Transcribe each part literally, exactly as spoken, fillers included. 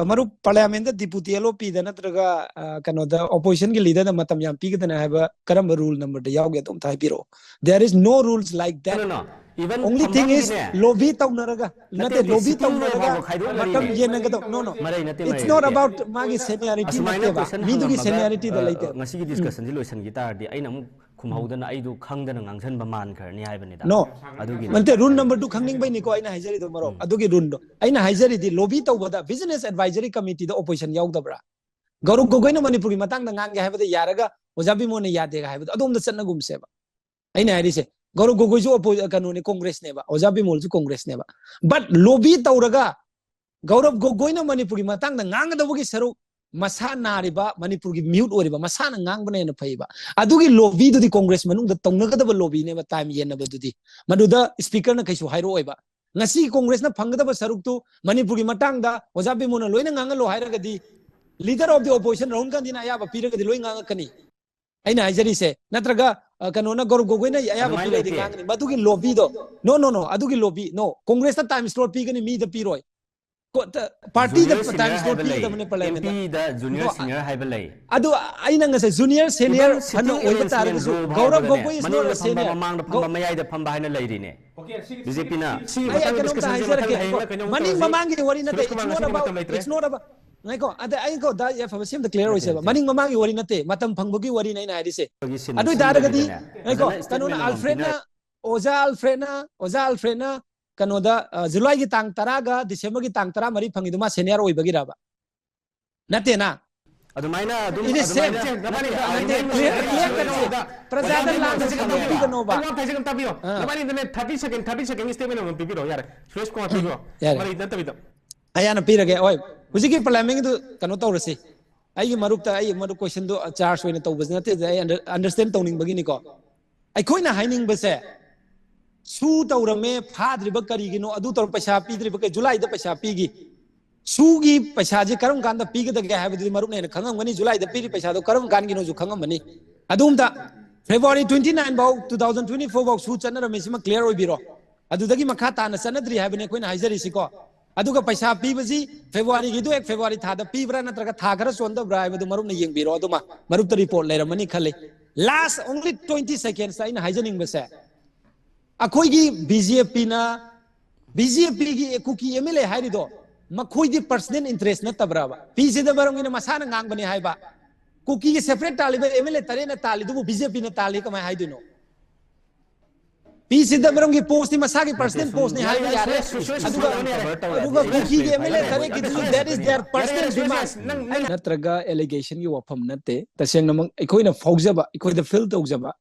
ꯃꯔꯨꯞ, ꯄꯥꯔꯂꯤꯌꯥꯃꯦꯟꯗ deputy L ꯑꯣ ꯄꯤꯗ ꯅꯠꯇ꯭ꯔꯒ, ꯑ, ꯀꯩꯅꯣꯗ, ꯑꯣꯄꯣꯖꯤꯁꯟꯒꯤ ꯂꯤꯗꯔꯗ ꯃꯇꯝ ꯌꯥꯝ ꯄꯤꯒꯗꯅ ꯍꯥꯏꯕ ꯀꯔꯝꯕ ꯔꯨꯜ ꯅꯝꯕꯔꯗ ꯌꯥꯎꯒꯦ? ꯑꯗꯨ ꯑꯝꯇ ꯍꯥꯏꯕꯤꯔꯛꯑꯣ꯫ There is no rules like that. No, no, no. Even Only thing is, ꯐꯝꯐꯝꯒꯤꯅꯦ꯫ Lobby ꯇꯧꯅꯔꯒ, ꯅꯠꯇꯦ, ꯅꯠꯇꯦ, ꯂꯣꯕꯤ ꯁꯤꯇꯤꯡ ꯔꯣ ꯇꯧꯅꯔꯒ ꯐꯥꯎꯕ ꯈꯥꯏꯗꯣꯛꯅꯔꯤꯅꯦ꯫ ꯃꯇꯝ ꯌꯦꯟꯅꯒꯗꯧ, no, no. ꯃꯔꯩ ꯅꯠꯇꯦ, It's ꯃꯔꯩ not ꯅꯠꯇꯦ꯫ about ꯃꯥꯒꯤ seniority ꯗ ꯑꯁꯨꯃꯥꯏꯅ ꯂꯩꯇꯦꯕ, question ꯃꯤꯗꯨꯒꯤ ꯍꯪꯉꯝꯃꯒ, seniority ꯗ ꯑ, ꯂꯩꯇꯦꯕ꯫ ꯉꯁꯤꯒꯤ discussion ꯁꯤ ꯂꯣꯏꯁꯤꯟꯈꯤ ꯇꯥꯔꯗꯤ ꯑꯩꯅ ꯑꯃꯨꯛ ꯈꯨꯝꯍꯧꯗꯅ ꯑꯩꯗꯣ ꯈꯪꯗꯅ ꯉꯥꯡꯁꯟꯕ ꯃꯥꯟꯈ꯭ꯔꯅꯤ ꯍꯥꯏꯕꯅꯤꯗ꯫ No. ꯑꯗꯨꯒꯤꯅꯤ꯫ ꯅꯠꯇꯦ, ꯔꯨꯜ ꯅꯝꯕꯔ ꯇꯨ ꯈꯪꯅꯤꯡꯕꯩꯅꯤꯀꯣ ꯑꯩꯅ ꯍꯥꯏꯖꯔꯤꯗꯣ, ꯃꯔꯨꯞ꯫ ꯎꯝ꯫ ꯑꯗꯨꯒꯤ ꯔꯨꯜꯗꯣ ꯑꯩꯅ ꯍꯥꯏꯖꯔꯤꯗꯤ, ꯂꯣꯕꯤ ꯇꯧꯕꯗ ꯕꯤꯖꯤꯅꯦꯁ ꯑꯦꯗꯚꯥꯏꯖꯔꯤ ꯀꯃꯤꯇꯤꯗ ꯑꯣꯄꯣꯖꯤꯁꯟ ꯌꯥꯎꯗꯕ꯭ꯔꯥ? ꯒꯧꯔꯕ ꯒꯣꯒꯣꯏꯅ ꯃꯅꯤꯄꯨꯔꯒꯤ ꯃꯇꯥꯡꯗ ꯉꯥꯡꯒꯦ ꯍꯥꯏꯕꯗ ꯌꯥꯔꯒ ꯑꯣꯖꯥ ꯕꯤꯃꯣꯟꯅ ꯌꯥꯗꯦꯒ ꯍꯥꯏꯕꯗꯣ, ꯑꯗꯣꯝꯗ ꯆꯠꯅꯒꯨꯝꯁꯦꯕ꯫ ꯑꯩꯅ ꯍꯥꯏꯔꯤꯁꯦ, ꯒꯧꯔꯕ ꯒꯣꯒꯣꯏꯁꯨ ꯑꯣꯄꯣ-, ꯀꯩꯅꯣꯅꯦ, ꯀꯣꯡꯒ꯭ꯔꯦꯁꯅꯦꯕ, ꯑꯣꯖꯥ ꯕꯤꯃꯣꯜꯁꯨ ꯀꯣꯡꯒ꯭ꯔꯦꯁꯅꯦꯕ꯫ But ꯂꯣꯕꯤ ꯇꯧꯔꯒ ꯒꯧꯔꯕ ꯒꯣꯒꯣꯏꯅ ꯃꯅꯤꯄꯨꯔꯒꯤ ꯃꯇꯥꯡꯗ ꯉꯥꯡꯒꯗꯧꯕꯒꯤ ꯁꯔꯨꯛ, ꯃꯁꯥ ꯅꯥꯔꯤꯕ, ꯃꯅꯤꯄꯨꯔꯒꯤ ꯃ꯭ꯌꯨꯠ ꯑꯣꯏꯔꯤꯕ, ꯃꯁꯥꯅ ꯉꯥꯡꯕꯅ ꯍꯦꯟꯅ ꯐꯩꯕ꯫ ꯑꯗꯨꯒꯤ ꯂꯣꯕꯤꯗꯨꯗꯤ ꯀꯣꯡꯒ꯭ꯔꯦꯁ ꯃꯅꯨꯡꯗ ꯇꯧꯅꯒꯗꯕ ꯂꯣꯕꯤꯅꯦꯕ, ꯇꯥꯏꯝ ꯌꯦꯟꯅꯕꯗꯨꯗꯤ꯫ ꯃꯗꯨꯗ ꯁ꯭ꯄꯤꯀꯔꯅ ꯀꯩꯁꯨ ꯍꯥꯏꯔꯛꯑꯣꯏꯕ꯫ ꯉꯁꯤ ꯀꯣꯡꯒ꯭ꯔꯦꯁꯅ ꯐꯪꯒꯗꯕ ꯁꯔꯨꯛꯇꯨ ꯃꯅꯤꯄꯨꯔꯒꯤ ꯃꯇꯥꯡꯗ ꯑꯣꯖꯥ ꯕꯤꯃꯣꯜꯅ ꯂꯣꯏꯅ ꯉꯥꯡꯍꯜꯂꯣ ꯍꯥꯏꯔꯒꯗꯤ, leader of the opposition Rahul ꯒꯥꯟꯙꯤꯅ ꯑꯌꯥꯕ ꯄꯤꯔꯒꯗꯤ ꯂꯣꯏ ꯉꯥꯡꯉꯛꯀꯅꯤ꯫ ꯑꯩꯅ ꯍꯥꯏꯖꯔꯤꯁꯦ, ꯅꯠꯇ꯭ꯔꯒ, ꯑ, ꯀꯩꯅꯣꯅ ꯒꯧꯔꯕ ꯒꯣꯒꯣꯏꯅ ꯑꯌꯥꯕ ꯑꯗꯨꯃꯥꯏꯅ ꯄꯤꯔꯗꯤ ꯂꯩꯇꯦ꯫ ꯉꯥꯡꯒꯅꯤ꯫ ꯃꯗꯨꯒꯤ ꯂꯣꯕꯤꯗꯣ, no, no, no, ꯑꯗꯨꯒꯤ ꯂꯣꯕꯤ, no. ꯀꯣꯡꯒ꯭ꯔꯦꯁꯇ ꯇꯥꯏꯝ ꯁ꯭ꯂꯣꯠ ꯄꯤꯒꯅꯤ, ꯃꯤꯗ ꯄꯤꯔꯣꯏ꯫ ꯀꯣ-, ꯇ-, ꯄꯥꯔꯇꯤꯗ Junior senior ꯇꯥꯏꯝ ꯁ꯭ꯂꯣꯠ ꯍꯥꯏꯕ ꯂꯩ, ꯄꯤꯒꯗꯕꯅꯦ ꯄꯥꯔꯂꯤꯌꯥꯃꯦꯟꯗ꯫ M P ꯗ junior No, senior ꯍꯥꯏꯕ ꯂꯩ꯫ ꯑꯗꯨ ꯑꯩꯅ ꯉꯁꯥꯏ ꯖꯨꯅꯤꯌꯔ ꯁꯦꯅꯤꯌꯔ Even ꯐꯅ sitting ꯑꯣꯏꯕ arrangement ꯇꯥꯔꯒꯁꯨ, rule ꯒꯧꯔꯕ ꯍꯥꯏꯕꯅꯦ, ꯒꯣꯒꯣꯏ is not ꯃꯅꯨꯡꯗ a ꯐꯝꯕ, senior. ꯃꯃꯥꯡꯗ ꯒꯧ- ꯐꯝꯕ, ꯃꯌꯥꯏꯗ ꯐꯝꯕ ꯍꯥꯏꯅ ꯂꯩꯔꯤꯅꯦ꯫ Okay, ꯁꯤꯒꯤ ꯕꯤ ꯖꯦ ꯄꯤꯅ ꯁꯤꯒꯤ ꯑꯩ ꯃꯇꯥꯡꯗ ꯀꯩꯅꯣꯝꯇ discussion ꯁꯤ ꯃꯊꯪ ꯍꯥꯏꯖꯔꯛꯀꯦ꯫ ꯍꯌꯦꯡꯂ ꯀꯩꯅꯣꯝ ꯃꯅꯤꯡ ꯇꯧꯔꯁꯤ꯫ ꯃꯃꯥꯡꯒꯤ ꯋꯥꯔꯤ ꯅꯠꯇꯦ, ꯁꯨꯔꯖ ꯀꯨꯃꯥꯔ it's not ꯉꯁꯤꯒꯤ about, ꯃꯇꯝ ꯂꯩꯇ꯭ꯔꯦ꯫ it's not about, ꯉꯥꯏꯈꯣ, ꯑꯗ ꯑꯩ ꯀꯣ, ꯗꯥ ꯌꯥꯏꯐꯕ, ꯁꯤ ꯑꯝꯇ ꯀ꯭ꯂꯤꯌꯥꯔ ꯅꯠꯇꯦ, ꯑꯣꯏꯁꯦꯕ꯫ ꯅꯠꯇꯦ꯫ ꯃꯅꯤꯡ ꯃꯃꯥꯡꯒꯤ ꯋꯥꯔꯤ ꯅꯠꯇꯦ, ꯃꯇꯝ ꯐꯪꯕꯒꯤ ꯋꯥꯔꯤꯅꯦ ꯑꯩꯅ ꯍꯥꯏꯔꯤꯁꯦ꯫ ꯑꯩꯈꯣꯏꯒꯤ ꯁꯤꯟ ꯑꯗꯨ ꯑꯣꯏꯇꯥꯔꯒꯗꯤ, ꯁꯤꯟꯕꯒꯤꯗꯅꯦ, ꯉꯥꯏꯈꯣ, ꯐꯖꯅ ꯀꯩꯅꯣꯅ, statement ꯑꯃꯃꯝ ꯑꯜꯐ꯭ꯔꯦꯗꯅ, ꯄꯤꯅꯔ- ꯑꯣꯖꯥ ꯑꯜꯐ꯭ꯔꯦꯗꯅ, ꯑꯣꯖꯥ ꯑꯜꯐ꯭ꯔꯦꯗꯅ ꯀꯩꯅꯣꯗ, ꯑ, ꯖꯨꯂꯥꯏꯒꯤ ꯇꯥꯡ ꯇꯔꯥꯒ ꯗꯤꯁꯦꯝꯕꯔꯒꯤ ꯇꯥꯡ ꯇꯔꯥꯃꯔꯤ ꯐꯪꯉꯤꯗꯣ ꯃꯥ ꯁꯦꯅꯤꯌꯔ ꯑꯣꯏꯕꯒꯤꯔꯕ? ꯅꯠꯇꯦꯅ? ꯑꯗꯨꯃꯥꯏꯅ ꯑꯗꯨꯝ It is same. ꯑꯗꯨꯃꯥꯏꯅ ꯅꯕꯥꯅꯤ ꯅꯠꯇꯦ, ꯑꯗꯨꯃꯥꯏꯅ ꯅꯠꯇꯦ, clear, clear ꯑꯗꯨꯃꯥꯏꯅ ꯀꯠꯁꯦ꯫ ꯑꯗꯨꯃꯥꯏꯅ ꯄ꯭ꯔꯖꯥꯗ ꯑꯗꯨꯃꯥꯏꯅ ꯂꯥꯟꯅ ꯑꯗꯨꯃꯥꯏꯅ ꯁꯟꯗꯣꯛꯄꯤꯒꯅꯣꯕ꯫ ꯑꯩ ꯋꯥ ꯍꯥꯏꯖꯒꯦ, ꯇꯥꯕꯤꯌꯣ꯫ ꯑꯥ꯫ ꯅꯕꯥꯅꯤꯗꯅꯦ, thirty second, thirty second statement ꯑꯃ ꯄꯤꯕꯤꯔꯛꯑꯣ, ꯌꯥꯔꯦ꯫ ꯁꯨꯔꯦꯁ ꯀꯨꯃꯥꯔ ꯄꯤꯕꯤꯔꯣ꯫ ꯌꯥꯔꯦ꯫ ꯃꯔꯩ ꯅꯠꯇꯕꯤꯗ꯫ ꯑꯌꯥꯅ ꯄꯤꯔꯒꯦ꯫ ꯍꯣꯏ, ꯍꯧꯖꯤꯛꯀꯤ ꯄꯥꯔꯂꯤꯌꯥꯃꯦꯟꯒꯤꯗꯨ ꯀꯩꯅꯣ ꯇꯧꯔꯁꯤ꯫ ꯑꯩꯒꯤ ꯃꯔꯨꯞꯇ, ꯑꯩ ꯃꯔꯨꯞ questionꯗꯨ charge ꯑꯣꯏꯅ ꯇꯧꯕꯁꯤ ꯅꯠꯇꯦ, ꯑꯩ under-, understand ꯇꯧꯅꯤꯡꯕꯒꯤꯅꯤꯀꯣ꯫ ꯑꯩꯈꯣꯏꯅ ꯍꯥꯏꯅꯤꯡꯕꯁꯦ, ꯁꯨ ꯇꯧꯔꯝꯃꯦ, ꯐꯥꯗ꯭ꯔꯤꯕ ꯀꯔꯤꯒꯤꯅꯣ, ꯑꯗꯨ ꯇꯧꯔ ꯄꯩꯁꯥ ꯄꯤꯗ꯭ꯔꯤꯕ ꯀꯩ-, ꯖꯨꯂꯥꯏꯗ ꯄꯩꯁꯥ ꯄꯤꯒꯤ꯫ ꯁꯨꯒꯤ ꯄꯩꯁꯥꯁꯦ ꯀꯔꯝ ꯀꯥꯟꯗ ꯄꯤꯒꯗꯒꯦ ꯍꯥꯏꯕꯗꯨꯗꯤ ꯃꯔꯨꯞꯅ ꯍꯦꯟꯅ ꯈꯪꯉꯝꯒꯅꯤ, ꯖꯨꯂꯥꯏꯗ ꯄꯤꯔꯤ ꯄꯩꯁꯥꯗꯣ ꯀꯔꯝ ꯀꯥꯟꯒꯤꯅꯣꯁꯨ ꯈꯪꯉꯝꯃꯅꯤ꯫ ꯑꯗꯨꯝꯇ February twenty nine ꯐꯥꯎ, two thousand twenty four ꯐꯥꯎ ꯁꯨ ꯆꯠꯅꯔꯝꯃꯤ, ꯁꯤꯃ clear ꯑꯣꯏꯕꯤꯔꯣ꯫ ꯑꯗꯨꯗꯒꯤ ꯃꯈꯥ ꯇꯥꯅ ꯆꯠꯅꯗ꯭ꯔꯤ ꯍꯥꯏꯕꯅꯤ ꯑꯩꯈꯣꯏꯅ ꯍꯥꯏꯖꯔꯤꯁꯤꯀꯣ꯫ ꯑꯗꯨꯒ ꯄꯩꯁꯥ ꯄꯤꯕꯁꯤ ꯐꯦꯕ꯭ꯔꯨꯋꯥꯔꯤꯒꯤꯗꯨ ꯍꯦꯛ ꯐꯦꯕ꯭ꯔꯨꯋꯥꯔꯤ ꯊꯥꯗ ꯄꯤꯕ꯭ꯔꯥ ꯅꯠꯇ꯭ꯔꯒ ꯊꯥ ꯈꯔ ꯆꯣꯟꯗꯕ꯭ꯔꯥ ꯍꯥꯏꯕꯗꯨ ꯃꯔꯨꯞꯅ ꯌꯦꯡꯕꯤꯔꯣ꯫ ꯑꯗꯨꯃ ꯃꯔꯨꯞꯇ ꯔꯤꯄꯣꯔꯠ ꯂꯩꯔꯝꯃꯅꯤ ꯈꯜꯂꯤ꯫ Last only twenty seconds ꯑꯩꯅ ꯍꯥꯏꯖꯅꯤꯡꯕꯁꯦ, ꯑꯩꯈꯣꯏꯒꯤ ꯕꯤ ꯖꯦ ꯄꯤꯅ, ꯕꯤ ꯖꯦ ꯄꯤꯒꯤ ꯀꯨꯀꯤ ꯑꯦꯝ ꯑꯦꯜ ꯑꯦ ꯍꯥꯏꯔꯤꯗꯣ ꯃꯈꯣꯏꯗꯤ ꯄꯔꯁꯅꯦꯜ ꯏꯟꯇꯔꯦꯁ ꯅꯠꯇꯕ꯭ꯔꯕ? ꯄꯤ ꯆꯤꯗꯝꯕꯔꯝꯒꯤꯅ ꯃꯁꯥꯅ ꯉꯥꯡꯕꯅꯤ ꯍꯥꯏꯕ꯫ ꯀꯨꯀꯤꯒꯤ ꯁꯦꯄꯔꯦꯠ ꯇꯥꯜꯂꯤꯕ ꯑꯦꯝ ꯑꯦꯜ ꯑꯦ ꯇꯔꯦꯠꯅ ꯇꯥꯜꯂꯤꯗꯨꯕꯨ ꯕꯤ ꯖꯦ ꯄꯤꯅ ꯇꯥꯜꯂꯤ ꯀꯃꯥꯏꯅ ꯍꯥꯏꯗꯣꯏꯅꯣ? ꯄꯤ ꯆꯤꯗꯝꯕꯔꯝꯒꯤ ꯄꯣꯁꯇꯤ ꯃꯁꯥꯒꯤ ꯄꯔꯁꯅꯦꯜ ꯄꯣꯁꯅꯤ ꯍꯥꯏꯕ ꯌꯥꯔꯦ꯫ ꯑꯗꯨꯒ, ꯑꯗꯨꯒ ꯀꯨꯀꯤꯒꯤ ꯑꯦꯝ ꯑꯦꯜ ꯑꯦ ꯇꯔꯦꯠꯀꯤꯗꯨꯁꯨ, that is their personal demand. ꯅꯠꯇ꯭ꯔꯒ ꯑꯦꯂꯤꯒꯦꯁꯟꯒꯤ ꯋꯥꯐꯝ ꯅꯠꯇꯦ, ꯇꯁꯦꯡꯅꯃꯛ ꯑꯩꯈꯣꯏꯅ ꯐꯥꯎꯖꯕ, ꯑꯩꯈꯣꯏꯗ ꯐꯤꯜ ꯇꯧꯖꯕ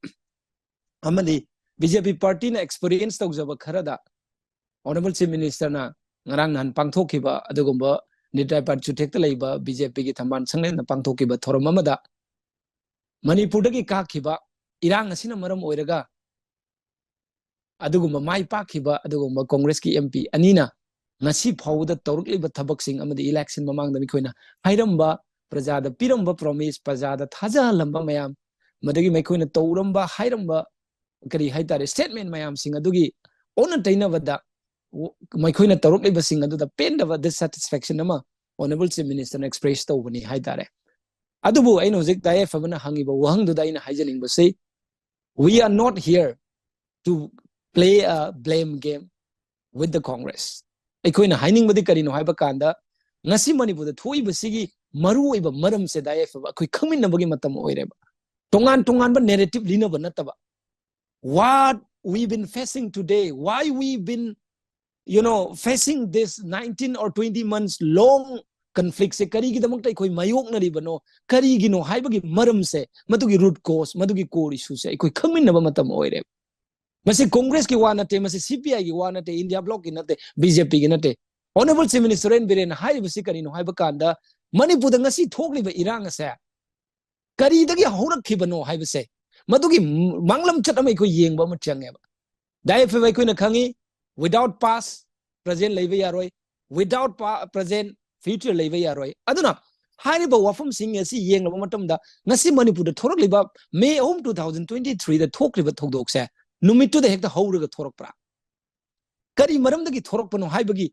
ꯑꯃꯗꯤ ꯕꯤ ꯖꯦ ꯄꯤ ꯄꯥꯔꯇꯤꯅ ꯑꯦꯛꯁꯄꯤꯔꯤꯌꯦꯟꯁ ꯇꯧꯖꯕ ꯈꯔꯗ ꯑꯣꯅꯔꯦꯕꯜ ꯆꯤꯐ ꯃꯤꯅꯤꯁꯇꯔꯅ ꯉꯔꯥꯡ ꯅꯍꯥꯟ ꯄꯥꯡꯊꯣꯛꯈꯤꯕ ꯑꯗꯨꯒꯨꯝꯕ ꯅꯤꯇꯥꯏ ꯄꯥꯠ ꯆꯨꯊꯦꯛꯇ ꯂꯩꯕ ꯕꯤ ꯖꯦ ꯄꯤꯒꯤ ꯊꯝꯕꯥꯜ ꯁꯪꯂꯦꯟꯗ ꯄꯥꯡꯊꯣꯛꯈꯤꯕ ꯊꯧꯔꯝ ꯑꯃꯗ ꯃꯅꯤꯄꯨꯔꯗꯒꯤ ꯀꯥꯈꯤꯕ ꯏꯔꯥꯡ ꯑꯁꯤꯅ ꯃꯔꯝ ꯑꯣꯏꯔꯒ ꯑꯗꯨꯒꯨꯝꯕ ꯃꯥꯏ ꯄꯥꯛꯈꯤꯕ ꯑꯗꯨꯒꯨꯝꯕ ꯀꯣꯡꯒ꯭ꯔꯦꯁꯀꯤ ꯑꯦꯝ ꯄꯤ ꯑꯅꯤꯅ ꯉꯁꯤ ꯐꯥꯎꯕꯗ ꯇꯧꯔꯛꯂꯤꯕ ꯊꯕꯛꯁꯤꯡ ꯑꯃꯗꯤ ꯏꯂꯦꯛꯁꯟ ꯃꯃꯥꯡꯗ ꯃꯈꯣꯏꯅ ꯍꯥꯏꯔꯝꯕ, ꯄ꯭ꯔꯖꯥꯗ ꯄꯤꯔꯝꯕ ꯄ꯭ꯔꯣꯃꯤꯁ, ꯄ꯭ꯔꯖꯥꯗ ꯊꯥꯖꯍꯜꯂꯝꯕ ꯃꯌꯥꯝ, ꯃꯗꯒꯤ ꯃꯈꯣꯏꯅ ꯇꯧꯔꯝꯕ, ꯍꯥꯏꯔꯝꯕ, ꯀꯔꯤ ꯍꯥꯏꯇꯥꯔꯦ, ꯁ꯭ꯇꯦꯠꯃꯦꯟ ꯃꯌꯥꯝꯁꯤꯡ ꯑꯗꯨꯒꯤ ꯑꯣꯟꯅ ꯇꯩꯅꯕꯗ ꯃꯈꯣꯏꯅ ꯇꯧꯔꯛꯂꯤꯕꯁꯤꯡ ꯑꯗꯨꯗ ꯄꯦꯟꯗꯕ, ꯗꯤꯁꯁꯦꯇꯤꯁꯐꯦꯛꯁꯟ ꯑꯃ ꯑꯣꯅꯔꯦꯕꯜ ꯆꯤꯐ ꯃꯤꯅꯤꯁꯇꯔꯅ ꯑꯦꯛꯁꯄ꯭ꯔꯦꯁ ꯇꯧꯕꯅꯤ ꯍꯥꯏꯇꯥꯔꯦ꯫ ꯑꯗꯨꯕꯨ ꯑꯩꯅ ꯍꯧꯖꯤꯛ ꯇꯥꯏ ꯑꯦꯐ ꯑꯃꯅ ꯍꯪꯉꯤꯕ ꯋꯥꯍꯪꯗꯨꯗ ꯑꯩꯅ ꯍꯥꯏꯖꯅꯤꯡꯕꯁꯤ, we are not here to play a blame game with the Congress. ꯑꯩꯈꯣꯏꯅ ꯍꯥꯏꯅꯤꯡꯕꯗꯤ ꯀꯔꯤꯅꯣ ꯍꯥꯏꯕ ꯀꯥꯟꯗ, ꯉꯁꯤ ꯃꯅꯤꯄꯨꯔꯗ ꯊꯣꯛꯏꯕꯁꯤꯒꯤ ꯃꯔꯨꯑꯣꯏꯕ ꯃꯔꯝꯁꯦ ꯗꯥꯏ ꯑꯦꯐ ꯑꯩꯈꯣꯏ ꯈꯪꯃꯤꯟꯅꯕꯒꯤ ꯃꯇꯝ ꯑꯣꯏꯔꯦꯕ꯫ ꯇꯣꯉꯥꯟ ꯇꯣꯉꯥꯟꯕ ꯅꯦꯔꯦꯇꯤꯚ ꯂꯤꯅꯕ ꯅꯠꯇꯕ, what we been facing today, why we been, you know, facing this nineteen or twenty months long conflict ꯁꯦ ꯀꯔꯤꯒꯤꯗꯃꯛꯇ ꯑꯩꯈꯣꯏ ꯃꯥꯌꯣꯛꯅꯔꯤꯕꯅꯣ, ꯀꯔꯤꯒꯤꯅꯣ ꯍꯥꯏꯕꯒꯤ ꯃꯔꯝꯁꯦ, ꯃꯗꯨꯒꯤ ꯔꯨꯠ ꯀꯣꯁ, ꯃꯗꯨꯒꯤ ꯀꯣꯔ ꯏꯁꯨꯁꯦ ꯑꯩꯈꯣꯏ ꯈꯪꯃꯤꯟꯅꯕ ꯃꯇꯝ ꯑꯣꯏꯔꯦ꯫ ꯃꯁꯤ ꯀꯣꯡꯒ꯭ꯔꯦꯁꯀꯤ ꯋꯥ ꯅꯠꯇꯦ, ꯃꯁꯤ ꯁꯤ ꯄꯤ ꯑꯥꯏꯒꯤ ꯋꯥ ꯅꯠꯇꯦ, ꯏꯟꯗꯤꯌꯥ ꯕ꯭ꯂꯣꯛꯀꯤ ꯅꯠꯇꯦ, ꯕꯤ ꯖꯦ ꯄꯤꯒꯤ ꯅꯠꯇꯦ꯫ ꯑꯣꯅꯔꯦꯕꯜ ꯆꯤꯐ ꯃꯤꯅꯤꯁꯇꯔ ꯑꯦꯟ ꯕꯤꯔꯦꯟꯅ ꯍꯥꯏꯔꯤꯕꯁꯤ ꯀꯔꯤꯅꯣ ꯍꯥꯏꯕ ꯀꯥꯟꯗ, ꯃꯅꯤꯄꯨꯔꯗ ꯉꯁꯤ ꯊꯣꯛꯂꯤꯕ ꯏꯔꯥꯡ ꯑꯁꯦ ꯀꯔꯤꯗꯒꯤ ꯍꯧꯔꯛꯈꯤꯕꯅꯣ ꯍꯥꯏꯕꯁꯦ, ꯃꯗꯨꯒꯤ ꯃꯥꯡꯂꯝꯆꯠ ꯑꯃ ꯑꯩꯈꯣꯏ ꯌꯦꯡꯕ ꯑꯃ ꯆꯪꯉꯦꯕ꯫ ꯗꯥꯏ ꯑꯦꯐ ꯑꯩꯈꯣꯏꯅ ꯈꯪꯉꯤ, without past, present ꯂꯩꯕ ꯌꯥꯔꯣꯏ, without present, future ꯂꯩꯕ ꯌꯥꯔꯣꯏ꯫ ꯑꯗꯨꯅ ꯍꯥꯏꯔꯤꯕ ꯋꯥꯐꯝꯁꯤꯡ ꯑꯁꯤ ꯌꯦꯡꯂꯕ ꯃꯇꯝꯗ, ꯉꯁꯤ ꯃꯅꯤꯄꯨꯔꯗ ꯊꯣꯔꯛꯂꯤꯕ ꯃꯦ ꯑꯍꯨꯝ, two thousand twenty three ꯗ ꯊꯣꯛꯈ꯭ꯔꯤꯕ ꯊꯧꯗꯣꯛꯁꯦ ꯅꯨꯃꯤꯠꯇꯨꯗ ꯍꯦꯛꯇ ꯍꯧꯔꯒ ꯊꯣꯔꯛꯄ꯭ꯔꯥ? ꯀꯔꯤ ꯃꯔꯝꯗꯒꯤ ꯊꯣꯔꯛꯄꯅꯣ ꯍꯥꯏꯕꯒꯤ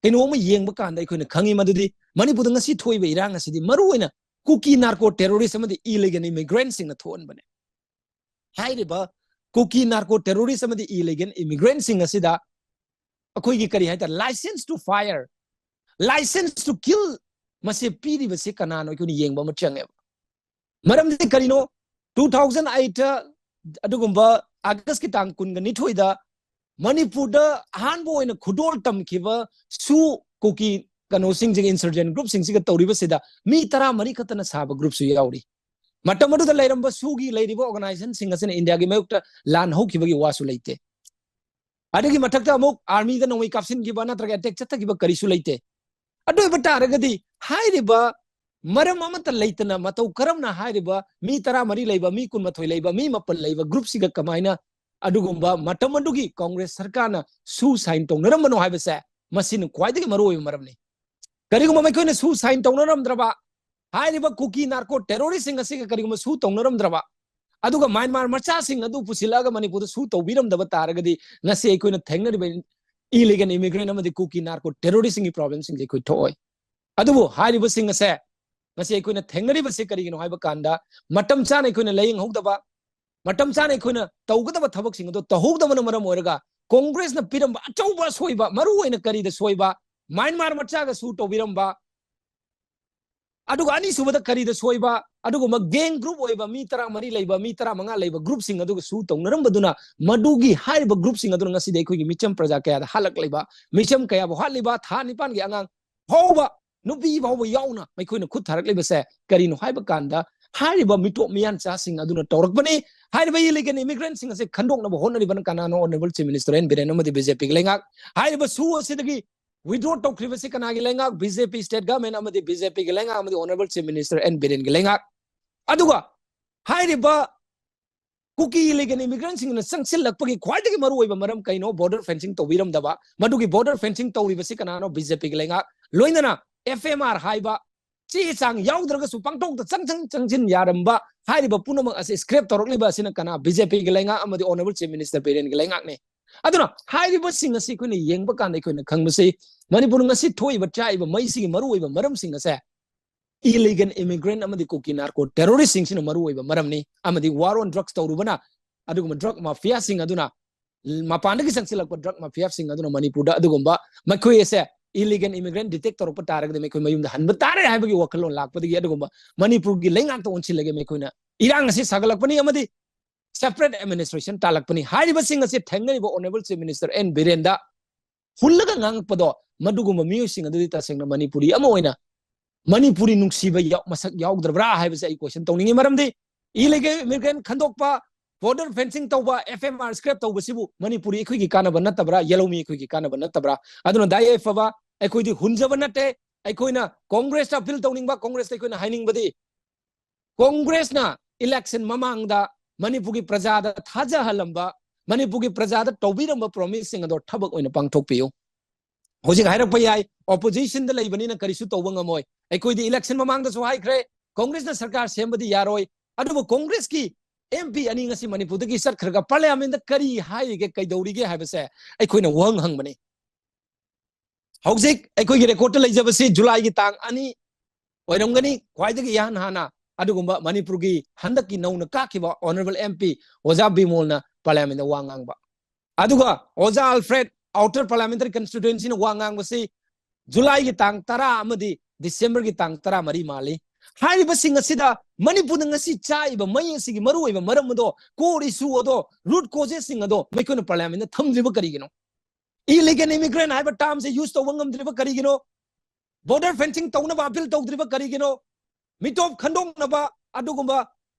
ꯀꯩꯅꯣ ꯑꯃ ꯌꯦꯡꯕ ꯀꯥꯟꯗ ꯑꯩꯈꯣꯏꯅ ꯈꯪꯉꯤ ꯃꯗꯨꯗꯤ ꯃꯅꯤꯄꯨꯔꯗ ꯉꯁꯤ ꯊꯣꯛꯏꯕ ꯏꯔꯥꯡ ꯑꯁꯤꯗꯤ ꯃꯔꯨꯑꯣꯏꯅ ꯀꯨꯀꯤ ꯅꯥꯔꯀꯣ ꯇꯦꯔꯣꯔꯤꯁ ꯑꯃꯗꯤ ꯏꯂꯤꯒꯦꯜ ꯏꯃꯤꯒ꯭ꯔꯦꯟꯁꯤꯡꯅ ꯊꯣꯛꯍꯟꯕꯅꯦ꯫ ꯍꯥꯏꯔꯤꯕ ꯀꯨꯀꯤ ꯅꯥꯔꯀꯣ ꯇꯦꯔꯣꯔꯤꯁ ꯑꯃꯗꯤ ꯏꯂꯤꯒꯦꯜ ꯏꯃꯤꯒ꯭ꯔꯦꯟꯁꯤꯡ ꯑꯁꯤꯗ ꯑꯩꯈꯣꯏꯒꯤ ꯀꯔꯤ ꯍꯥꯏꯇꯥꯔꯦ, license to fire, license to kill, ꯃꯁꯤ ꯄꯤꯔꯤꯕꯁꯤ ꯀꯅꯥꯅꯣ ꯑꯩꯈꯣꯏꯅ ꯌꯦꯡꯕ ꯑꯃ ꯆꯪꯉꯦꯕ꯫ ꯃꯔꯝꯗꯤ ꯀꯔꯤꯅꯣ? Two thousand eight ꯑꯗꯨꯒꯨꯝꯕ ꯑꯥꯒꯁꯀꯤ ꯇꯥꯡ ꯀꯨꯟꯒ ꯅꯤꯊꯣꯏꯗ ꯃꯅꯤꯄꯨꯔꯗ ꯑꯍꯥꯟꯕ ꯑꯣꯏꯅ ꯈꯨꯗꯣꯜ ꯇꯝꯈꯤꯕ ꯁꯨ ꯀꯨꯀꯤ ꯀꯩꯅꯣꯁꯤꯡꯁꯤꯒ, insurgent groupꯁꯤꯡꯁꯤꯒ ꯇꯧꯔꯤꯕꯁꯤꯗ ꯃꯤ ꯇꯔꯥꯃꯔꯤ ꯈꯛꯇꯅ ꯁꯥꯕ groupꯁꯨ ꯌꯥꯎꯔꯤ꯫ ꯃꯇꯝ ꯑꯗꯨꯗ ꯂꯩꯔꯝꯕ ꯁꯨꯒꯤ ꯂꯩꯔꯤꯕ organizationꯁꯤꯡ ꯑꯁꯤꯅ ꯏꯟꯗꯤꯌꯥꯒꯤ ꯃꯥꯌꯣꯛꯇ ꯂꯥꯟ ꯍꯧꯈꯤꯕꯒꯤ ꯋꯥꯁꯨ ꯂꯩꯇꯦ꯫ ꯑꯗꯨꯒꯤ ꯃꯊꯛꯇ ꯑꯃꯨꯛ armyꯗ ꯅꯣꯡꯃꯩ ꯀꯥꯞꯁꯤꯟꯈꯤꯕ ꯅꯠꯇ꯭ꯔꯒ attack ꯆꯠꯊꯈꯤꯕ ꯀꯔꯤꯁꯨ ꯂꯩꯇꯦ꯫ ꯑꯗꯨ ꯑꯣꯏꯕ ꯇꯥꯔꯒꯗꯤ ꯍꯥꯏꯔꯤꯕ ꯃꯔꯝ ꯑꯃꯠꯇ ꯂꯩꯇꯅ ꯃꯇꯧ ꯀꯔꯝꯅ ꯍꯥꯏꯔꯤꯕ ꯃꯤ ꯇꯔꯥꯃꯔꯤ ꯂꯩꯕ, ꯃꯤ ꯀꯨꯟꯃꯥꯊꯣꯏ ꯂꯩꯕ, ꯃꯤ ꯃꯥꯄꯟ ꯂꯩꯕ groupꯁꯤꯒ ꯀꯃꯥꯏꯅ ꯑꯗꯨꯒꯨꯝꯕ ꯃꯇꯝ ꯑꯗꯨꯒꯤ ꯀꯣꯡꯒ꯭ꯔꯦꯁ ꯁꯔꯀꯥꯔꯅ ꯁꯨ sign ꯇꯧꯅꯔꯝꯕꯅꯣ ꯍꯥꯏꯕꯁꯦ ꯃꯁꯤꯅ ꯈ꯭ꯋꯥꯏꯗꯒꯤ ꯃꯔꯨꯑꯣꯏꯕ ꯃꯔꯝꯅꯤ꯫ ꯀꯔꯤꯒꯨꯝꯕ ꯃꯈꯣꯏꯅ ꯁꯨ sign ꯇꯧꯅꯔꯝꯗ꯭ꯔꯕ, ꯍꯥꯏꯔꯤꯕ ꯀꯨꯀꯤ ꯅꯥꯔꯀꯣ ꯇꯦꯔꯣꯔꯤꯁꯁꯤꯡ ꯑꯁꯤꯒ ꯀꯔꯤꯒꯨꯝꯕ ꯁꯨ ꯇꯧꯅꯔꯝꯗ꯭ꯔꯕ, ꯑꯗꯨꯒ ꯃ꯭ꯌꯥꯟꯃꯥꯔ ꯃꯆꯥꯁꯤꯡ ꯑꯗꯨ ꯄꯨꯁꯤꯜꯂꯛꯑꯒ ꯃꯅꯤꯄꯨꯔꯗ ꯁꯨ ꯇꯧꯕꯤꯔꯝꯗꯕ ꯇꯥꯔꯒꯗꯤ ꯉꯁꯤ ꯑꯩꯈꯣꯏꯅ ꯊꯦꯡꯅꯔꯤꯕ illegal immigrant ꯑꯃꯗꯤ ꯀꯨꯀꯤ ꯅꯥꯔꯀꯣ ꯇꯦꯔꯣꯔꯤꯁꯁꯤꯡꯒꯤ problemꯁꯤꯡꯁꯦ ꯑꯩꯈꯣꯏ ꯊꯣꯛꯑꯣꯏ꯫ ꯑꯗꯨꯕꯨ ꯍꯥꯏꯔꯤꯕꯁꯤꯡ ꯑꯁꯦ ꯉꯁꯤ ꯑꯩꯈꯣꯏꯅ ꯊꯦꯡꯅꯔꯤꯕꯁꯤ ꯀꯔꯤꯒꯤꯅꯣ ꯍꯥꯏꯕ ꯀꯥꯟꯗ ꯃꯇꯝ ꯆꯥꯅ ꯑꯩꯈꯣꯏꯅ ꯂꯥꯏꯌꯦꯡꯍꯧꯗꯕ, ꯃꯇꯝ ꯆꯥꯅ ꯑꯩꯈꯣꯏꯅ ꯇꯧꯒꯗꯕ ꯊꯕꯛꯁꯤꯡ ꯑꯗꯨ ꯇꯧꯍꯧꯗꯕꯅ ꯃꯔꯝ ꯑꯣꯏꯔꯒ ꯀꯣꯡꯒ꯭ꯔꯦꯁꯅ ꯄꯤꯔꯝꯕ ꯑꯆꯧꯕ ꯑꯁꯣꯏꯕ, ꯃꯔꯨꯑꯣꯏꯅ ꯀꯔꯤꯗ ꯁꯣꯏꯕ? ꯃ꯭ꯌꯥꯟꯃꯥꯔ ꯃꯆꯥꯒ ꯁꯨ ꯇꯧꯕꯤꯔꯝꯕ, ꯑꯗꯨꯒ ꯑꯅꯤꯁꯨꯕꯗ ꯀꯔꯤꯗ ꯁꯣꯏꯕ? ꯑꯗꯨꯒꯨꯝꯕ gang group ꯑꯣꯏꯕ ꯃꯤ ꯇꯔꯥꯃꯔꯤ ꯂꯩꯕ, ꯃꯤ ꯇꯔꯥꯃꯉꯥ ꯂꯩꯕ groupꯁꯤꯡ ꯑꯗꯨꯒ ꯁꯨ ꯇꯧꯅꯔꯝꯕꯗꯨꯅ ꯃꯗꯨꯒꯤ ꯍꯥꯏꯔꯤꯕ groupꯁꯤꯡ ꯑꯗꯨꯅ ꯉꯁꯤꯗꯤ ꯑꯩꯈꯣꯏꯒꯤ ꯃꯤꯆꯝ ꯄ꯭ꯔꯖꯥ ꯀꯌꯥꯗ ꯍꯥꯠꯂꯛꯂꯤꯕ, ꯃꯤꯆꯝ ꯀꯌꯥꯕꯨ ꯍꯥꯠꯂꯤꯕ, ꯊꯥ ꯅꯤꯄꯥꯟꯒꯤ ꯑꯉꯥꯡ ꯐꯥꯎꯕ, ꯅꯨꯄꯤ ꯐꯥꯎꯕ ꯌꯥꯎꯅ ꯃꯈꯣꯏꯅ ꯈꯨꯠ ꯊꯥꯔꯛꯂꯤꯕꯁꯦ ꯀꯔꯤꯅꯣ ꯍꯥꯏꯕ ꯀꯥꯟꯗ ꯍꯥꯏꯔꯤꯕ ꯃꯤꯇꯣꯞ ꯃꯤꯌꯥꯟꯆꯥꯁꯤꯡ ꯑꯗꯨꯅ ꯇꯧꯔꯛꯄꯅꯤ꯫ ꯍꯥꯏꯔꯤꯕ illegal immigrantꯁꯤꯡ ꯑꯁꯤ ꯈꯟꯗꯣꯛꯅꯕ ꯍꯣꯠꯅꯔꯤꯕꯅ ꯀꯅꯥꯅꯣ? Honourable Chief Minister N Biren ꯑꯃꯗꯤ BJPꯒꯤ ꯂꯩꯉꯥꯛ꯫ ꯍꯥꯏꯔꯤꯕ ꯁꯨ ꯑꯁꯤꯗꯒꯤ withdraw ꯇꯧꯈ꯭ꯔꯤꯕꯁꯤ ꯀꯅꯥꯒꯤ ꯂꯩꯉꯥꯛ? BJP state government ꯑꯃꯗꯤ BJPꯒꯤ ꯂꯩꯉꯥꯛ ꯑꯃꯗꯤ Honourable Chief Minister ꯑꯦꯟ ꯕꯤꯔꯦꯟꯒꯤ ꯂꯩꯉꯥꯛ꯫ ꯑꯗꯨꯒ ꯍꯥꯏꯔꯤꯕ ꯀꯨꯀꯤ illegal immigrantꯁꯤꯡꯅ ꯆꯪꯁꯤꯜꯂꯛꯄꯒꯤ ꯈ꯭ꯋꯥꯏꯗꯒꯤ ꯃꯔꯨꯑꯣꯏꯕ ꯃꯔꯝ ꯀꯩꯅꯣ? Border fencing ꯇꯧꯕꯤꯔꯝꯗꯕ꯫ ꯃꯗꯨꯒꯤ border fencing ꯇꯧꯔꯤꯕꯁꯤ ꯀꯅꯥꯅꯣ? BJPꯒꯤ ꯂꯩꯉꯥꯛ꯫ ꯂꯣꯏꯅꯅ F M R ꯍꯥꯏꯕ ꯆꯦ ꯆꯥꯡ ꯌꯥꯎꯗ꯭ꯔꯒꯁꯨ ꯄꯥꯡꯊꯣꯛꯇ ꯆꯪꯁꯪ ꯆꯪꯁꯤꯟ ꯌꯥꯔꯝꯕ ꯍꯥꯏꯔꯤꯕ ꯄꯨꯝꯅꯃꯛ ꯑꯁꯤ scrap ꯇꯧꯔꯛꯂꯤꯕ ꯑꯁꯤꯅ ꯀꯅꯥ? BJPꯒꯤ ꯂꯩꯉꯥꯛ ꯑꯃꯗꯤ Honourable Chief Minister ꯕꯤꯔꯦꯟꯒꯤ ꯂꯩꯉꯥꯛꯅꯤ꯫ ꯑꯗꯨꯅ ꯍꯥꯏꯔꯤꯕꯁꯤꯡ ꯑꯁꯤ ꯑꯩꯈꯣꯏꯅ ꯌꯦꯡꯕ ꯀꯥꯟꯗ ꯑꯩꯈꯣꯏꯅ ꯈꯪꯕꯁꯤ, ꯃꯅꯤꯄꯨꯔ ꯉꯁꯤ ꯊꯣꯛꯏꯕ ꯆꯥꯛꯏꯕ ꯃꯩꯁꯤꯒꯤ ꯃꯔꯨꯑꯣꯏꯕ ꯃꯔꯝꯁꯤꯡ ꯑꯁꯦ illegal immigrant ꯑꯃꯗꯤ ꯀꯨꯀꯤ ꯅꯥꯔꯀꯣ ꯇꯦꯔꯣꯔꯤꯁꯁꯤꯡꯁꯤꯅ ꯃꯔꯨꯑꯣꯏꯕ ꯃꯔꯝꯅꯤ꯫ ꯑꯃꯗꯤ war on drugs ꯇꯧꯔꯨꯕꯅ, ꯑꯗꯨꯒꯨꯝꯕ drug mafiaꯁꯤꯡ ꯑꯗꯨꯅ, ꯃꯄꯥꯟꯗꯒꯤ ꯆꯪꯁꯤꯜꯂꯛꯄ drug mafiaꯁꯤꯡ ꯑꯗꯨꯅ ꯃꯅꯤꯄꯨꯔꯗ ꯑꯗꯨꯒꯨꯝꯕ ꯃꯈꯣꯏ ꯑꯁꯦ illegal immigrant detect ꯇꯧꯔꯛꯄ ꯇꯥꯔꯒꯗꯤ ꯃꯈꯣꯏ ꯃꯌꯨꯝꯗ ꯍꯟꯕ ꯇꯥꯔꯦ ꯍꯥꯏꯕꯒꯤ ꯋꯥꯈꯜꯂꯣꯟ ꯂꯥꯛꯄꯗꯒꯤ ꯑꯗꯨꯒꯨꯝꯕ ꯃꯅꯤꯄꯨꯔꯒꯤ ꯂꯩꯉꯥꯛꯇ ꯑꯣꯟꯁꯤꯜꯂꯒꯦ, ꯃꯈꯣꯏꯅ ꯏꯔꯥꯡ ꯑꯁꯤ ꯁꯥꯒꯠꯂꯛꯄꯅꯤ ꯑꯃꯗꯤ separate administration ꯇꯥꯜꯂꯛꯄꯅꯤ꯫ ꯍꯥꯏꯔꯤꯕꯁꯤꯡ ꯑꯁꯤ ꯊꯦꯡꯅꯔꯤꯕ Honourable Chief Minister N ꯕꯤꯔꯦꯟꯗ ꯍꯨꯜꯂꯒ ꯉꯥꯡꯉꯛꯄꯗꯣ, ꯃꯗꯨꯒꯨꯝꯕ ꯃꯤꯑꯣꯏꯁꯤꯡ ꯑꯗꯨꯗꯤ ꯇꯁꯦꯡꯅ ꯃꯅꯤꯄꯨꯔꯤ ꯑꯃ ꯑꯣꯏꯅ ꯃꯅꯤꯄꯨꯔꯤ ꯅꯨꯡꯁꯤꯕ ꯌꯥꯎ-, ꯃꯁꯛ ꯌꯥꯎꯗ꯭ꯔꯕ꯭ꯔꯥ ꯍꯥꯏꯕꯁꯦ ꯑꯩ question ꯇꯧꯅꯤꯡꯉꯤ꯫ ꯃꯔꯝꯗꯤ illegal immigrant ꯈꯟꯗꯣꯛꯄ, border fencing ꯇꯧꯕ, F M R scrap ꯇꯧꯕꯁꯤꯕꯨ Manipuri ꯑꯩꯈꯣꯏꯒꯤ ꯀꯥꯟꯅꯕ ꯅꯠꯇꯕ꯭ꯔꯥ? ꯌꯦꯜꯍꯧꯃꯤ ꯑꯩꯈꯣꯏꯒꯤ ꯀꯥꯟꯅꯕ ꯅꯠꯇꯕ꯭ꯔꯥ? ꯑꯗꯨꯅ ꯗꯥꯏ ꯌꯥꯏꯐꯕ, ꯑꯩꯈꯣꯏꯗꯤ ꯍꯨꯟꯖꯕ ꯅꯠꯇꯦ꯫ ꯑꯩꯈꯣꯏꯅ Congressꯇ appeal ꯇꯧꯅꯤꯡꯕ, Congressꯇ ꯑꯩꯈꯣꯏꯅ ꯍꯥꯏꯅꯤꯡꯕꯗꯤ, Congressꯅ election ꯃꯃꯥꯡꯗ ꯃꯅꯤꯄꯨꯔꯒꯤ ꯄ꯭ꯔꯖꯥꯗ ꯊꯥꯖꯍꯜꯂꯝꯕ, ꯃꯅꯤꯄꯨꯔꯒꯤ ꯄ꯭ꯔꯖꯥꯗ ꯇꯧꯕꯤꯔꯝꯕ promiseꯁꯤꯡ ꯑꯗꯣ ꯊꯕꯛ ꯑꯣꯏꯅ ꯄꯥꯡꯊꯣꯛꯄꯤꯌꯨ꯫ ꯍꯧꯖꯤꯛ ꯍꯥꯏꯔꯛꯄ ꯌꯥꯏ, oppositionꯗ ꯂꯩꯕꯅꯤꯅ ꯀꯔꯤꯁꯨ ꯇꯧꯕ ꯉꯝꯃꯣꯏ꯫ ꯑꯩꯈꯣꯏꯗꯤ election ꯃꯃꯥꯡꯗꯁꯨ ꯍꯥꯏꯈ꯭ꯔꯦ, Congressꯅ ꯁꯔꯀꯥꯔ ꯁꯦꯝꯕꯗꯤ ꯌꯥꯔꯣꯏ꯫ ꯑꯗꯨꯕꯨ Congressꯀꯤ M P ꯑꯅꯤ ꯉꯁꯤ ꯃꯅꯤꯄꯨꯔꯗꯒꯤ ꯆꯠꯈ꯭ꯔꯒ parliamentꯇ ꯀꯔꯤ ꯍꯥꯏꯔꯤꯒꯦ, ꯀꯩꯗꯧꯔꯤꯒꯦ ꯍꯥꯏꯕꯁꯦ ꯑꯩꯈꯣꯏꯅ ꯋꯥꯍꯪ ꯍꯪꯕꯅꯤ꯫ ꯍꯧꯖꯤꯛ ꯑꯩꯈꯣꯏꯒꯤ recordꯇ ꯂꯩꯖꯕꯁꯤ Julyꯒꯤ ꯇꯥꯡ ꯑꯅꯤ ꯑꯣꯏꯔꯝꯒꯅꯤ, ꯈ꯭ꯋꯥꯏꯗꯒꯤ ꯏꯍꯥꯟ ꯍꯥꯟꯅ ꯑꯗꯨꯒꯨꯝꯕ ꯃꯅꯤꯄꯨꯔꯒꯤ ꯍꯟꯗꯛꯀꯤ ꯅꯧꯅ ꯀꯥꯈꯤꯕ Honourable M P ꯑꯣꯖꯥ ꯕꯤꯃꯣꯜꯅ parliamentꯇ ꯋꯥ ꯉꯥꯡꯕ꯫ ꯑꯗꯨꯒ ꯑꯣꯖꯥ Alfred, Outer Parliamentary Constituencyꯅ ꯋꯥ ꯉꯥꯡꯕꯁꯤ Julyꯒꯤ ꯇꯥꯡ ꯇꯔꯥ ꯑꯃꯗꯤ Decemberꯒꯤ ꯇꯥꯡ ꯇꯔꯥꯃꯔꯤ ꯃꯥꯜꯂꯤ꯫ ꯍꯥꯏꯔꯤꯕꯁꯤꯡ ꯑꯁꯤꯗ ꯃꯅꯤꯄꯨꯔꯗ ꯉꯁꯤ ꯆꯥꯛꯏꯕ ꯃꯩ ꯑꯁꯤꯒꯤ ꯃꯔꯨꯑꯣꯏꯕ ꯃꯔꯝ ꯑꯗꯣ, core issue ꯑꯗꯣ, root causesꯁꯤꯡ ꯑꯗꯣ ꯃꯈꯣꯏꯅ parliamentꯇ ꯊꯝꯗ꯭ꯔꯤꯕ ꯀꯔꯤꯒꯤꯅꯣ? Illegal immigrant ꯍꯥꯏꯕ termꯁꯦ use ꯇꯧꯕ ꯉꯝꯗ꯭ꯔꯤꯕ ꯀꯔꯤꯒꯤꯅꯣ? Border fencing ꯇꯧꯅꯕ appeal ꯇꯧꯗ꯭ꯔꯤꯕ ꯀꯔꯤꯒꯤꯅꯣ? ꯃꯤꯇꯣꯞ ꯈꯟꯗꯣꯛꯅꯕ ꯑꯗꯨꯒꯨꯝꯕ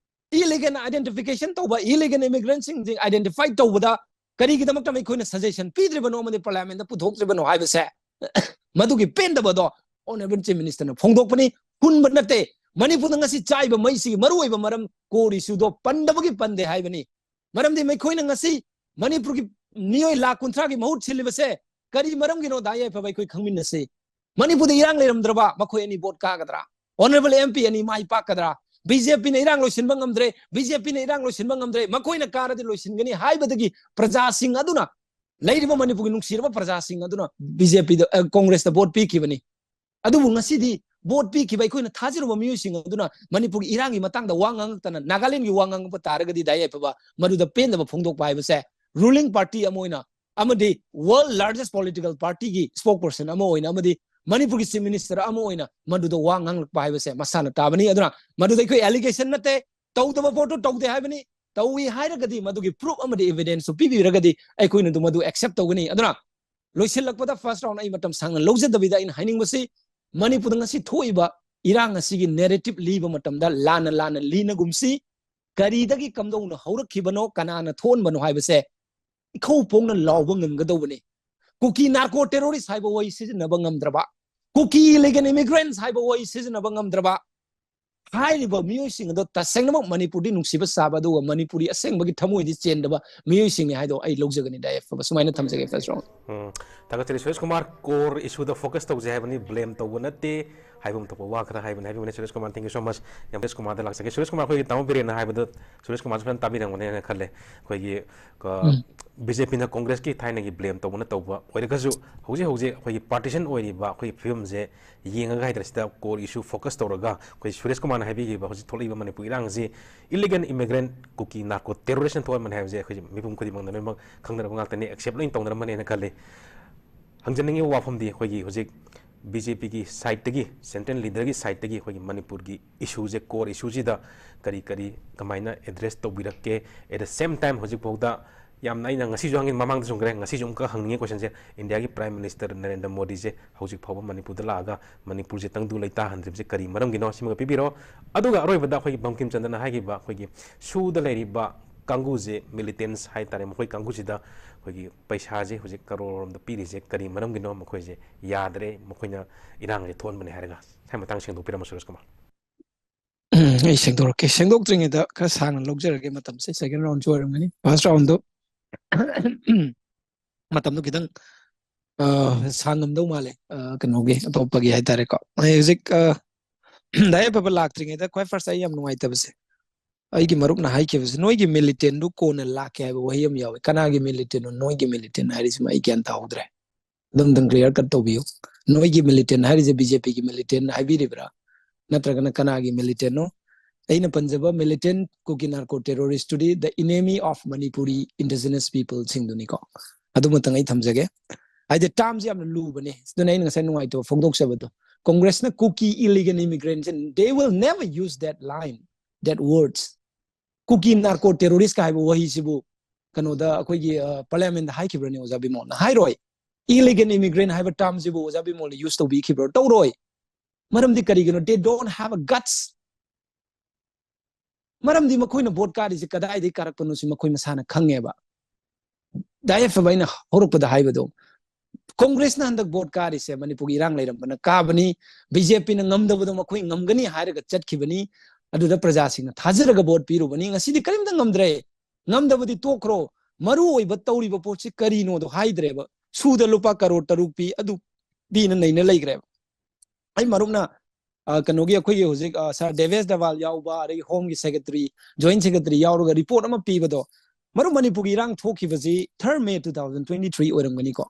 illegal identification ꯇꯧꯕ, illegal immigrantꯁꯤꯡꯁꯤ identify ꯇꯧꯕꯗ ꯀꯔꯤꯒꯤꯗꯃꯛꯇ ꯑꯩꯈꯣꯏꯅ suggestion ꯄꯤꯗ꯭ꯔꯤꯕꯅꯣ ꯑꯃꯗꯤ parliamentꯇ ꯄꯨꯊꯣꯛꯇ꯭ꯔꯤꯕꯅꯣ ꯍꯥꯏꯕꯁꯦ, ꯃꯗꯨꯒꯤ ꯄꯦꯟꯗꯕꯗꯣ Honourable Chief Ministerꯅ ꯐꯣꯡꯗꯣꯛꯄꯅꯤ꯫ ꯍꯨꯟꯕ ꯅꯠꯇꯦ꯫ ꯃꯅꯤꯄꯨꯔꯗ ꯉꯁꯤ ꯆꯥꯛꯏꯕ ꯃꯩꯁꯤꯒꯤ ꯃꯔꯨꯑꯣꯏꯕ ꯃꯔꯝ, core issueꯗꯣ ꯄꯟꯗꯕꯒꯤ ꯄꯟꯗꯦ ꯍꯥꯏꯕꯅꯤ꯫ ꯃꯔꯝꯗꯤ ꯃꯈꯣꯏꯅ ꯉꯁꯤ ꯃꯅꯤꯄꯨꯔꯒꯤ ꯃꯤꯑꯣꯏ ꯂꯥꯈ ꯀꯨꯟꯊ꯭ꯔꯥꯒꯤ ꯃꯍꯨꯠ ꯁꯤꯜꯂꯤꯕꯁꯦ ꯀꯔꯤ ꯃꯔꯝꯒꯤꯅꯣ? ꯗꯥ ꯌꯥꯏꯐꯕ, ꯑꯩꯈꯣꯏ ꯈꯪꯃꯤꯟꯅꯁꯤ꯫ ꯃꯅꯤꯄꯨꯔꯗ ꯏꯔꯥꯡ ꯂꯩꯔꯝꯗ꯭ꯔꯕ ꯃꯈꯣꯏ ꯑꯅꯤ vote ꯀꯥꯒꯗ꯭ꯔꯥ? Honourable M P ꯑꯅꯤ ꯃꯥꯏ ꯄꯥꯛꯀꯗ꯭ꯔꯥ? BJPꯅ ꯏꯔꯥꯡ ꯂꯣꯏꯁꯤꯟꯕ ꯉꯝꯗ꯭ꯔꯦ, BJPꯅ ꯏꯔꯥꯡ ꯂꯣꯏꯁꯤꯟꯕ ꯉꯝꯗ꯭ꯔꯦ, ꯃꯈꯣꯏꯅ ꯀꯥꯔꯗꯤ ꯂꯣꯏꯁꯤꯟꯒꯅꯤ ꯍꯥꯏꯕꯗꯒꯤ ꯄ꯭ꯔꯖꯥꯁꯤꯡ ꯑꯗꯨꯅ ꯂꯩꯔꯤꯕ ꯃꯅꯤꯄꯨꯔꯒꯤ ꯅꯨꯡꯁꯤꯔꯕ ꯄ꯭ꯔꯖꯥꯁꯤꯡ ꯑꯗꯨꯅ ꯕꯤ ꯖꯦ ꯄꯤꯗ, ꯑ, ꯀꯣꯡꯒ꯭ꯔꯦꯁꯇ ꯚꯣꯠ ꯄꯤꯈꯤꯕꯅꯤ꯫ ꯑꯗꯨꯕꯨ ꯉꯁꯤꯗꯤ ꯚꯣꯠ ꯄꯤꯈꯤꯕ ꯑꯩꯈꯣꯏꯅ ꯊꯥꯖꯔꯨꯕ ꯃꯤꯑꯣꯏꯁꯤꯡ ꯑꯗꯨꯅ ꯃꯅꯤꯄꯨꯔꯒꯤ ꯏꯔꯥꯡꯒꯤ ꯃꯇꯥꯡꯗ ꯋꯥ ꯉꯥꯡꯉꯛꯇꯅ ꯅꯥꯒꯥꯂꯦꯟꯒꯤ ꯋꯥ ꯉꯥꯡꯉꯛꯄ ꯇꯥꯔꯒꯗꯤ ꯗꯥ ꯌꯥꯏꯐꯕ, ꯃꯗꯨꯗ ꯄꯦꯟꯗꯕ ꯐꯣꯡꯗꯣꯛꯄ ꯍꯥꯏꯕꯁꯦ, ruling party ꯑꯃ ꯑꯣꯏꯅ ꯑꯃꯗꯤ world largest political partyꯒꯤ spokesperson ꯑꯃ ꯑꯣꯏꯅ ꯑꯃꯗꯤ ꯃꯅꯤꯄꯨꯔꯒꯤ Chief Minister ꯑꯃ ꯑꯣꯏꯅ ꯃꯗꯨꯗ ꯋꯥ ꯉꯥꯡꯂꯛꯄ ꯍꯥꯏꯕꯁꯦ ꯃꯁꯥꯅ ꯇꯥꯕꯅꯤ꯫ ꯑꯗꯨꯅ ꯃꯗꯨꯗ ꯑꯩꯈꯣꯏ allegation ꯅꯠꯇꯦ, ꯇꯧꯗꯕ ꯄꯣꯠꯇꯨ ꯇꯧꯗꯦ ꯍꯥꯏꯕꯅꯤ꯫ ꯇꯧꯏ ꯍꯥꯏꯔꯒꯗꯤ ꯃꯗꯨꯒꯤ proof ꯑꯃꯗꯤ evidence ꯄꯤꯕꯤꯔꯒꯗꯤ ꯑꯩꯈꯣꯏꯅ ꯑꯗꯨ ꯃꯗꯨ accept ꯇꯧꯒꯅꯤ꯫ ꯑꯗꯨꯅ ꯂꯣꯏꯁꯤꯜꯂꯛꯄꯗ first round ꯑꯩ ꯃꯇꯝ ꯁꯥꯡꯅ ꯂꯧꯖꯗꯕꯤꯗ ꯑꯩꯅ ꯍꯥꯏꯅꯤꯡꯕꯁꯤ, ꯃꯅꯤꯄꯨꯔꯗ ꯉꯁꯤ ꯊꯣꯛꯏꯕ ꯏꯔꯥꯡ ꯑꯁꯤꯒꯤ narrative ꯂꯤꯕ ꯃꯇꯝꯗ ꯂꯥꯟꯅ ꯂꯥꯟꯅ ꯂꯤꯅꯒꯨꯝꯁꯤ, ꯀꯔꯤꯗꯒꯤ ꯀꯝꯗꯧꯅ ꯍꯧꯔꯛꯈꯤꯕꯅꯣ, ꯀꯅꯥꯅ ꯊꯣꯛꯍꯟꯕꯅꯣ ꯍꯥꯏꯕꯁꯦ ꯏꯈꯧ ꯐꯣꯡꯅ ꯂꯥꯎꯕ ꯉꯝꯒꯗꯧꯕꯅꯤ꯫ ꯀꯨꯀꯤ narco terrorist ꯍꯥꯏꯕ ꯋꯥꯍꯩ ꯁꯤꯖꯤꯟꯅꯕ ꯉꯝꯗ꯭ꯔꯕ, ꯀꯨꯀꯤ illegal immigrants ꯍꯥꯏꯕ ꯋꯥꯍꯩ ꯁꯤꯖꯤꯟꯅꯕ ꯉꯝꯗ꯭ꯔꯕ, ꯍꯥꯏꯔꯤꯕ ꯃꯤꯑꯣꯏꯁꯤꯡ ꯑꯗꯣ ꯇꯁꯦꯡꯅꯃꯛ ꯃꯅꯤꯄꯨꯔꯗꯤ ꯅꯨꯡꯁꯤꯕ ꯁꯥꯕ, ꯑꯗꯨꯒ ꯃꯅꯤꯄꯨꯔꯤ ꯑꯁꯦꯡꯕꯒꯤ ꯊꯃꯣꯏꯗꯤ ꯆꯦꯟꯗꯕ ꯃꯤꯑꯣꯏꯁꯤꯡꯅꯤ ꯍꯥꯏꯗꯣ ꯑꯩ ꯂꯧꯖꯒꯅꯤ, ꯗꯥ ꯌꯥꯏꯐꯕ꯫ ꯁꯨꯃꯥꯏꯅ ꯊꯝꯖꯒꯦ, first round꯫ ꯎꯝ, ꯊꯥꯒꯠꯆꯔꯤ꯫ ꯁꯨꯔꯦꯁ ꯀꯨꯃꯥꯔ, core issue ꯗ focus ꯇꯧꯁꯦ ꯍꯥꯏꯕꯅꯤ, blame ꯇꯧꯕ ꯅꯠꯇꯦ ꯍꯥꯏꯕ ꯑꯃ ꯊꯣꯛꯄ ꯋꯥ ꯈꯔ ꯍꯥꯏꯕꯅꯤ, ꯍꯥꯏꯕꯤꯕꯅꯦ Suresh Kumar. Thank you so much꯫ ꯌꯥꯝ ꯁꯨꯔꯦꯁ ꯀꯨꯃꯥꯔꯗ ꯂꯥꯛꯆꯒꯦ꯫ ꯁꯨꯔꯦꯁ ꯀꯨꯃꯥꯔ, ꯑꯩꯈꯣꯏꯒꯤ ꯇꯥꯃꯣ ꯕꯤꯔꯦꯟꯅ ꯍꯥꯏꯕꯗꯣ ꯁꯨꯔꯦꯁ ꯀꯨꯃꯥꯔꯁꯨ ꯐꯖꯅ ꯇꯥꯕꯤꯔꯝꯒꯅꯦꯅ ꯈꯜꯂꯦ꯫ ꯑꯩꯈꯣꯏꯒꯤ, ꯀ-, ꯕꯤ ꯖꯦ ꯄꯤꯅ ꯀꯣꯡꯒ꯭ꯔꯦꯁꯀꯤ ꯊꯥꯏꯅꯒꯤ blame ꯇꯧꯕꯅ ꯇꯧꯕ ꯑꯣꯏꯔꯒꯁꯨ, ꯍꯧꯖꯤꯛ ꯍꯧꯖꯤꯛ ꯑꯩꯈꯣꯏꯒꯤ partition ꯑꯣꯏꯔꯤꯕ ꯑꯩꯈꯣꯏꯒꯤ ꯐꯤꯕꯝꯁꯦ ꯌꯦꯡꯉꯒ ꯍꯥꯏꯇꯥꯔꯦ, ꯁꯤꯗ core issue focus ꯇꯧꯔꯒ ꯑꯩꯈꯣꯏ ꯁꯨꯔꯦꯁ ꯀꯨꯃꯥꯔꯅ ꯍꯥꯏꯕꯤꯈꯤꯕ ꯍꯧꯖꯤꯛ ꯊꯣꯛꯂꯛꯏꯕ ꯃꯅꯤꯄꯨꯔ ꯏꯔꯥꯡꯁꯤ illegal immigrant, ꯀꯨꯀꯤ narco terrorist ꯅ ꯊꯣꯛꯍꯟꯕꯅꯦ ꯍꯥꯏꯕꯁꯦ ꯑꯩꯈꯣꯏ ꯃꯤꯄꯨꯝ ꯈꯨꯗꯤꯡꯃꯛꯅ ꯂꯣꯏꯅꯃꯛ ꯈꯪꯅꯔꯕ ꯉꯥꯛꯇꯅꯤ, accept ꯂꯣꯏꯅ ꯇꯧꯅꯔꯝꯃꯅꯦꯅ ꯈꯜꯂꯤ꯫ ꯍꯪꯖꯅꯤꯡꯉꯤꯕ ꯋꯥꯐꯝꯗꯤ ꯑꯩꯈꯣꯏꯒꯤ ꯍꯧꯖꯤꯛ ꯕꯤ ꯖꯦ ꯄꯤꯒꯤ side ꯇꯒꯤ, central leader ꯒꯤ side ꯇꯒꯤ ꯑꯩꯈꯣꯏꯒꯤ ꯃꯅꯤꯄꯨꯔꯒꯤ issue ꯁꯦ, core issue ꯁꯤꯗ ꯀꯔꯤ ꯀꯔꯤ ꯀꯃꯥꯏꯅ address ꯇꯧꯕꯤꯔꯛꯀꯦ? At the same time, ꯍꯧꯖꯤꯛ ꯐꯥꯎꯗ ꯌꯥꯝꯅ, ꯑꯩꯅ ꯉꯁꯤꯁꯨ ꯍꯪꯉꯤ, ꯃꯃꯥꯡꯗꯁꯨ ꯍꯪꯈ꯭ꯔꯦ, ꯉꯁꯤꯁꯨ ꯑꯃꯨꯛꯀ ꯍꯪꯅꯤꯡꯉꯤ question ꯁꯦ, ꯏꯟꯗꯤꯌꯥꯒꯤ Prime Minister ꯅꯔꯦꯟꯗ꯭ꯔ ꯃꯣꯗꯤꯁꯦ ꯍꯧꯖꯤꯛ ꯐꯥꯎꯕ ꯃꯅꯤꯄꯨꯔꯗ ꯂꯥꯛꯑꯒ ꯃꯅꯤꯄꯨꯔꯁꯦ ꯇꯪꯗꯨ ꯂꯩꯇꯥꯍꯟꯗ꯭ꯔꯤꯕꯁꯦ ꯀꯔꯤ ꯃꯔꯝꯒꯤꯅꯣ? ꯁꯤꯃꯒ ꯄꯤꯕꯤꯔꯣ꯫ ꯑꯗꯨꯒ ꯑꯔꯣꯏꯕꯗ ꯑꯩꯈꯣꯏꯒꯤ ꯕꯪꯀꯤꯝ ꯆꯟꯗ꯭ꯔꯅ ꯍꯥꯏꯈꯤꯕ ꯑꯩꯈꯣꯏꯒꯤ ꯁꯨꯗ ꯂꯩꯔꯤꯕ ꯀꯥꯡꯕꯨꯁꯦ, militants ꯍꯥꯏꯇꯥꯔꯦ, ꯃꯈꯣꯏ ꯀꯥꯡꯕꯨꯁꯤꯗ ꯑꯩꯈꯣꯏꯒꯤ ꯄꯩꯁꯥꯁꯦ ꯍꯧꯖꯤꯛ ꯀꯔꯣꯔ ꯔꯣꯝꯗ ꯄꯤꯔꯤꯁꯦ ꯀꯔꯤ ꯃꯔꯝꯒꯤꯅꯣ? ꯃꯈꯣꯏꯁꯦ ꯌꯥꯗ꯭ꯔꯦ, ꯃꯈꯣꯏꯅ ꯏꯔꯥꯡꯁꯦ ꯊꯣꯛꯍꯟꯕꯅꯦ ꯍꯥꯏꯔꯒ꯫ ꯁꯤ ꯃꯇꯥꯡ ꯁꯦꯡꯗꯣꯛꯄꯤꯔꯝꯃꯣ, ꯁꯨꯔꯦꯁ ꯀꯨꯃꯥꯔ꯫ ꯎꯝ, ꯑꯩ ꯁꯦꯡꯗꯣꯔꯛꯀꯦ꯫ ꯁꯦꯡꯗꯣꯛꯇ꯭ꯔꯤꯉꯩꯗ ꯈꯔ ꯁꯥꯡꯅ ꯂꯧꯖꯔꯒꯦ ꯃꯇꯝꯁꯦ꯫ Second round ꯁꯨ ꯑꯣꯏꯔꯝꯒꯅꯤ꯫ First round ꯗꯣ ꯃꯇꯝꯗꯣ ꯈꯤꯇꯪ, ꯑ, ꯁꯥꯡꯉꯝꯗꯧ ꯃꯥꯜꯂꯦ, ꯑ, ꯀꯩꯅꯣꯒꯤ, ꯑꯇꯣꯞꯄꯒꯤ ꯍꯥꯏꯇꯥꯔꯦꯀꯣ꯫ ꯑꯩ ꯍꯧꯖꯤꯛ, ꯑ, ꯗꯥ ꯌꯥꯏꯐꯕ ꯂꯥꯛꯇ꯭ꯔꯤꯉꯩꯗ ꯈ꯭ꯋꯥꯏ first ꯑꯩ ꯌꯥꯝ ꯅꯨꯡꯉꯥꯏꯇꯕꯁꯦ, ꯑꯩꯒꯤ ꯃꯔꯨꯞꯅ ꯍꯥꯏꯈꯤꯕꯁꯤ, "ꯅꯣꯏꯒꯤ militantꯗꯨ ꯀꯣꯟꯅ ꯂꯥꯛꯀꯦ" ꯍꯥꯏꯕ ꯋꯥꯍꯩ ꯑꯃ ꯌꯥꯎꯋꯤ꯫ ꯀꯅꯥꯒꯤ militantꯅꯣ ꯅꯣꯏꯒꯤ militant ꯍꯥꯏꯔꯤꯁꯤꯃ ꯑꯩ ꯒ꯭ꯌꯥꯟ ꯇꯥꯍꯧꯗ꯭ꯔꯦ꯫ ꯑꯗꯨꯝꯇꯪ clear cut ꯇꯧꯕꯤꯌꯨ꯫ ꯅꯣꯏꯒꯤ militant ꯍꯥꯏꯔꯤꯁꯦ BJPꯒꯤ militant ꯍꯥꯏꯕꯤꯔꯤꯕ꯭ꯔꯥ? ꯅꯠꯇ꯭ꯔꯒꯅ ꯀꯅꯥꯒꯤ militantꯅꯣ? ꯑꯩꯅ ꯄꯟꯖꯕ militant Kuki narco terroristꯇꯨꯗꯤ the enemy of Manipuri indigenous peopleꯁꯤꯡꯗꯨꯅꯤꯀꯣ꯫ ꯑꯗꯨꯃꯇꯪ ꯑꯩ ꯊꯝꯖꯒꯦ꯫ ꯍꯥꯏꯗꯤ termꯁꯤ ꯌꯥꯝꯅ ꯂꯨꯕꯅꯦ꯫ ꯑꯗꯨꯅ ꯑꯩꯅ ꯉꯁꯥꯏ ꯅꯨꯡꯉꯥꯏꯇꯕ ꯐꯣꯡꯗꯣꯛꯆꯕꯗꯣ꯫ Congressꯅ Kuki illegal immigrantꯁꯦ, they will never use that line, that words꯫ Kuki narco terroristꯀ ꯍꯥꯏꯕ ꯋꯥꯍꯩꯁꯤꯕꯨ ꯀꯩꯅꯣꯗ ꯑꯩꯈꯣꯏꯒꯤ, ꯑ, parliamentꯗ ꯍꯥꯏꯈꯤꯕ꯭ꯔꯅꯦ ꯑꯣꯖꯥ ꯕꯤꯃꯣꯜꯅ? ꯍꯥꯏꯔꯣꯏ꯫ Illegal immigrant ꯍꯥꯏꯕ termꯁꯤꯕꯨ ꯑꯣꯖꯥ ꯕꯤꯃꯣꯜꯅ use ꯇꯧꯕꯤꯈꯤꯕ꯭ꯔꯣ? ꯇꯧꯔꯣꯏ꯫ ꯃꯔꯝꯗꯤ ꯀꯔꯤꯒꯤꯅꯣ? They don't have a guts꯫ ꯃꯔꯝꯗꯤ ꯃꯈꯣꯏꯅ vote ꯀꯥꯔꯤꯁꯦ ꯀꯗꯥꯏꯗꯒꯤ ꯀꯥꯔꯛꯄꯅꯣ ꯁꯤ ꯃꯈꯣꯏ ꯃꯁꯥꯅ ꯈꯪꯉꯦꯕ꯫ ꯗꯥꯏꯌꯦꯐꯕ ꯑꯩꯅ ꯍꯧꯔꯛꯄꯗ ꯍꯥꯏꯕꯗꯣ, Congressꯅ ꯍꯟꯗꯛ vote ꯀꯥꯔꯤꯁꯦ ꯃꯅꯤꯄꯨꯔꯒꯤ ꯏꯔꯥꯡ ꯂꯩꯔꯝꯕꯅ ꯀꯥꯕꯅꯤ꯫ BJPꯅ ꯉꯝꯗꯕꯗꯣ ꯃꯈꯣꯏ ꯉꯝꯒꯅꯤ ꯍꯥꯏꯔꯒ ꯆꯠꯈꯤꯕꯅꯤ꯫ ꯑꯗꯨꯗ ꯄ꯭ꯔꯖꯥꯁꯤꯡꯅ ꯊꯥꯖꯔꯒ vote ꯄꯤꯔꯨꯕꯅꯤ꯫ ꯉꯁꯤꯗꯤ ꯀꯔꯤꯝꯇ ꯉꯝꯗ꯭ꯔꯦ꯫ ꯉꯝꯗꯕꯗꯤ ꯇꯣꯛꯈ꯭ꯔꯣ, ꯃꯔꯨ ꯑꯣꯏꯕ ꯇꯧꯔꯤꯕ ꯄꯣꯠꯁꯤ ꯀꯔꯤꯅꯣꯗꯣ ꯍꯥꯏꯗ꯭ꯔꯦꯕ꯫ ꯁꯨꯗ ꯂꯨꯄꯥ ꯀꯔꯣꯔ ꯇꯔꯨꯛ ꯄꯤ, ꯑꯗꯨ ꯄꯤꯅ ꯅꯩꯅ ꯂꯩꯈ꯭ꯔꯦꯕ꯫ ꯑꯩ ꯃꯔꯨꯞꯅ, ꯑ, ꯀꯩꯅꯣꯒꯤ ꯑꯩꯈꯣꯏꯒꯤ ꯍꯧꯖꯤꯛ, ꯑ, Sir ꯗꯦꯕꯦꯁ ꯗꯕꯥꯜ ꯌꯥꯎꯕ, ꯑꯗꯒꯤ Homeꯒꯤ Secretary, Joint Secretary ꯌꯥꯎꯔꯒ report ꯑꯃ ꯄꯤꯕꯗꯣ, ꯃꯔꯨꯞ, ꯃꯅꯤꯄꯨꯔꯒꯤ ꯏꯔꯥꯡ ꯊꯣꯛꯈꯤꯕꯁꯤ third May two thousand twenty three ꯑꯣꯏꯔꯝꯒꯅꯤꯀꯣ꯫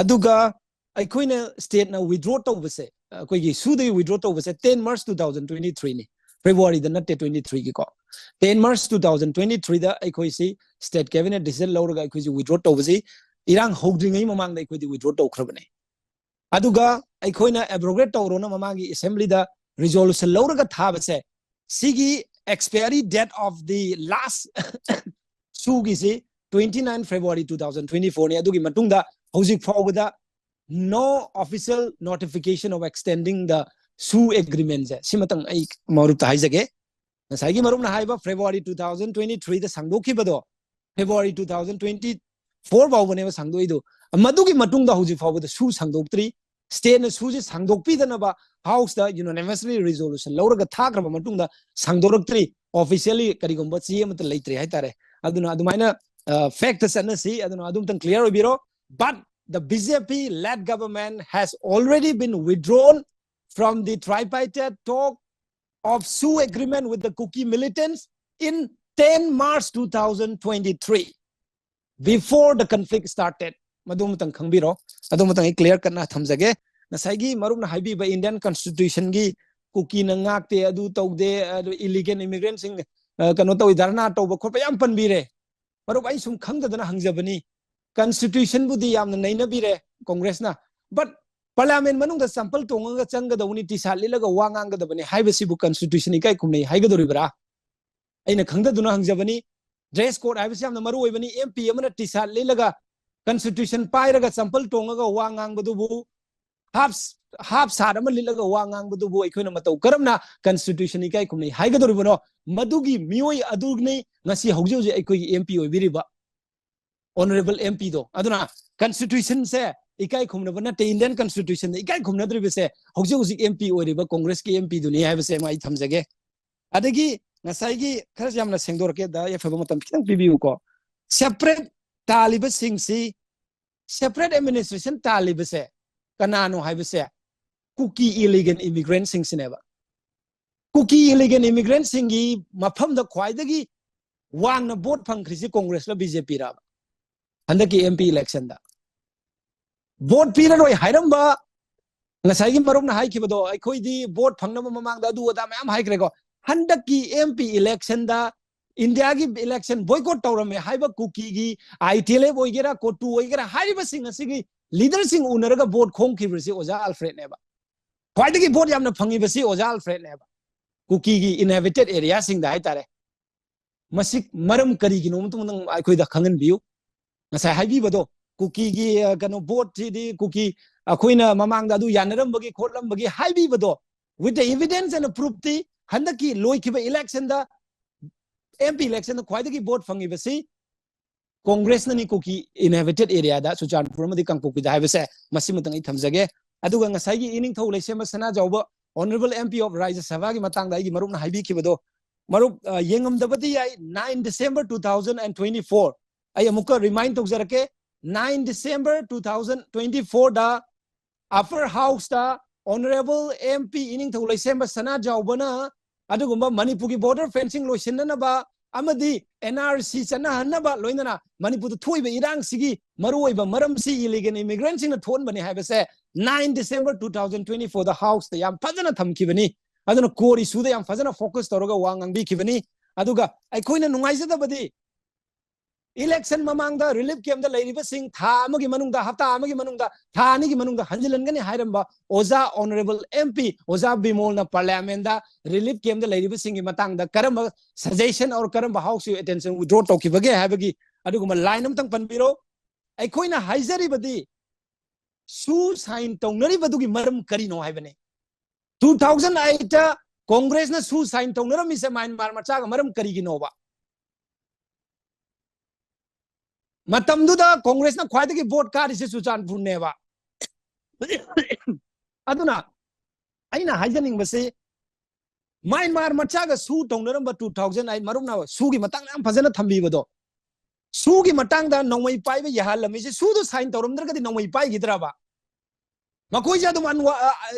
ꯑꯗꯨꯒ ꯑꯩꯈꯣꯏꯅ stateꯅ withdraw ꯇꯧꯕꯁꯦ, ꯑꯩꯈꯣꯏꯒꯤ ꯁꯨꯗꯒꯤ withdraw ꯇꯧꯕꯁꯦ ten March two thousand twenty threeꯅꯤ, Februaryꯗ ꯅꯠꯇꯦ twenty threeꯒꯤꯀꯣ꯫ Ten March two thousand twenty threeꯗ ꯑꯩꯈꯣꯏꯁꯤ state cabinet decision ꯂꯧꯔꯒ ꯑꯩꯈꯣꯏꯁꯤ withdraw ꯇꯧꯕꯁꯤ ꯏꯔꯥꯡ ꯍꯧꯗ꯭ꯔꯤꯉꯩ ꯃꯃꯥꯡꯗ ꯑꯩꯈꯣꯏꯗꯤ withdraw ꯇꯧꯈ꯭ꯔꯕꯅꯦ꯫ ꯑꯗꯨꯒ ꯑꯩꯈꯣꯏꯅ abrogate ꯇꯧꯔꯣꯅ ꯃꯃꯥꯡꯒꯤ assemblyꯗ resolution ꯂꯧꯔꯒ ꯊꯥꯕꯁꯦ, ꯁꯤꯒꯤ expiry date of the last ꯁꯨꯒꯤꯁꯤ twenty nine February two thousand twenty fourꯅꯤ꯫ ꯑꯗꯨꯒꯤ ꯃꯇꯨꯡꯗ ꯍꯧꯖꯤꯛ ꯐꯥꯎꯕꯗ no official notification of extending the ꯁꯨ agreementꯁꯦ, ꯁꯤꯃꯇꯪ ꯑꯩ ꯃꯔꯨꯞꯇ ꯍꯥꯏꯖꯒꯦ꯫ ꯉꯁꯥꯏꯒꯤ ꯃꯔꯨꯞꯅ ꯍꯥꯏꯕ February two thousand twenty threeꯗ ꯁꯥꯡꯗꯣꯛꯈꯤꯕꯗꯣ, February two thousand twenty four ꯐꯥꯎꯕꯅꯦꯕ ꯁꯥꯡꯗꯣꯛꯏꯗꯣ꯫ ꯃꯗꯨꯒꯤ ꯃꯇꯨꯡꯗ ꯍꯧꯖꯤꯛ ꯐꯥꯎꯕꯗ ꯁꯨ ꯁꯥꯡꯗꯣꯛꯇ꯭ꯔꯤ꯫ Stateꯅ ꯁꯨꯁꯦ ꯁꯥꯡꯗꯣꯛꯄꯤꯗꯅꯕ Houseꯇ unanimously resolution ꯂꯧꯔꯒ ꯊꯥꯈ꯭ꯔꯕ ꯃꯇꯨꯡꯗ ꯁꯥꯡꯗꯣꯔꯛꯇ꯭ꯔꯤ꯫ Officially ꯀꯔꯤꯒꯨꯝꯕ ꯆꯦ ꯑꯃꯠꯇ ꯂꯩꯇ꯭ꯔꯤ ꯍꯥꯏꯇꯥꯔꯦ꯫ ꯑꯗꯨꯅ ꯑꯗꯨꯃꯥꯏꯅ, ꯑ, factꯇ ꯆꯠꯅꯁꯤ꯫ ꯑꯗꯨꯅ ꯑꯗꯨꯝꯇꯪ clear ꯑꯣꯏꯕꯤꯔꯣ꯫ But the BJP led government has already been withdrawn from the tripartite talk of SoO agreement with the Kuki militants in ten March two thousand twenty-three, before the conflict started. ꯃꯗꯨ ꯑꯃꯇꯪ ꯈꯪꯕꯤꯔꯣ꯫ ꯑꯗꯨ ꯑꯃꯇꯪ ꯑꯩ clear cut ꯊꯝꯖꯒꯦ꯫ ꯉꯁꯥꯏꯒꯤ ꯃꯔꯨꯞꯅ ꯍꯥꯏꯕꯤꯕ Indian Constitution ꯒꯤ ꯀꯨꯀꯤꯅ ꯉꯥꯛꯇꯦ, ꯑꯗꯨ ꯇꯧꯗꯦ, ꯑꯗꯨ illegal immigrant ꯁꯤꯡ, ꯑ, ꯀꯩꯅꯣ ꯇꯧꯏ, ꯙꯔꯅꯥ ꯇꯧꯕ ꯈꯣꯠꯄ ꯌꯥꯝ ꯄꯟꯕꯤꯔꯦ꯫ ꯃꯔꯨꯞ, ꯑꯩ ꯁꯨꯝ ꯈꯪꯗꯗꯅ ꯍꯪꯖꯕꯅꯤ, Constitution ꯕꯨꯗꯤ ꯌꯥꯝꯅ ꯅꯩꯅꯕꯤꯔꯦ Congress ꯅ, but Parliament ꯃꯅꯨꯡꯗ ꯆꯝꯄꯜ ꯇꯣꯡꯉꯒ ꯆꯪꯒꯗꯧꯕꯅꯤ, T-shirt ꯂꯤꯠꯂꯒ ꯋꯥ ꯉꯥꯡꯒꯗꯕꯅꯤ ꯍꯥꯏꯕꯁꯤꯕꯨ Constitution ꯏꯀꯥꯏ ꯈꯨꯝꯅꯩ ꯍꯥꯏꯒꯗꯧꯔꯤꯕ꯭ꯔꯥ? ꯑꯩꯅ ꯈꯪꯗꯗꯨꯅ ꯍꯪꯖꯕꯅꯤ꯫ Dress code ꯍꯥꯏꯕꯁꯤ ꯌꯥꯝꯅ ꯃꯔꯨ ꯑꯣꯏꯕꯅꯤ꯫ M P ꯑꯃꯅ T-shirt ꯂꯤꯠꯂꯒ, Constitution ꯄꯥꯏꯔꯒ, ꯆꯝꯄꯜ ꯇꯣꯡꯉꯒ ꯋꯥ ꯉꯥꯡꯕꯗꯨꯕꯨ, half, half shirt ꯑꯃ ꯂꯤꯠꯂꯒ ꯋꯥ ꯉꯥꯡꯕꯗꯨꯕꯨ ꯑꯩꯈꯣꯏꯅ ꯃꯇꯧ ꯀꯔꯝꯅ Constitution ꯏꯀꯥꯏ ꯈꯨꯝꯅꯩ ꯍꯥꯏꯒꯗꯧꯔꯤꯕꯅꯣ? ꯃꯗꯨꯒꯤ ꯃꯤꯑꯣꯏ ꯑꯗꯨꯅꯤ ꯉꯁꯤ ꯍꯧꯖꯤꯛ ꯍꯧꯖꯤꯛ ꯑꯩꯈꯣꯏꯒꯤ M P ꯑꯣꯏꯕꯤꯔꯤꯕ, Honourable M P ꯗꯣ꯫ ꯑꯗꯨꯅ Constitution ꯁꯦ ꯏꯀꯥꯏ ꯈꯨꯝꯅꯕ ꯅꯠꯇꯦ, Indian Constitution ꯗ ꯏꯀꯥꯏ ꯈꯨꯝꯅꯗ꯭ꯔꯤꯕꯁꯦ ꯍꯧꯖꯤꯛ ꯍꯧꯖꯤꯛ M P ꯑꯣꯏꯔꯤꯕ Congress ꯀꯤ M P ꯗꯨꯅꯤ ꯍꯥꯏꯕꯁꯦ ꯑꯃ ꯑꯩ ꯊꯝꯖꯒꯦ꯫ ꯑꯗꯒꯤ ꯉꯁꯥꯏꯒꯤ ꯈꯔ ꯌꯥꯝꯅ ꯁꯦꯡꯗꯣꯔꯛꯀꯦ, ꯗꯥ ꯌꯥꯏꯐꯕ, ꯃꯇꯝ ꯈꯤꯇꯪ ꯄꯤꯕꯤꯌꯨꯀꯣ꯫ Separate ꯇꯥꯜꯂꯤꯕꯁꯤꯡꯁꯤ, separate administration ꯇꯥꯜꯂꯤꯕꯁꯦ ꯀꯅꯥꯅꯣ ꯍꯥꯏꯕꯁꯦ ꯀꯨꯀꯤ illegal immigrant ꯁꯤꯡꯁꯤꯅꯦꯕ꯫ ꯀꯨꯀꯤ illegal immigrant ꯁꯤꯡꯒꯤ ꯃꯐꯝꯗ ꯈ꯭ꯋꯥꯏꯗꯒꯤ ꯋꯥꯡꯅ vote ꯐꯪꯈ꯭ꯔꯤꯁꯤ Congress ꯂ B J P ꯔꯕ? ꯍꯟꯗꯛꯀꯤ M P election ꯗ vote ꯄꯤꯔꯔꯣꯏ ꯍꯥꯏꯔꯝꯕ, ꯉꯁꯥꯏꯒꯤ ꯃꯔꯨꯞꯅ ꯍꯥꯏꯈꯤꯕꯗꯣ, ꯑꯩꯈꯣꯏꯗꯤ vote ꯐꯪꯅꯕ ꯃꯃꯥꯡꯗ ꯑꯗꯨ ꯑꯗꯥ ꯃꯌꯥꯝ ꯍꯥꯏꯈ꯭ꯔꯦꯀꯣ꯫ ꯍꯟꯗꯛꯀꯤ M P election ꯗ, India ꯒꯤ election boycott ꯇꯧꯔꯝꯃꯦ ꯍꯥꯏꯕ ꯀꯨꯀꯤꯒꯤ I T L F ꯑꯣꯏꯒꯦꯔꯥ, COTU ꯑꯣꯏꯒꯦꯔꯥ, ꯍꯥꯏꯔꯤꯕꯁꯤꯡ ꯑꯁꯤꯒꯤ leader ꯁꯤꯡ ꯎꯅꯔꯒ vote ꯈꯣꯝꯈꯤꯕꯁꯤ ꯑꯣꯖꯥ Alfred ꯅꯦꯕ꯫ ꯈ꯭ꯋꯥꯏꯗꯒꯤ vote ꯌꯥꯝꯅ ꯐꯪꯉꯤꯕꯁꯤ ꯑꯣꯖꯥ Alfred ꯅꯦꯕ, ꯀꯨꯀꯤꯒꯤ inhabited area ꯁꯤꯡꯗ ꯍꯥꯏꯇꯥꯔꯦ꯫ ꯃꯁꯤ ꯃꯔꯝ ꯀꯔꯤꯒꯤꯅꯣ ꯑꯃꯇꯪ ꯑꯩꯈꯣꯏꯗ ꯈꯪꯍꯟꯕꯤꯌꯨ꯫ ꯉꯁꯥꯏ ꯍꯥꯏꯕꯤꯕꯗꯣ, ꯀꯨꯀꯤꯒꯤ, ꯑ, ꯀꯩꯅꯣ, vote ꯁꯤꯗꯤ ꯀꯨꯀꯤ, ꯑꯩꯈꯣꯏꯅ ꯃꯃꯥꯡꯗ ꯑꯗꯨ ꯌꯥꯅꯔꯝꯕꯒꯤ ꯈꯣꯠꯂꯝꯕꯒꯤ ꯍꯥꯏꯕꯤꯕꯗꯣ, with the evidence and proof T, ꯍꯟꯗꯛꯀꯤ ꯂꯣꯏꯈꯤꯕ election ꯗ M P election ꯗ ꯈ꯭ꯋꯥꯏꯗꯒꯤ vote ꯐꯪꯉꯤꯕꯁꯤ Congress ꯅꯅꯤ ꯀꯨꯀꯤ inhabited area ꯗ, ꯆꯨꯔꯆꯥꯟꯄꯨꯔ ꯑꯃꯗꯤ ꯀꯥꯡꯄꯣꯛꯄꯤꯗ ꯍꯥꯏꯕꯁꯦ, ꯃꯁꯤꯃꯇꯪ ꯑꯩ ꯊꯝꯖꯒꯦ꯫ ꯑꯗꯨꯒ ꯉꯁꯥꯏꯒꯤ ꯏꯅꯤꯡꯊꯧ ꯂꯩꯁꯦꯝꯕ ꯁꯅꯥꯖꯥꯎꯕ, Honourable M P of Rajya Sabha ꯒꯤ ꯃꯇꯥꯡꯗ ꯑꯩꯒꯤ ꯃꯔꯨꯞꯅ ꯍꯥꯏꯕꯤꯈꯤꯕꯗꯣ, ꯃꯔꯨꯞ, ꯑ, ꯌꯦꯡꯉꯝꯗꯕꯗꯤ ꯌꯥꯏ, nine December two thousand and twenty-four, ꯑꯩ ꯑꯃꯨꯛꯀ remind ꯇꯧꯖꯔꯛꯀꯦ, nine December two thousand twenty-four ꯗ Upper House ꯇ Honourable M P ꯏꯅꯤꯡꯊꯧ ꯂꯩꯁꯦꯝꯕ ꯁꯅꯥꯖꯥꯎꯕꯅ ꯑꯗꯨꯒꯨꯝꯕ ꯃꯅꯤꯄꯨꯔꯒꯤ border fencing ꯂꯣꯏꯁꯤꯟꯅꯅꯕ ꯑꯃꯗꯤ N R C ꯆꯠꯅꯍꯟꯅꯕ, ꯂꯣꯏꯅꯅ ꯃꯅꯤꯄꯨꯔꯗ ꯊꯣꯛꯏꯕ ꯏꯔꯥꯡꯁꯤꯒꯤ ꯃꯔꯨꯑꯣꯏꯕ ꯃꯔꯝꯁꯤ illegal immigrantꯁꯤꯡꯅ ꯊꯣꯛꯍꯟꯕꯅꯤ ꯍꯥꯏꯕꯁꯦ nine December two thousand twenty fourꯗ Houseꯇ ꯌꯥꯝ ꯐꯖꯅ ꯊꯝꯈꯤꯕꯅꯤ꯫ ꯑꯗꯨꯅ core issueꯗ ꯌꯥꯝ ꯐꯖꯅ focus ꯇꯧꯔꯒ ꯋꯥ ꯉꯥꯡꯕꯤꯈꯤꯕꯅꯤ꯫ ꯑꯗꯨꯒ ꯑꯩꯈꯣꯏꯅ ꯅꯨꯡꯉꯥꯏꯖꯗꯕꯗꯤ election ꯃꯃꯥꯡꯗ relief campꯇ ꯂꯩꯔꯤꯕꯁꯤꯡ ꯊꯥ ꯑꯃꯒꯤ ꯃꯅꯨꯡꯗ, ꯍꯞꯇꯥ ꯑꯃꯒꯤ ꯃꯅꯨꯡꯗ, ꯊꯥ ꯑꯅꯤꯒꯤ ꯃꯅꯨꯡꯗ ꯍꯟꯖꯤꯜꯍꯟꯒꯅꯤ ꯍꯥꯏꯔꯝꯕ ꯑꯣꯖꯥ honourable M P ꯑꯣꯖꯥ ꯕꯤꯃꯣꯜꯅ parliamentꯗ relief campꯇ ꯂꯩꯔꯤꯕꯁꯤꯡꯒꯤ ꯃꯇꯥꯡꯗ ꯀꯔꯝꯕ suggestion or ꯀꯔꯝꯕ Houseꯀꯤ attention withdraw ꯇꯧꯈꯤꯕꯒꯦ ꯍꯥꯏꯕꯒꯤ ꯑꯗꯨꯒꯨꯝꯕ line ꯑꯃꯇꯪ ꯄꯟꯕꯤꯔꯣ꯫ ꯑꯩꯈꯣꯏꯅ ꯍꯥꯏꯖꯔꯤꯕꯗꯤ SoO sign ꯇꯧꯅꯔꯤꯕꯗꯨꯒꯤ ꯃꯔꯝ ꯀꯔꯤꯅꯣ ꯍꯥꯏꯕꯅꯤ꯫ Two thousand eightꯇ Congressꯅ SoO sign ꯇꯧꯅꯔꯝꯃꯤꯁꯦ ꯃ꯭ꯌꯥꯟꯃꯥꯔ ꯃꯆꯥꯒ ꯃꯔꯝ ꯀꯔꯤꯒꯤꯅꯣꯕ? ꯃꯇꯝꯗꯨꯗ Congressꯅ ꯈ꯭ꯋꯥꯏꯗꯒꯤ vote ꯀꯥꯔꯤꯁꯦ ꯆꯨꯔꯆꯥꯟꯄꯨꯔꯅꯦꯕ꯫ ꯑꯗꯨꯅ ꯑꯩꯅ ꯍꯥꯏꯖꯅꯤꯡꯕꯁꯤ, ꯃ꯭ꯌꯥꯟꯃꯥꯔ ꯃꯆꯥꯒ SoO ꯇꯧꯅꯔꯝꯕ two thousand eight, ꯃꯔꯨꯞꯅ SoOꯒꯤ ꯃꯇꯥꯡꯗ ꯌꯥꯝ ꯐꯖꯅ ꯊꯝꯕꯤꯕꯗꯣ, SoOꯒꯤ ꯃꯇꯥꯡꯗ ꯅꯣꯡꯃꯩ ꯄꯥꯏꯕ ꯌꯥꯍꯜꯂꯝꯃꯤꯁꯦ, SoOꯗꯣ sign ꯇꯧꯔꯝꯗ꯭ꯔꯒꯗꯤ ꯅꯣꯡꯃꯩ ꯄꯥꯏꯈꯤꯗ꯭ꯔꯕ? ꯃꯈꯣꯏꯁꯦ ꯑꯗꯨꯝ unwa-, ꯑ,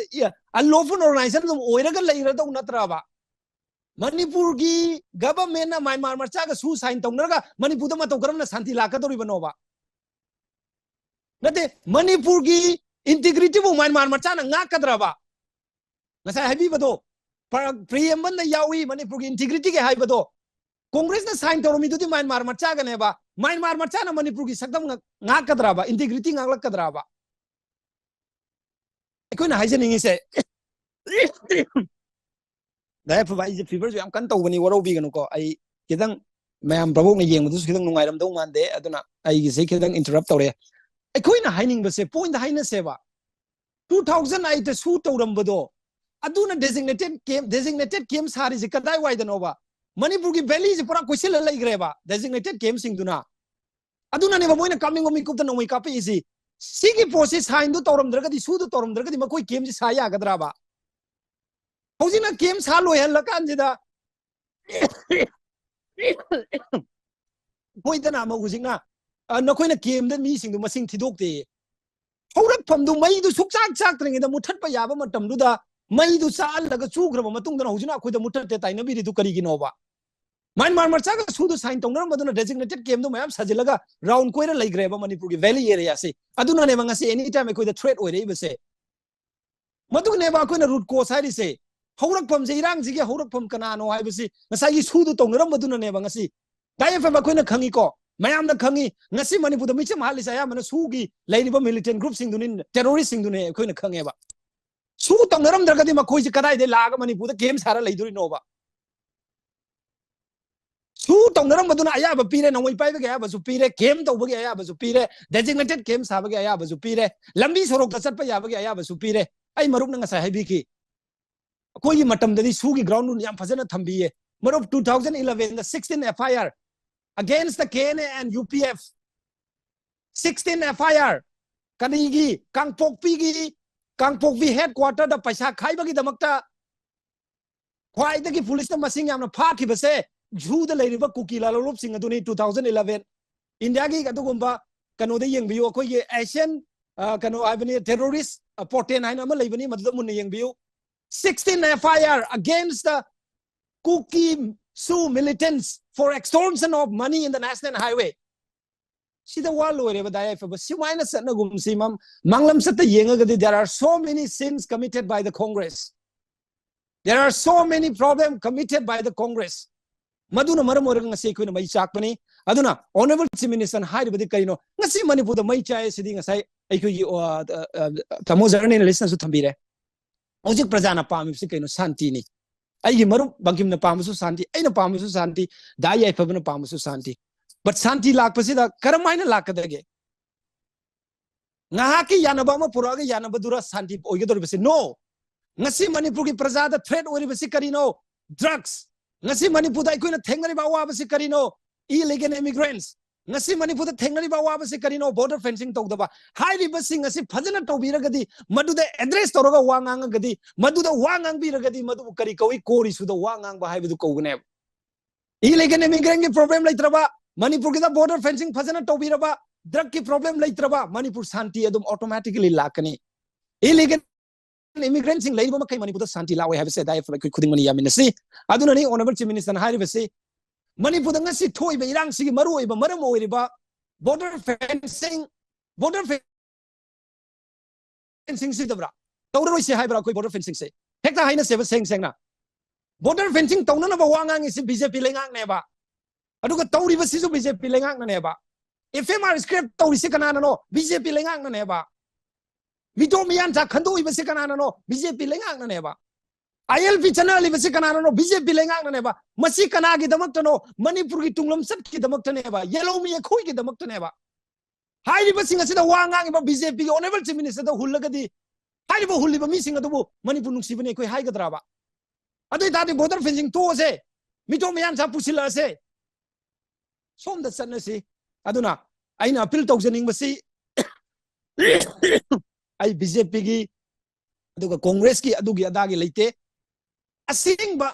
ꯑ, unlawful organization ꯑꯗꯨꯝ ꯑꯣꯏꯔꯒ ꯂꯩꯔꯗꯧ ꯅꯠꯇ꯭ꯔꯕ? ꯃꯅꯤꯄꯨꯔꯒꯤ governmentꯅ ꯃ꯭ꯌꯥꯟꯃꯥꯔ ꯃꯆꯥꯒ SoO sign ꯇꯧꯅꯔꯒ ꯃꯅꯤꯄꯨꯔꯗ ꯃꯇꯧ ꯀꯔꯝꯅ ꯁꯥꯟꯇꯤ ꯂꯥꯛꯀꯗꯧꯔꯤꯕꯅꯣꯕ? ꯅꯠꯇꯦ, ꯃꯅꯤꯄꯨꯔꯒꯤ integrityꯕꯨ ꯃ꯭ꯌꯥꯟꯃꯥꯔ ꯃꯆꯥꯅ ꯉꯥꯛꯀꯗ꯭ꯔꯕ? ꯉꯁꯥꯏ ꯍꯥꯏꯕꯤꯕꯗꯣ, ꯄ꯭ꯔ-, preambleꯗ ꯌꯥꯎꯏ ꯃꯅꯤꯄꯨꯔꯒꯤ integrityꯒꯤ ꯍꯥꯏꯕꯗꯣ꯫ Congressꯅ sign ꯇꯧꯔꯝꯃꯤꯗꯨꯗꯤ ꯃ꯭ꯌꯥꯟꯃꯥꯔ ꯃꯆꯥꯒꯅꯦꯕ꯫ ꯃ꯭ꯌꯥꯟꯃꯥꯔ ꯃꯆꯥꯅ ꯃꯅꯤꯄꯨꯔꯒꯤ ꯁꯛꯇꯝ ꯉꯥꯛ-, ꯉꯥꯛꯀꯗ꯭ꯔꯕ? Integrity ꯉꯥꯛꯂꯛꯀꯗ꯭ꯔꯕ? ꯑꯩꯈꯣꯏꯅ ꯍꯥꯏꯖꯅꯤꯡꯉꯤꯁꯦ, ꯗꯥꯏ ꯑꯐꯕ, ꯑꯩꯁꯦ feverꯁꯨ ꯌꯥꯝ ꯀꯟꯅ ꯇꯧꯕꯅꯤ, ꯋꯥꯔꯧꯕꯤꯒꯅꯨꯀꯣ꯫ ꯑꯩ ꯈꯤꯇꯪ ꯃꯌꯥꯝ ꯚꯥꯕꯣꯛꯅ ꯌꯦꯡꯕꯗꯁꯨ ꯈꯤꯇꯪ ꯅꯨꯡꯉꯥꯏꯔꯝꯗꯧ ꯃꯥꯟꯗꯦ, ꯑꯗꯨꯅ ꯑꯩꯒꯤꯁꯦ ꯈꯤꯇꯪ interrupt ꯇꯧꯔꯦ꯫ ꯑꯩꯈꯣꯏꯅ ꯍꯥꯏꯅꯤꯡꯕꯁꯦ, point ꯍꯥꯏꯅꯁꯦꯕ, two thousand eightꯇ SoO ꯇꯧꯔꯝꯕꯗꯣ, ꯑꯗꯨꯅ designated camp, designated camp ꯁꯥꯔꯤꯁꯦ ꯀꯗꯥꯏꯋꯥꯏꯗꯅꯣꯕ? ꯃꯅꯤꯄꯨꯔꯒꯤ valleyꯁꯦ ꯄꯨꯔꯥ ꯀꯣꯏꯁꯤꯜꯂ ꯂꯩꯈ꯭ꯔꯦꯕ designated campꯁꯤꯡꯗꯨꯅ꯫ ꯑꯗꯨꯅꯅꯦꯕ ꯃꯣꯏꯅ ꯀꯥꯞꯅꯤꯡꯕ ꯃꯤꯀꯨꯞꯇ ꯅꯣꯡꯃꯩ ꯀꯥꯞꯄꯛꯏꯁꯤ꯫ ꯁꯤꯒꯤ ꯄꯣꯠꯁꯤ signꯗꯨ ꯇꯧꯔꯝꯗ꯭ꯔꯒꯗꯤ, SoOꯗꯨ ꯇꯧꯔꯝꯗ꯭ꯔꯒꯗꯤ ꯃꯈꯣꯏ campꯁꯤ ꯁꯥ ꯌꯥꯒꯗ꯭ꯔꯕ? ꯍꯧꯖꯤꯛꯅ camp ꯁꯥ ꯂꯣꯏꯍꯜꯂꯀꯥꯟꯁꯤꯗ ꯑꯩꯈꯣꯏꯗꯅ ꯑꯃꯨꯛ ꯍꯧꯖꯤꯛꯅ, ꯑ, ꯅꯈꯣꯏꯅ campꯗ ꯃꯤꯁꯤꯡꯗꯨ ꯃꯁꯤꯡ ꯊꯤꯗꯣꯛꯇꯦ꯫ ꯍꯧꯔꯛꯐꯝꯗꯨ ꯃꯩꯗꯨ ꯁꯨꯛꯆꯥꯛ ꯆꯥꯛꯇ꯭ꯔꯤꯉꯩꯗ ꯃꯨꯊꯠꯄ ꯌꯥꯕ ꯃꯇꯝꯗꯨꯗ ꯃꯩꯗꯨ ꯆꯥꯛꯍꯜꯂꯒ ꯆꯨꯈ꯭ꯔꯕ ꯃꯇꯨꯡꯗꯅ ꯍꯧꯖꯤꯛꯅ ꯑꯩꯈꯣꯏꯗ ꯃꯨꯠꯊꯠꯇꯦ ꯇꯥꯏꯅꯕꯤꯔꯤꯗꯨ ꯀꯔꯤꯒꯤꯅꯣꯕ? ꯃ꯭ꯌꯥꯟꯃꯥꯔ ꯃꯆꯥꯒ ꯁꯨꯗꯨ ꯁꯥꯏꯟ ꯇꯧꯅꯔꯝꯕꯗꯨꯅ ꯗꯦꯖꯤꯒꯅꯦꯇꯦꯗ ꯀꯦꯝꯗꯨ ꯃꯌꯥꯝ ꯁꯥꯖꯤꯜꯂꯒ ꯔꯥꯎꯟ ꯀꯣꯏꯔ ꯂꯩꯈ꯭ꯔꯦꯕ ꯃꯅꯤꯄꯨꯔꯒꯤ ꯚꯦꯂꯤ ꯑꯦꯔꯤꯌꯥꯁꯦ꯫ ꯑꯗꯨꯅꯅꯦꯕ ꯉꯁꯤ ꯑꯦꯅꯤ ꯇꯥꯏꯝ ꯑꯩꯈꯣꯏꯗ ꯊ꯭ꯔꯦꯠ ꯑꯣꯏꯔꯛꯏꯕꯁꯦ꯫ ꯃꯗꯨꯅꯦꯕ ꯑꯩꯈꯣꯏꯅ ꯔꯨꯠ ꯀꯣꯁ ꯍꯥꯏꯔꯤꯁꯦ꯫ ꯍꯧꯔꯛꯐꯝꯁꯦ, ꯏꯔꯥꯡꯁꯤꯒꯤ ꯍꯧꯔꯛꯐꯝ ꯀꯅꯥꯅꯣ ꯍꯥꯏꯕꯁꯤ ꯉꯁꯥꯏꯒꯤ ꯁꯨꯗꯨ ꯇꯧꯅꯔꯝꯕꯗꯨꯅꯅꯦꯕ ꯉꯁꯤ꯫ ꯗꯥꯏ ꯑꯦꯐ ꯑꯦꯝ ꯑꯩꯈꯣꯏꯅ ꯈꯪꯉꯤꯀꯣ, ꯃꯌꯥꯝꯅ ꯈꯪꯉꯤ꯫ ꯉꯁꯤ ꯃꯅꯤꯄꯨꯔꯗ ꯃꯤꯆꯝ ꯍꯥꯠꯂꯤꯁꯦ ꯑꯌꯥꯝꯕꯅ ꯁꯨꯒꯤ ꯂꯩꯔꯤꯕ ꯃꯤꯂꯤꯇꯦꯟ ꯒ꯭ꯔꯨꯞꯁꯤꯡꯗꯨꯅꯤ, ꯇꯦꯔꯣꯔꯤꯁꯁꯤꯡꯗꯨꯅꯦ ꯑꯩꯈꯣꯏꯅ ꯈꯪꯉꯦꯕ꯫ ꯁꯨ ꯇꯧꯅꯔꯝꯗ꯭ꯔꯒꯗꯤ ꯃꯈꯣꯏꯁꯦ ꯀꯗꯥꯏꯗꯒꯤ ꯂꯥꯛꯑꯒ ꯃꯅꯤꯄꯨꯔꯗ ꯀꯦꯝ ꯁꯥꯔ ꯂꯩꯗꯣꯔꯤꯅꯣꯕ? ꯁꯨ ꯇꯧꯅꯔꯝꯕꯗꯨꯅ ꯑꯌꯥꯕ ꯄꯤꯔꯦ, ꯅꯣꯡꯃꯩ ꯄꯥꯏꯕꯒꯤ ꯑꯌꯥꯕꯁꯨ ꯄꯤꯔꯦ, ꯀꯦꯝ ꯇꯧꯕꯒꯤ ꯑꯌꯥꯕꯁꯨ ꯄꯤꯔꯦ, ꯗꯦꯖꯤꯒꯅꯦꯇꯦꯗ ꯀꯦꯝ ꯁꯥꯕꯒꯤ ꯑꯌꯥꯕꯁꯨ ꯄꯤꯔꯦ, ꯂꯝꯕꯤ ꯁꯣꯔꯣꯛꯇ ꯆꯠꯄ ꯌꯥꯕꯒꯤ ꯑꯌꯥꯕꯁꯨ ꯄꯤꯔꯦ꯫ ꯑꯩ ꯃꯔꯨꯞꯅ ꯉꯁꯥꯏ ꯍꯥꯏꯕꯤꯈꯤ, ꯑꯩꯈꯣꯏꯒꯤ ꯃꯇꯝꯗꯗꯤ ꯁꯨꯒꯤ ꯒ꯭ꯔꯥꯎꯟ ꯔꯨꯜ ꯌꯥꯝ ꯐꯖꯅ ꯊꯝꯕꯤꯌꯦ꯫ ꯃꯔꯨꯞ, two thousand elevenꯗ sixteen F I R against the K N A and U P F, sixteen F I R, ꯀꯔꯤꯒꯤ? ꯀꯥꯡꯄꯣꯛꯄꯤꯒꯤ, ꯀꯥꯡꯄꯣꯛꯄꯤ ꯍꯦꯗ ꯀ꯭ꯋꯥꯇꯔꯗ ꯄꯩꯁꯥ ꯈꯥꯏꯕꯒꯤꯗꯃꯛꯇ ꯈ꯭ꯋꯥꯏꯗꯒꯤ ꯄꯨꯂꯤꯁꯅ ꯃꯁꯤꯡ ꯌꯥꯝꯅ ꯐꯥꯈꯤꯕꯁꯦ ꯁꯨꯗ ꯂꯩꯔꯤꯕ ꯀꯨꯀꯤ ꯂꯥꯂꯣꯡꯂꯨꯞꯁꯤꯡ ꯑꯗꯨꯅꯤ꯫ Two thousand eleven ꯏꯟꯗꯤꯌꯥꯒꯤ ꯑꯗꯨꯒꯨꯝꯕ ꯀꯩꯅꯣꯗ ꯌꯦꯡꯕꯤꯌꯨ, ꯑꯩꯈꯣꯏꯒꯤ ꯑꯦꯁꯤꯌꯥꯟ, ꯑ, ꯀꯩꯅꯣ ꯍꯥꯏꯕꯅꯤ, ꯇꯦꯔꯣꯔꯤꯁ ꯄꯣꯔꯇꯦꯟ ꯍꯥꯏꯅ ꯑꯃ ꯂꯩꯕꯅꯤ, ꯃꯗꯨꯗ ꯃꯨꯟꯅ ꯌꯦꯡꯕꯤꯌꯨ꯫ Sixteen F I R against the Kuki Su militants for extortion of money in the national highway. ꯁꯤꯗ ꯋꯥ ꯂꯣꯏꯔꯦꯕ, ꯗꯥꯏ ꯌꯥꯏꯐꯕ꯫ ꯁꯨꯃꯥꯏꯅ ꯆꯠꯅꯒꯨꯝꯁꯤ, ꯃꯝ-, ꯃꯥꯡꯂꯝ ꯆꯠꯇ ꯌꯦꯡꯉꯒꯗꯤ, there are so many sins committed by the Congress. There are so many problems committed by the Congress. ꯃꯗꯨꯅ ꯃꯔꯝ ꯑꯣꯏꯔꯒ ꯉꯁꯤ ꯑꯩꯈꯣꯏꯅ ꯃꯩ ꯆꯥꯛꯄꯅꯤ꯫ ꯑꯗꯨꯅ Honourable Chief Minister ꯍꯥꯏꯔꯤꯕꯗꯤ ꯀꯔꯤꯅꯣ? ꯉꯁꯤ ꯃꯅꯤꯄꯨꯔꯗ ꯃꯩ ꯆꯥꯏ ꯁꯤꯗꯤ ꯉꯁꯥꯏ ꯑꯩꯈꯣꯏꯒꯤ, ꯑ, ꯑ, ꯑ, ꯇꯥꯃꯣ ꯖꯔꯅꯦꯂꯤꯁꯅꯁꯨ ꯊꯝꯕꯤꯔꯦ꯫ ꯍꯧꯖꯤꯛ ꯄ꯭ꯔꯖꯥꯅ ꯄꯥꯝꯃꯤꯕꯁꯤ ꯀꯩꯅꯣ? ꯁꯥꯟꯇꯤꯅꯤ꯫ ꯑꯩꯒꯤ ꯃꯔꯨꯞ ꯕꯪꯀꯤꯝꯅ ꯄꯥꯝꯕꯁꯨ ꯁꯥꯟꯇꯤ, ꯑꯩꯅ ꯄꯥꯝꯕꯁꯨ ꯁꯥꯟꯇꯤ, ꯗꯥ ꯌꯥꯏꯐꯕꯅ ꯄꯥꯝꯕꯁꯨ ꯁꯥꯟꯇꯤ꯫ But ꯁꯥꯟꯇꯤ ꯂꯥꯛꯄꯁꯤꯗ ꯀꯔꯝꯍꯥꯏꯅ ꯂꯥꯛꯀꯗꯒꯦ? ꯉꯥꯏꯍꯥꯛꯀꯤ ꯌꯥꯅꯕ ꯑꯃ ꯄꯨꯔꯛꯑꯒ ꯌꯥꯅꯕꯗꯨꯔ ꯁꯥꯟꯇꯤ ꯑꯣꯏꯒꯗꯧꯔꯤꯕꯁꯦ? No. ꯉꯁꯤ ꯃꯅꯤꯄꯨꯔꯒꯤ ꯄ꯭ꯔꯖꯥꯗ ꯊ꯭ꯔꯦꯠ ꯑꯣꯏꯔꯤꯕꯁꯤ ꯀꯔꯤꯅꯣ? ꯗ꯭ꯔꯒꯁ꯫ ꯉꯁꯤ ꯃꯅꯤꯄꯨꯔꯗ ꯑꯩꯈꯣꯏꯅ ꯊꯦꯡꯅꯔꯤꯕ ꯑꯋꯥꯕꯁꯤ ꯀꯔꯤꯅꯣ? ꯏꯂꯤꯒꯦꯜ ꯏꯃꯤꯒ꯭ꯔꯦꯟꯠꯁ꯫ ꯉꯁꯤ ꯃꯅꯤꯄꯨꯔꯗ ꯊꯦꯡꯅꯔꯤꯕ ꯑꯋꯥꯕꯁꯤ ꯀꯔꯤꯅꯣ? ꯕꯣꯔꯗꯔ ꯐꯦꯟꯁꯤꯡ ꯇꯧꯗꯕ꯫ ꯍꯥꯏꯔꯤꯕꯁꯤꯡ ꯑꯁꯤ ꯐꯖꯅ ꯇꯧꯕꯤꯔꯒꯗꯤ, ꯃꯗꯨꯗ ꯑꯦꯗ꯭ꯔꯦꯁ ꯇꯧꯔꯒ ꯋꯥ ꯉꯥꯡꯉꯒꯗꯤ, ꯃꯗꯨꯗ ꯋꯥ ꯉꯥꯡꯕꯤꯔꯒꯗꯤ, ꯃꯗꯨꯕꯨ ꯀꯔꯤ ꯀꯧꯏ? ꯀꯣꯔꯤꯁꯨꯗ ꯋꯥ ꯉꯥꯡꯕ ꯍꯥꯏꯕꯗꯨ ꯀꯧꯒꯅꯦꯕ꯫ ꯏꯂꯤꯒꯦꯜ ꯏꯃꯤꯒ꯭ꯔꯦꯟꯒꯤ ꯄ꯭ꯔꯣꯕ꯭ꯂꯦꯝ ꯂꯩꯇ꯭ꯔꯕ, ꯃꯅꯤꯄꯨꯔꯒꯤꯗ ꯕꯣꯔꯗꯔ ꯐꯦꯟꯁꯤꯡ ꯐꯖꯅ ꯇꯧꯕꯤꯔꯕ, ꯗ꯭ꯔꯒꯀꯤ ꯄ꯭ꯔꯣꯕ꯭ꯂꯦꯝ ꯂꯩꯇ꯭ꯔꯕ, ꯃꯅꯤꯄꯨꯔ ꯁꯥꯟꯇꯤ ꯑꯗꯨꯝ ꯑꯣꯇꯣꯃꯦꯇꯤꯀꯦꯂꯤ ꯂꯥꯛꯀꯅꯤ꯫ ꯏꯂꯤꯒꯦꯜ immigrantꯁꯤꯡ ꯂꯩꯔꯤꯕ ꯃꯈꯩ ꯃꯅꯤꯄꯨꯔꯗ ꯁꯥꯟꯇꯤ ꯂꯥꯛꯑꯣꯏ ꯍꯥꯏꯕꯁꯦ ꯑꯗꯥꯏ ꯑꯩꯈꯣꯏ ꯈꯨꯗꯤꯡꯃꯛꯅ ꯌꯥꯃꯤꯟꯅꯁꯤ꯫ ꯑꯗꯨꯅꯅꯤ Honourable Chief Ministerꯅ ꯍꯥꯏꯔꯤꯕꯁꯤ, ꯃꯅꯤꯄꯨꯔꯗ ꯉꯁꯤ ꯊꯣꯛꯏꯕ ꯏꯔꯥꯡꯁꯤꯒꯤ ꯃꯔꯨꯑꯣꯏꯕ ꯃꯔꯝ ꯑꯣꯏꯔꯤꯕ border fencing, border fencingꯁꯤꯗꯕ꯭ꯔꯥ? ꯇꯧꯔꯔꯣꯏꯁꯦ ꯍꯥꯏꯕ꯭ꯔꯥ ꯑꯩꯈꯣꯏ border fencingꯁꯦ? ꯍꯦꯛꯇ ꯍꯥꯏꯅꯁꯦꯕ ꯁꯦꯡ ꯁꯦꯡꯅ꯫ Border fencing ꯇꯧꯅꯅꯕ ꯋꯥ ꯉꯥꯡꯉꯤꯁꯤ BJP ꯂꯩꯉꯥꯛꯅꯦꯕ꯫ ꯑꯗꯨꯒ ꯇꯧꯔꯤꯕꯁꯤꯁꯨ BJP ꯂꯩꯉꯥꯛꯅꯅꯦꯕ꯫ FMR scrap ꯇꯧꯔꯤꯁꯤ ꯀꯅꯥꯅꯅꯣ? BJP ꯂꯩꯉꯥꯛꯅꯅꯦꯕ꯫ ꯃꯤꯇꯣꯞ ꯃꯤꯌꯥꯟꯆꯥ ꯈꯟꯗꯣꯛꯏꯕꯁꯤ ꯀꯅꯥꯅꯅꯣ? BJP ꯂꯩꯉꯥꯛꯅꯅꯦꯕ꯫ ILP ꯆꯠꯅꯍꯜꯂꯤꯕꯁꯤ ꯀꯅꯥꯅꯅꯣ? BJP ꯂꯩꯉꯥꯛꯅꯅꯦꯕ꯫ ꯃꯁꯤ ꯀꯅꯥꯒꯤꯗꯃꯛꯇꯅꯣ? ꯃꯅꯤꯄꯨꯔꯒꯤ ꯇꯨꯡꯂꯝꯆꯠꯀꯤꯗꯃꯛꯇꯅꯦꯕ, ꯌꯦꯜꯍꯧꯃꯤ ꯑꯩꯈꯣꯏꯒꯤꯗꯃꯛꯇꯅꯦꯕ꯫ ꯍꯥꯏꯔꯤꯕꯁꯤꯡ ꯑꯁꯤꯗ ꯋꯥ ꯉꯥꯡꯉꯤꯕ BJPꯒꯤ Honourable Chief Ministerꯗ ꯍꯨꯜꯂꯒꯗꯤ, ꯍꯥꯏꯔꯤꯕ ꯍꯨꯜꯂꯤꯕ ꯃꯤꯁꯤꯡ ꯑꯗꯨꯕꯨ ꯃꯅꯤꯄꯨꯔ ꯅꯨꯡꯁꯤꯕꯅꯤ ꯑꯩꯈꯣꯏ ꯍꯥꯏꯒꯗ꯭ꯔꯕ? ꯑꯗꯨ ꯑꯣꯏ ꯇꯥꯔꯗꯤ border fencing ꯇꯣꯛꯑꯁꯦ, ꯃꯤꯇꯣꯞ ꯃꯤꯌꯥꯟꯆꯥ ꯄꯨꯁꯤꯜꯂꯛꯑꯁꯦ, ꯁꯣꯝꯗ ꯆꯠꯅꯁꯤ꯫ ꯑꯗꯨꯅ ꯑꯩꯅ appeal ꯇꯧꯖꯅꯤꯡꯕꯁꯤ, ꯑꯩ BJPꯒꯤ ꯑꯗꯨꯒ Congressꯀꯤ ꯑꯗꯨꯒꯤ ꯑꯗꯥꯒꯤ ꯂꯩꯇꯦ꯫ ꯑꯁꯦꯡꯕ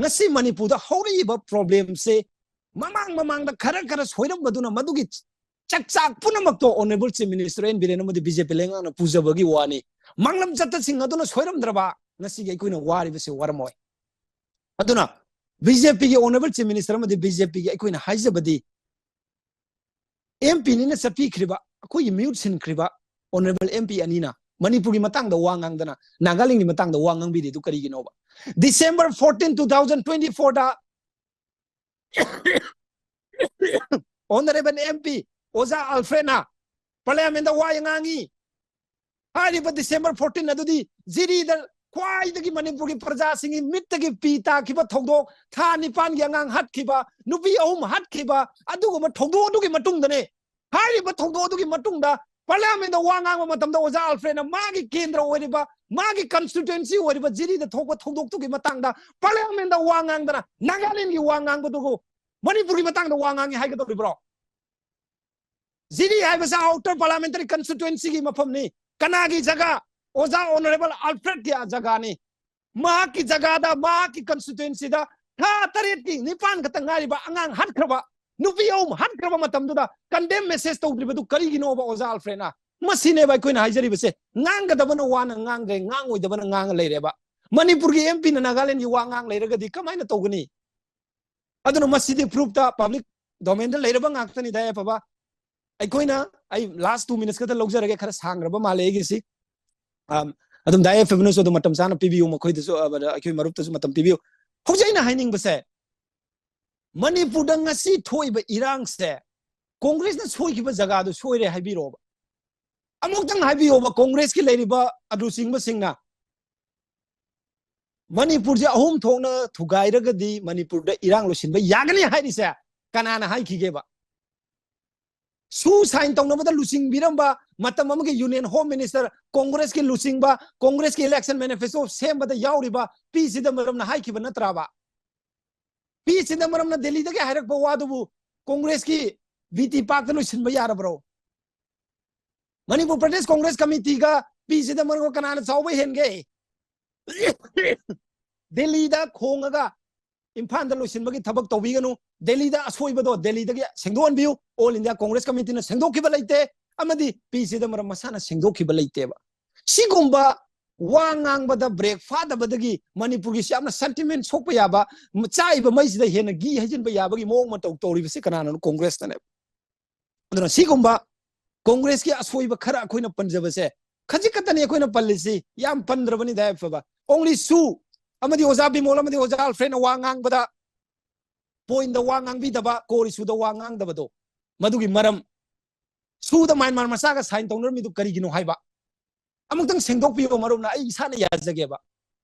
ꯉꯁꯤ ꯃꯅꯤꯄꯨꯔꯗ ꯍꯧꯔꯛꯏꯕ problemꯁꯦ ꯃꯃꯥꯡ ꯃꯃꯥꯡꯗ ꯈꯔ ꯈꯔ ꯁꯣꯏꯔꯝꯕꯗꯨꯅ ꯃꯗꯨꯒꯤ ꯆꯥꯛꯆꯥꯛ ꯄꯨꯝꯅꯃꯛꯇꯣ Honourable Chief Minister N. Biren ꯑꯃꯗꯤ BJP ꯂꯩꯉꯥꯛꯅ ꯄꯨꯖꯕꯒꯤ ꯋꯥꯅꯤ꯫ ꯃꯥꯡꯂꯝ ꯆꯠꯇꯁꯤꯡ ꯑꯗꯨꯅ ꯁꯣꯏꯔꯝꯗ꯭ꯔꯕ ꯉꯁꯤꯒꯤ ꯑꯩꯈꯣꯏꯅ ꯋꯥꯔꯤꯕꯁꯦ ꯋꯥꯔꯝꯃꯣꯏ꯫ ꯑꯗꯨꯅ BJPꯒꯤ Honourable Chief Minister ꯑꯃꯗꯤ BJPꯒꯤ ꯑꯩꯈꯣꯏꯅ ꯍꯥꯏꯖꯕꯗꯤ, MPꯅꯤꯅ ꯆꯠꯄꯤꯈ꯭ꯔꯤꯕ, ꯑꯩꯈꯣꯏꯒꯤ ꯃꯤꯍꯨꯠ ꯁꯤꯟꯈ꯭ꯔꯤꯕ Honourable MP ꯑꯅꯤꯅ ꯃꯅꯤꯄꯨꯔꯒꯤ ꯃꯇꯥꯡꯗ ꯋꯥ ꯉꯥꯡꯗꯅ, ꯅꯥꯒꯥꯂꯦꯟꯒꯤ ꯃꯇꯥꯡꯗ ꯋꯥ ꯉꯥꯡꯕꯤꯔꯤꯗꯨ ꯀꯔꯤꯒꯤꯅꯣꯕ? December fourteen, two thousand twenty fourꯗ Honourable MP ꯑꯣꯖꯥ ꯑꯜꯐ꯭ꯔꯦꯗꯅ Parliamentꯇ ꯋꯥ ꯉꯥꯡꯉꯤ꯫ ꯍꯥꯏꯔꯤꯕ December fourteen ꯑꯗꯨꯗꯤ ꯖꯤꯔꯤꯗ ꯈ꯭ꯋꯥꯏꯗꯒꯤ ꯃꯅꯤꯄꯨꯔꯒꯤ ꯄ꯭ꯔꯖꯥꯁꯤꯡꯒꯤ ꯃꯤꯠꯇꯒꯤ ꯄꯤ ꯇꯥꯈꯤꯕ ꯊꯧꯗꯣꯛ, ꯊꯥ ꯅꯤꯄꯥꯟꯒꯤ ꯑꯉꯥꯡ ꯍꯥꯠꯈꯤꯕ, ꯅꯨꯄꯤ ꯑꯍꯨꯝ ꯍꯥꯠꯈꯤꯕ, ꯑꯗꯨꯒꯨꯝꯕ ꯊꯧꯗꯣꯛ ꯑꯗꯨꯒꯤ ꯃꯇꯨꯡꯗꯅꯦ꯫ ꯍꯥꯏꯔꯤꯕ ꯊꯧꯗꯣꯛ ꯑꯗꯨꯒꯤ ꯃꯇꯨꯡꯗ Parliamentꯇ ꯋꯥ ꯉꯥꯡꯕ ꯃꯇꯝꯗ ꯑꯣꯖꯥ ꯑꯜꯐ꯭ꯔꯦꯗꯅ ꯃꯥꯒꯤ ꯀꯦꯟꯗ꯭ꯔ ꯑꯣꯏꯔꯤꯕ, ꯃꯥꯒꯤ constituency ꯑꯣꯏꯔꯤꯕ ꯖꯤꯔꯤꯗ ꯊꯣꯛꯄ ꯊꯧꯗꯣꯛꯇꯨꯒꯤ ꯃꯇꯥꯡꯗ Parliamentꯇ ꯋꯥ ꯉꯥꯡꯗꯅ ꯅꯥꯒꯥꯂꯦꯟꯒꯤ ꯋꯥ ꯉꯥꯡꯕꯗꯨꯕꯨ ꯃꯅꯤꯄꯨꯔꯒꯤ ꯃꯇꯥꯡꯗ ꯋꯥ ꯉꯥꯡꯉꯤ ꯍꯥꯏꯒꯗꯧꯔꯤꯕ꯭ꯔꯣ? ꯖꯤꯔꯤ ꯍꯥꯏꯕꯁꯤ Outer Parliamentary Constituencyꯒꯤ ꯃꯐꯝꯅꯤ꯫ ꯀꯅꯥꯒꯤ ꯖꯒꯥ? ꯑꯣꯖꯥ Honourable ꯑꯜꯐ꯭ꯔꯦꯗꯀꯤ ꯖꯒꯥꯅꯤ꯫ ꯃꯍꯥꯛꯀꯤ ꯖꯒꯥꯗ, ꯃꯍꯥꯛꯀꯤ constituencyꯗ ꯊꯥ ꯇꯔꯦꯠꯀꯤ ꯅꯤꯄꯥꯟ ꯈꯛꯇ ꯉꯥꯏꯔꯤꯕ ꯑꯉꯥꯡ ꯍꯥꯠꯈ꯭ꯔꯕ, ꯅꯨꯄꯤ ꯑꯍꯨꯝ ꯍꯥꯠꯈ꯭ꯔꯕ ꯃꯇꯝꯗꯨꯗ condemn message ꯇꯧꯗ꯭ꯔꯤꯕꯗꯨ ꯀꯔꯤꯒꯤꯅꯣꯕ ꯑꯣꯖꯥ ꯑꯜꯐ꯭ꯔꯦꯗꯅ? ꯃꯁꯤꯅꯦꯕ ꯑꯩꯈꯣꯏꯅ ꯍꯥꯏꯖꯔꯤꯕꯁꯦ꯫ ꯉꯥꯡꯒꯗꯕꯅ ꯋꯥꯅ ꯉꯥꯡꯗ꯭ꯔꯦ, ꯉꯥꯡꯉꯣꯏꯗꯕꯅ ꯉꯥꯡꯉ ꯂꯩꯔꯦꯕ꯫ ꯃꯅꯤꯄꯨꯔꯒꯤ M P ꯅ ꯅꯥꯒꯥꯂꯦꯟꯒꯤ ꯋꯥ ꯉꯥꯡ ꯂꯩꯔꯒꯗꯤ ꯀꯃꯥꯏꯅ ꯇꯧꯒꯅꯤ? ꯑꯗꯨꯅ ꯃꯁꯤꯗꯤ proof ꯇ public domain ꯗ ꯂꯩꯔꯕ ꯉꯥꯛꯇꯅꯤ꯫ ꯗꯥ ꯌꯥꯏꯐꯕ, ꯑꯩꯈꯣꯏꯅ, ꯑꯩ last two minutes ꯈꯛꯇ ꯂꯧꯖꯔꯒꯦ, ꯈꯔ ꯁꯥꯡꯈ꯭ꯔꯕ ꯃꯥꯜꯂꯦ ꯑꯩꯒꯤꯁꯤ꯫ ꯑꯝ, ꯑꯗꯨꯝ ꯗꯥ ꯌꯥꯏꯐꯕꯅꯁꯨ ꯑꯗꯨꯝ ꯃꯇꯝ ꯆꯥꯅ ꯄꯤꯕꯤꯌꯨ, ꯃꯈꯣꯏꯗꯁꯨ, ꯑ, ꯑꯩꯈꯣꯏ ꯃꯔꯨꯞꯇꯁꯨ ꯃꯇꯝ ꯄꯤꯕꯤꯌꯨ꯫ ꯍꯧꯖꯤꯛ ꯑꯩꯅ ꯍꯥꯏꯅꯤꯡꯕꯁꯦ, ꯃꯅꯤꯄꯨꯔꯗ ꯉꯁꯤ ꯊꯣꯛꯏꯕ ꯏꯔꯥꯡꯁꯦ ꯀꯣꯡꯒ꯭ꯔꯦꯁꯅ ꯁꯣꯏꯈꯤꯕ ꯖꯒꯥꯗꯨ ꯁꯣꯏꯔꯦ ꯍꯥꯏꯕꯤꯔꯛꯑꯣꯕ꯫ ꯑꯃꯨꯛꯇꯪ ꯍꯥꯏꯕꯤꯌꯣꯕ, ꯀꯣꯡꯒ꯭ꯔꯦꯁꯀꯤ ꯂꯩꯔꯤꯕ ꯂꯨꯆꯤꯡꯕꯁꯤꯡꯅ꯫ ꯃꯅꯤꯄꯨꯔꯁꯦ ꯑꯍꯨꯝ ꯊꯣꯛꯅ ꯊꯨꯒꯥꯏꯔꯒꯗꯤ ꯃꯅꯤꯄꯨꯔꯗ ꯏꯔꯥꯡ ꯂꯣꯏꯁꯤꯟꯕ ꯌꯥꯒꯅꯤ ꯍꯥꯏꯔꯤꯁꯦ ꯀꯅꯥꯅ ꯍꯥꯏꯈꯤꯒꯦꯕ? ꯁꯨ sign ꯇꯧꯅꯕꯗ ꯂꯨꯆꯤꯡꯕꯤꯔꯝꯕ, ꯃꯇꯝ ꯑꯃꯒꯤ Union Home Minister, ꯀꯣꯡꯒ꯭ꯔꯦꯁꯀꯤ ꯂꯨꯆꯤꯡꯕ, ꯀꯣꯡꯒ꯭ꯔꯦꯁꯀꯤ election manifesto ꯁꯦꯝꯕꯗ ꯌꯥꯎꯔꯤꯕ ꯄꯤ ꯆꯤꯗꯝꯕꯔꯝꯅ ꯍꯥꯏꯈꯤꯕ ꯅꯠꯇ꯭ꯔꯕ? ꯄꯤ ꯆꯤꯗꯝꯕꯔꯝꯅ ꯗꯦꯜꯂꯤꯗꯒꯤ ꯍꯥꯏꯔꯛꯄ ꯋꯥꯗꯨꯕꯨ ꯀꯣꯡꯒ꯭ꯔꯦꯁꯀꯤ B T Park ꯇ ꯂꯣꯏꯁꯤꯟꯕ ꯌꯥꯔꯕ꯭ꯔꯣ? ꯃꯅꯤꯄꯨꯔ ꯄ꯭ꯔꯗꯦꯁ ꯀꯣꯡꯒ꯭ꯔꯦꯁ ꯀꯃꯤꯇꯤꯒ ꯄꯤ ꯆꯤꯗꯝꯕꯔꯝꯒ ꯀꯅꯥꯅ ꯆꯥꯎꯕ ꯍꯦꯟꯒꯦ? ꯗꯦꯜꯂꯤꯗ ꯈꯣꯡꯉꯒ ꯏꯝꯐꯥꯜꯗ ꯂꯣꯏꯁꯤꯟꯕꯒꯤ ꯊꯕꯛ ꯇꯧꯕꯤꯒꯅꯨ꯫ ꯗꯦꯜꯂꯤꯗ ꯑꯁꯣꯏꯕꯗꯣ ꯗꯦꯜꯂꯤꯗꯒꯤ ꯁꯦꯡꯗꯣꯛꯍꯟꯕꯤꯌꯨ꯫ All India Congress Committee ꯅ ꯁꯦꯡꯗꯣꯛꯈꯤꯕ ꯂꯩꯇꯦ, ꯑꯃꯗꯤ ꯄꯤ ꯆꯤꯗꯝꯕꯔꯝ ꯃꯁꯥꯅ ꯁꯦꯡꯗꯣꯛꯈꯤꯕ ꯂꯩꯇꯦꯕ꯫ ꯁꯤꯒꯨꯝꯕ ꯋꯥ ꯉꯥꯡꯕꯗ break ꯐꯥꯗꯕꯗꯒꯤ ꯃꯅꯤꯄꯨꯔꯒꯤꯁꯤ ꯌꯥꯝꯅ sentiment ꯁꯣꯛꯄ ꯌꯥꯕ, ꯆꯥꯛꯏꯕ ꯃꯩꯁꯤꯗ ꯍꯦꯟꯅ ꯘꯤ ꯍꯩꯖꯤꯟꯕ ꯌꯥꯕꯒꯤ ꯃꯑꯣꯡ ꯃꯇꯧ ꯇꯧꯔꯤꯕꯁꯤ ꯀꯅꯥꯅꯣ? ꯀꯣꯡꯒ꯭ꯔꯦꯁꯅꯅꯦꯕ꯫ ꯑꯗꯨꯅ ꯁꯤꯒꯨꯝꯕ ꯀꯣꯡꯒ꯭ꯔꯦꯁꯀꯤ ꯑꯁꯣꯏꯕ ꯈꯔ ꯑꯩꯈꯣꯏꯅ ꯄꯟꯖꯕꯁꯦ, ꯈꯖꯤꯛ ꯈꯛꯇꯅꯤ ꯑꯩꯈꯣꯏꯅ ꯄꯜꯂꯤꯁꯤ, ꯌꯥꯝ ꯄꯟꯗ꯭ꯔꯕꯅꯤ ꯗꯥ ꯌꯥꯏꯐꯕ꯫ Only ꯁꯨ ꯑꯃꯗꯤ ꯑꯣꯖꯥ ꯕꯤꯃꯣꯜ ꯑꯃꯗꯤ ꯑꯣꯖꯥ ꯑꯜꯐ꯭ꯔꯦꯗꯅ ꯋꯥ ꯉꯥꯡꯕꯗ point ꯇ ꯋꯥ ꯉꯥꯡꯕꯤꯗꯕ, core issue ꯗ ꯋꯥ ꯉꯥꯡꯗꯕꯗꯣ, ꯃꯗꯨꯒꯤ ꯃꯔꯝ, ꯁꯨꯗ ꯃ꯭ꯌꯥꯟꯃꯥꯔ ꯃꯆꯥꯒ sign ꯇꯧꯅꯔꯝꯃꯤꯗꯨ ꯀꯔꯤꯒꯤꯅꯣ ꯍꯥꯏꯕ ꯑꯃꯨꯛꯇꯪ ꯁꯦꯡꯗꯣꯛꯄꯤꯌꯣ ꯃꯔꯨꯞꯅ, ꯑꯩ ꯏꯁꯥꯅ ꯌꯥꯖꯒꯦꯕ꯫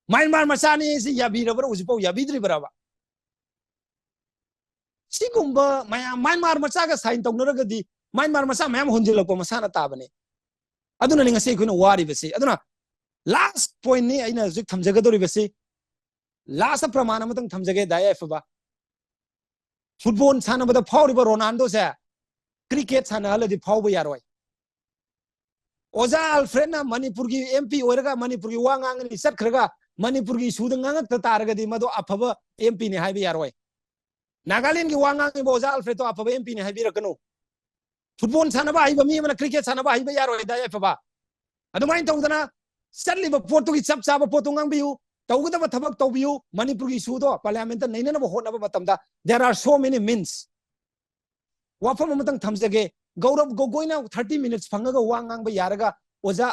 ꯃ꯭ꯌꯥꯟꯃꯥꯔ ꯃꯆꯥꯅꯤ ꯁꯤ ꯌꯥꯕꯤꯔꯕ꯭ꯔꯥ? ꯍꯧꯖꯤꯛꯐꯥꯎ ꯌꯥꯕꯤꯗ꯭ꯔꯤꯕ꯭ꯔꯕ? ꯁꯤꯒꯨꯝꯕ ꯃꯌꯥꯝ, ꯃ꯭ꯌꯥꯟꯃꯥꯔ ꯃꯆꯥꯒ sign ꯇꯧꯅꯔꯒꯗꯤ ꯃ꯭ꯌꯥꯟꯃꯥꯔ ꯃꯆꯥ ꯃꯌꯥꯝ ꯍꯨꯟꯖꯤꯜꯂꯛꯄ ꯃꯁꯥꯅ ꯇꯥꯕꯅꯤ꯫ ꯑꯗꯨꯅꯅꯤ ꯉꯁꯤ ꯑꯩꯈꯣꯏꯅ ꯋꯥꯔꯤꯕꯁꯤ꯫ ꯑꯗꯨꯅ last point ꯅꯤ ꯑꯩꯅ ꯍꯧꯖꯤꯛ ꯊꯝꯖꯒꯗꯧꯔꯤꯕꯁꯤ꯫ Last ꯄ꯭ꯔꯃꯥꯟ ꯑꯃꯇꯪ ꯊꯝꯖꯒꯦ ꯗꯥ ꯌꯥꯏꯐꯕ꯫ Football ꯁꯥꯟꯅꯕꯗ ꯐꯥꯎꯔꯤꯕ ꯔꯣꯅꯥꯜꯗꯣꯁꯦ cricket ꯁꯥꯟꯅꯍꯜꯂꯗꯤ ꯐꯥꯎꯕ ꯌꯥꯔꯣꯏ꯫ ꯑꯣꯖꯥ ꯑꯜꯐ꯭ꯔꯦꯗꯅ ꯃꯅꯤꯄꯨꯔꯒꯤ M P ꯑꯣꯏꯔꯒ ꯃꯅꯤꯄꯨꯔꯒꯤ ꯋꯥ ꯉꯥꯡꯒꯅꯤ ꯆꯠꯈ꯭ꯔꯒ ꯃꯅꯤꯄꯨꯔꯒꯤ issue ꯗ ꯉꯥꯡꯉꯛꯇ ꯇꯥꯔꯒꯗꯤ ꯃꯗꯨ ꯑꯐꯕ M P ꯅꯤ ꯍꯥꯏꯕ ꯌꯥꯔꯣꯏ꯫ ꯅꯥꯒꯥꯂꯦꯟꯒꯤ ꯋꯥ ꯉꯥꯡꯉꯤꯕ ꯑꯣꯖꯥ ꯑꯜꯐ꯭ꯔꯦꯗꯇꯣ ꯑꯐꯕ M P ꯅꯤ ꯍꯥꯏꯕꯤꯔꯛꯀꯅꯨ꯫ ꯐꯨꯠꯕꯣꯜ ꯁꯥꯟꯅꯕ ꯍꯩꯕ ꯃꯤ ꯑꯃꯅ ꯀ꯭ꯔꯤꯀꯦꯠ ꯁꯥꯟꯅꯕ ꯍꯩꯕ ꯌꯥꯔꯣꯏ ꯍꯥꯏꯗ ꯌꯥꯏꯐꯕ꯫ ꯑꯗꯨꯃꯥꯏꯅ ꯇꯧꯗꯅ ꯆꯠꯂꯤꯕ ꯄꯣꯠꯇꯨꯒꯤ ꯆꯞ ꯆꯥꯕ ꯄꯣꯠꯇꯨ ꯉꯥꯡꯕꯤꯌꯨ, ꯇꯧꯒꯗꯕ ꯊꯕꯛ ꯇꯧꯕꯤꯌꯨ꯫ ꯃꯅꯤꯄꯨꯔꯒꯤ ꯏꯁꯨꯗꯣ ꯄꯥꯔꯂꯤꯌꯥꯃꯦꯟꯇ ꯅꯩꯅꯅꯕ ꯍꯣꯠꯅꯕ ꯃꯇꯝꯗ there are so many means꯫ ꯋꯥꯐꯝ ꯑꯃꯇꯪ ꯊꯝꯖꯒꯦ, ꯒꯧꯔꯕ ꯒꯣꯒꯣꯏꯅ ꯊꯥꯔꯇꯤ ꯃꯤꯅꯤꯠꯁ ꯐꯪꯉꯒ ꯋꯥ ꯉꯥꯡꯕ ꯌꯥꯔꯒ ꯑꯣꯖꯥ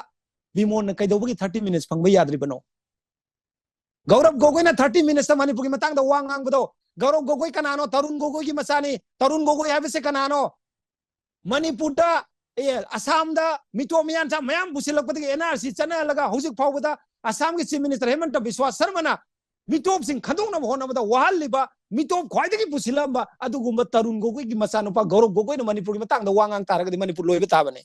ꯕꯤꯃꯣꯟꯅ ꯀꯩꯗꯧꯕꯒꯤ ꯊꯥꯔꯇꯤ ꯃꯤꯅꯤꯠꯁ ꯐꯪꯕ ꯌꯥꯗ꯭ꯔꯤꯕꯅꯣ? ꯒꯧꯔꯕ ꯒꯣꯒꯣꯏꯅ ꯊꯥꯔꯇꯤ ꯃꯤꯅꯤꯠꯁꯇ ꯃꯅꯤꯄꯨꯔꯒꯤ ꯃꯇꯥꯡꯗ ꯋꯥ ꯉꯥꯡꯕꯗꯣ, ꯒꯧꯔꯕ ꯒꯣꯒꯣꯏ ꯀꯅꯥꯅꯣ? ꯇꯔꯨꯟ ꯒꯣꯒꯣꯏꯒꯤ ꯃꯆꯥꯅꯤ꯫ ꯇꯔꯨꯟ ꯒꯣꯒꯣꯏ ꯍꯥꯏꯕꯁꯦ ꯀꯅꯥꯅꯣ? ꯃꯅꯤꯄꯨꯔꯗ, ꯑꯦ, ꯑꯁꯥꯝꯗ ꯃꯤꯇꯣꯞ ꯃꯤꯌꯥꯟꯆꯥ ꯃꯌꯥꯝ ꯄꯨꯁꯤꯜꯂꯛꯄꯗꯒꯤ ꯑꯦꯟ ꯑꯥꯔ ꯁꯤ ꯆꯠꯅꯍꯜꯂꯒ ꯍꯧꯖꯤꯛ ꯐꯥꯎꯕꯗ ꯑꯁꯥꯝꯒꯤ ꯆꯤꯐ ꯃꯤꯅꯤꯁꯇꯔ ꯍꯦꯃꯟꯇ ꯕꯤꯁ꯭ꯋꯥ ꯁꯔꯃꯅ ꯃꯤꯇꯣꯞꯁꯤꯡ ꯈꯟꯗꯣꯛꯅꯕ ꯍꯣꯠꯅꯕꯗ ꯋꯥꯍꯜꯂꯤꯕ, ꯃꯤꯇꯣꯞ ꯈ꯭ꯋꯥꯏꯗꯒꯤ ꯄꯨꯁꯤꯜꯂꯝꯕ ꯑꯗꯨꯒꯨꯝꯕ ꯇꯔꯨꯟ ꯒꯣꯒꯣꯏꯒꯤ ꯃꯆꯥꯅꯨꯄꯥ ꯒꯧꯔꯕ ꯒꯣꯒꯣꯏꯅ ꯃꯅꯤꯄꯨꯔꯒꯤ ꯃꯇꯥꯡꯗ ꯋꯥ ꯉꯥꯡ ꯇꯥꯔꯒꯗꯤ ꯃꯅꯤꯄꯨꯔ ꯂꯣꯏꯕ ꯇꯥꯕꯅꯤ꯫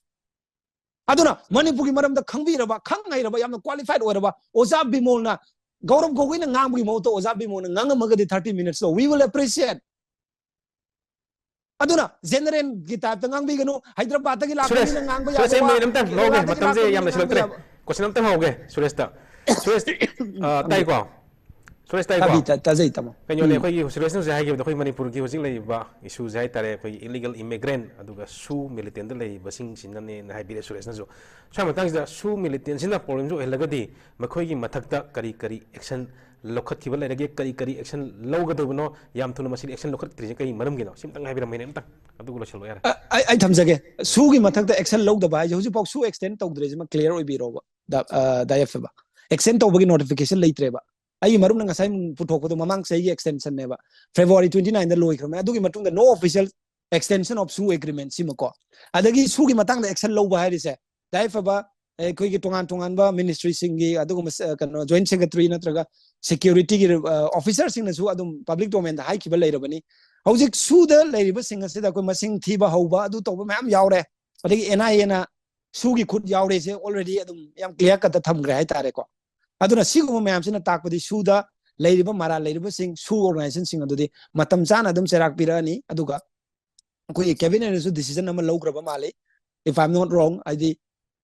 ꯑꯗꯨꯅ ꯃꯅꯤꯄꯨꯔꯒꯤ ꯃꯔꯝꯗ ꯈꯪꯕꯤꯔꯕ, ꯈꯪ ꯍꯩꯔꯕ, ꯌꯥꯝꯅ ꯀ꯭ꯋꯥꯂꯤꯐꯥꯏꯗ ꯑꯣꯏꯔꯕ ꯑꯣꯖꯥ ꯕꯤꯃꯣꯜꯅ, ꯒꯧꯔꯕ ꯒꯣꯒꯣꯏꯅ ꯉꯥꯡꯕꯒꯤ ꯃꯍꯨꯠꯇ ꯑꯣꯖꯥ ꯕꯤꯃꯣꯜꯅ ꯉꯥꯡꯉꯝꯃꯒꯗꯤ ꯊꯥꯔꯇꯤ ꯃꯤꯅꯤꯠꯁꯇꯣ we will appreciate꯫ ꯑꯗꯨꯅ ꯖꯦꯅꯔꯦꯜꯒꯤ ꯇꯥꯏꯞꯇ ꯉꯥꯡꯕꯤꯒꯅꯨ꯫ ꯍꯥꯏꯗ꯭ꯔꯕꯥꯗꯇꯒꯤ ꯂꯥꯛꯄ ꯁꯨꯔꯦꯁ, ꯃꯤꯅ ꯉꯥꯡꯕ ꯁꯨꯔꯦꯁ, ꯌꯥꯕ ꯑꯩ ꯋꯥ, ꯃꯤꯅꯤꯠ ꯑꯝꯇꯪ ꯂꯧꯒꯦ, ꯀꯦꯔꯂꯥꯗꯒꯤ ꯃꯇꯝꯁꯦ ꯂꯥꯛꯄ ꯃꯤꯅ ꯌꯥꯝꯅ ꯉꯥꯡꯕ ꯁꯤꯜꯂꯛꯇ꯭ꯔꯦ꯫ ꯌꯥꯕ꯫ ꯀꯣꯏꯁꯟ ꯑꯝꯇꯪ ꯍꯪꯍꯧꯒꯦ ꯁꯨꯔꯦꯁꯇ꯫ ꯁꯨꯔꯦꯁ, ꯑ, ꯇꯥꯏꯀꯣ? ꯇꯥꯕꯤ-, ꯇꯥ-, ꯇꯥꯖꯩ, ꯇꯥꯃꯣ꯫ ꯀꯩꯅꯣꯅꯦ, ꯎꯝ꯫ ꯑꯩꯈꯣꯏꯒꯤ ꯁꯨꯔꯦꯁꯅꯁꯨ ꯍꯥꯏꯈꯤꯕꯗ ꯑꯩꯈꯣꯏ ꯃꯅꯤꯄꯨꯔꯒꯤ ꯍꯧꯖꯤꯛ ꯂꯩꯔꯤꯕ ꯏꯁꯨꯁꯦ ꯍꯥꯏꯇꯥꯔꯦ, ꯑꯩꯈꯣꯏꯒꯤ ꯏꯂꯤꯒꯦꯜ ꯏꯃꯤꯒ꯭ꯔꯦꯟ ꯑꯗꯨꯒ ꯁꯨ ꯃꯤꯂꯤꯇꯦꯟꯗ ꯂꯩꯔꯤꯕꯁꯤꯡꯁꯤꯅꯅꯦꯅ ꯍꯥꯏꯕꯤꯔꯦ ꯁꯨꯔꯦꯁꯅꯁꯨ꯫ ꯁ꯭ꯋꯥꯏ ꯃꯇꯥꯡꯁꯤꯗ ꯁꯨ ꯃꯤꯂꯤꯇꯦꯟꯁꯤꯅ ꯄ꯭ꯔꯣꯕ꯭ꯂꯦꯝꯁꯨ ꯑꯣꯏꯍꯜꯂꯒꯗꯤ ꯃꯈꯣꯏꯒꯤ ꯃꯊꯛꯇ ꯀꯔꯤ ꯀꯔꯤ ꯑꯦꯛꯁꯟ ꯂꯧꯈꯠꯈꯤꯕ ꯂꯩꯔꯒꯦ, ꯀꯔꯤ ꯀꯔꯤ ꯑꯦꯛꯁꯟ ꯂꯧꯒꯗꯧꯕꯅꯣ, ꯌꯥꯝ ꯊꯨꯅ ꯃꯁꯤꯗꯤ ꯑꯦꯛꯁꯟ ꯂꯧꯈꯠꯇ꯭ꯔꯤꯁꯦ ꯀꯔꯤ ꯃꯔꯝꯒꯤꯅꯣ? ꯁꯤꯝꯇꯪ ꯍꯥꯏꯕꯤꯔꯝꯃꯨꯅꯦ ꯑꯝꯇꯪ, ꯑꯗꯨꯒ ꯂꯣꯏꯁꯤꯜꯂꯣ ꯌꯥꯔꯦ꯫ ꯑ-, ꯑꯩ, ꯑꯩ ꯊꯝꯖꯒꯦ꯫ ꯁꯨꯒꯤ ꯃꯊꯛꯇ ꯑꯦꯛꯁꯟ ꯂꯧꯗꯕ ꯍꯥꯏꯁꯦ ꯍꯧꯖꯤꯛꯐꯥꯎ ꯁꯨ ꯑꯦꯛꯁꯇꯦꯟ ꯇꯧꯗ꯭ꯔꯤꯁꯤꯃ ꯀ꯭ꯂꯤꯌꯥꯔ ꯑꯣꯏꯕꯤꯔꯣꯕ꯫ ꯗ-, ꯑ, ꯗꯥꯏ ꯑꯦꯐ ꯑꯦꯕ꯫ ꯑꯦꯛꯁꯇꯦꯟ ꯇꯧꯕꯒꯤ ꯅꯣꯇꯤꯐꯤꯀꯦꯁꯟ ꯂꯩꯇ꯭ꯔꯦꯕ꯫ ꯑꯩꯒꯤ ꯃꯔꯨꯞꯅ ꯉꯁꯥꯏ ꯄꯨꯊꯣꯛꯄꯗꯣ ꯃꯃꯥꯡ ꯆꯍꯤꯒꯤ ꯑꯦꯛꯁꯇꯦꯟꯁꯟꯅꯦꯕ꯫ ꯐꯦꯕ꯭ꯔꯨꯋꯥꯔꯤ ꯇ꯭ꯋꯦꯟꯇꯤ ꯅꯥꯏꯟꯗ ꯂꯣꯏꯈ꯭ꯔꯕꯅꯦ꯫ ꯑꯗꯨꯒꯤ ꯃꯇꯨꯡꯗ no official extension of ꯁꯨ ꯑꯦꯒ꯭ꯔꯤꯃꯦꯟ ꯁꯤꯃꯀꯣ꯫ ꯑꯗꯒꯤ ꯁꯨꯒꯤ ꯃꯇꯥꯡꯗ ꯑꯦꯛꯁꯟ ꯂꯧꯕ ꯍꯥꯏꯔꯤꯁꯦ, ꯗꯥꯏ ꯑꯦꯐ ꯑꯦꯕ, ꯑꯩꯈꯣꯏꯒꯤ ꯇꯣꯉꯥꯟ ꯇꯣꯉꯥꯟꯕ ꯃꯤꯅꯤꯁꯇ꯭ꯔꯤꯁꯤꯡꯒꯤ ꯑꯗꯨꯒꯨꯝꯕ ꯁ-, ꯀꯩꯅꯣ, ꯖꯣꯏꯟ ꯁꯦꯀ꯭ꯔꯦꯇꯔꯤ ꯅꯠꯇ꯭ꯔꯒ ꯁꯦꯀ꯭ꯌꯨꯔꯤꯇꯤꯒꯤ, ꯑ, ꯑꯣꯐꯤꯁꯔꯁꯤꯡꯅꯁꯨ ꯑꯗꯨꯝ ꯄꯕ꯭ꯂꯤꯛ ꯗꯣꯃꯦꯟꯗ ꯍꯥꯏꯈꯤꯕ ꯂꯩꯔꯕꯅꯤ꯫ ꯍꯧꯖꯤꯛ ꯁꯨꯗ ꯂꯩꯔꯤꯕꯁꯤꯡ ꯑꯁꯤꯗ ꯑꯩꯈꯣꯏ ꯃꯁꯤꯡ ꯊꯤꯕ ꯍꯧꯕ ꯑꯗꯨ ꯇꯧꯕ ꯃꯌꯥꯝ ꯌꯥꯎꯔꯦ꯫ ꯑꯗꯒꯤ ꯑꯦꯟ ꯑꯥꯏ ꯑꯦꯅ ꯁꯨꯒꯤ ꯈꯨꯠ ꯌꯥꯎꯔꯦꯁꯦ already ꯑꯗꯨꯝ ꯌꯥꯝ ꯀ꯭ꯂꯤꯌꯥꯔ ꯀꯠꯇ ꯊꯝꯈ꯭ꯔꯦ ꯍꯥꯏꯇꯥꯔꯦꯀꯣ꯫ ꯑꯗꯨꯅ ꯁꯤꯒꯨꯝꯕ ꯃꯌꯥꯝꯁꯤꯅ ꯇꯥꯛꯄꯗꯤ ꯁꯨꯗ ꯂꯩꯔꯤꯕ ꯃꯔꯥꯜ ꯂꯩꯔꯤꯕꯁꯤꯡ, ꯁꯨ ꯑꯣꯔꯒꯅꯥꯏꯖꯦꯁꯟꯁꯤꯡ ꯑꯗꯨꯗꯤ ꯃꯇꯝ ꯆꯥꯅ ꯑꯗꯨꯝ ꯆꯩꯔꯥꯛ ꯄꯤꯔꯛꯑꯅꯤ꯫ ꯑꯗꯨꯒ ꯑꯩꯈꯣꯏꯒꯤ ꯀꯦꯕꯤꯅꯦꯠꯅꯁꯨ ꯗꯤꯁꯤꯖꯟ ꯑꯃ ꯂꯧꯈ꯭ꯔꯕ ꯃꯥꯜꯂꯤ, if I am not wrong, ꯍꯥꯏꯗꯤ,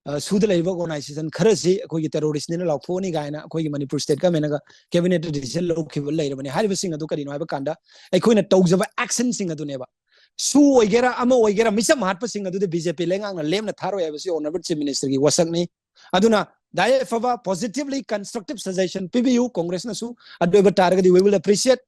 ꯑ, ꯁꯨꯗ ꯂꯩꯔꯤꯕ ꯑꯣꯔꯒꯅꯥꯏꯖꯦꯁꯟ ꯈꯔꯁꯤ ꯑꯩꯈꯣꯏꯒꯤ ꯇꯦꯔꯣꯔꯤꯁꯅꯦꯅ ꯂꯥꯎꯊꯣꯛꯑꯅꯤ ꯀꯥꯏꯅ ꯑꯩꯈꯣꯏꯒꯤ ꯃꯅꯤꯄꯨꯔ ꯁ꯭ꯇꯦꯠ ꯒꯃꯦꯟꯅꯒ ꯀꯦꯕꯤꯅꯦꯠꯇ ꯗꯤꯁꯤꯖꯟ ꯂꯧꯈꯤꯕ ꯂꯩꯔꯕꯅꯤ꯫ ꯍꯥꯏꯔꯤꯕꯁꯤꯡ ꯑꯗꯨ ꯀꯔꯤꯅꯣ ꯍꯥꯏꯕ ꯀꯥꯟꯗ ꯑꯩꯈꯣꯏꯅ ꯇꯧꯖꯕ ꯑꯦꯛꯁꯟꯁꯤꯡ ꯑꯗꯨꯅꯦꯕ꯫ ꯁꯨ ꯑꯣꯏꯒꯦꯔꯥ ꯑꯃ ꯑꯣꯏꯒꯦꯔꯥ, ꯃꯤꯆꯝ ꯍꯥꯠꯄꯁꯤꯡ ꯑꯗꯨꯗꯤ ꯕꯤ ꯖꯦ ꯄꯤ ꯂꯩꯉꯥꯛꯅ ꯂꯦꯝꯅ ꯊꯥꯔꯣꯏ ꯍꯥꯏꯕꯁꯤ ꯑꯣꯅꯔꯦꯕꯜ ꯆꯤꯐ ꯃꯤꯅꯤꯁꯇꯔꯒꯤ ꯋꯥꯁꯛꯅꯤ꯫ ꯑꯗꯨꯅ ꯗꯥꯏ ꯌꯥꯏꯐꯕ positively constructive suggestion ꯄꯤꯕꯤꯌꯨ ꯀꯣꯡꯒ꯭ꯔꯦꯁꯅꯁꯨ꯫ ꯑꯗꯨ ꯑꯣꯏꯕ ꯇꯥꯔꯒꯗꯤ we will appreciate꯫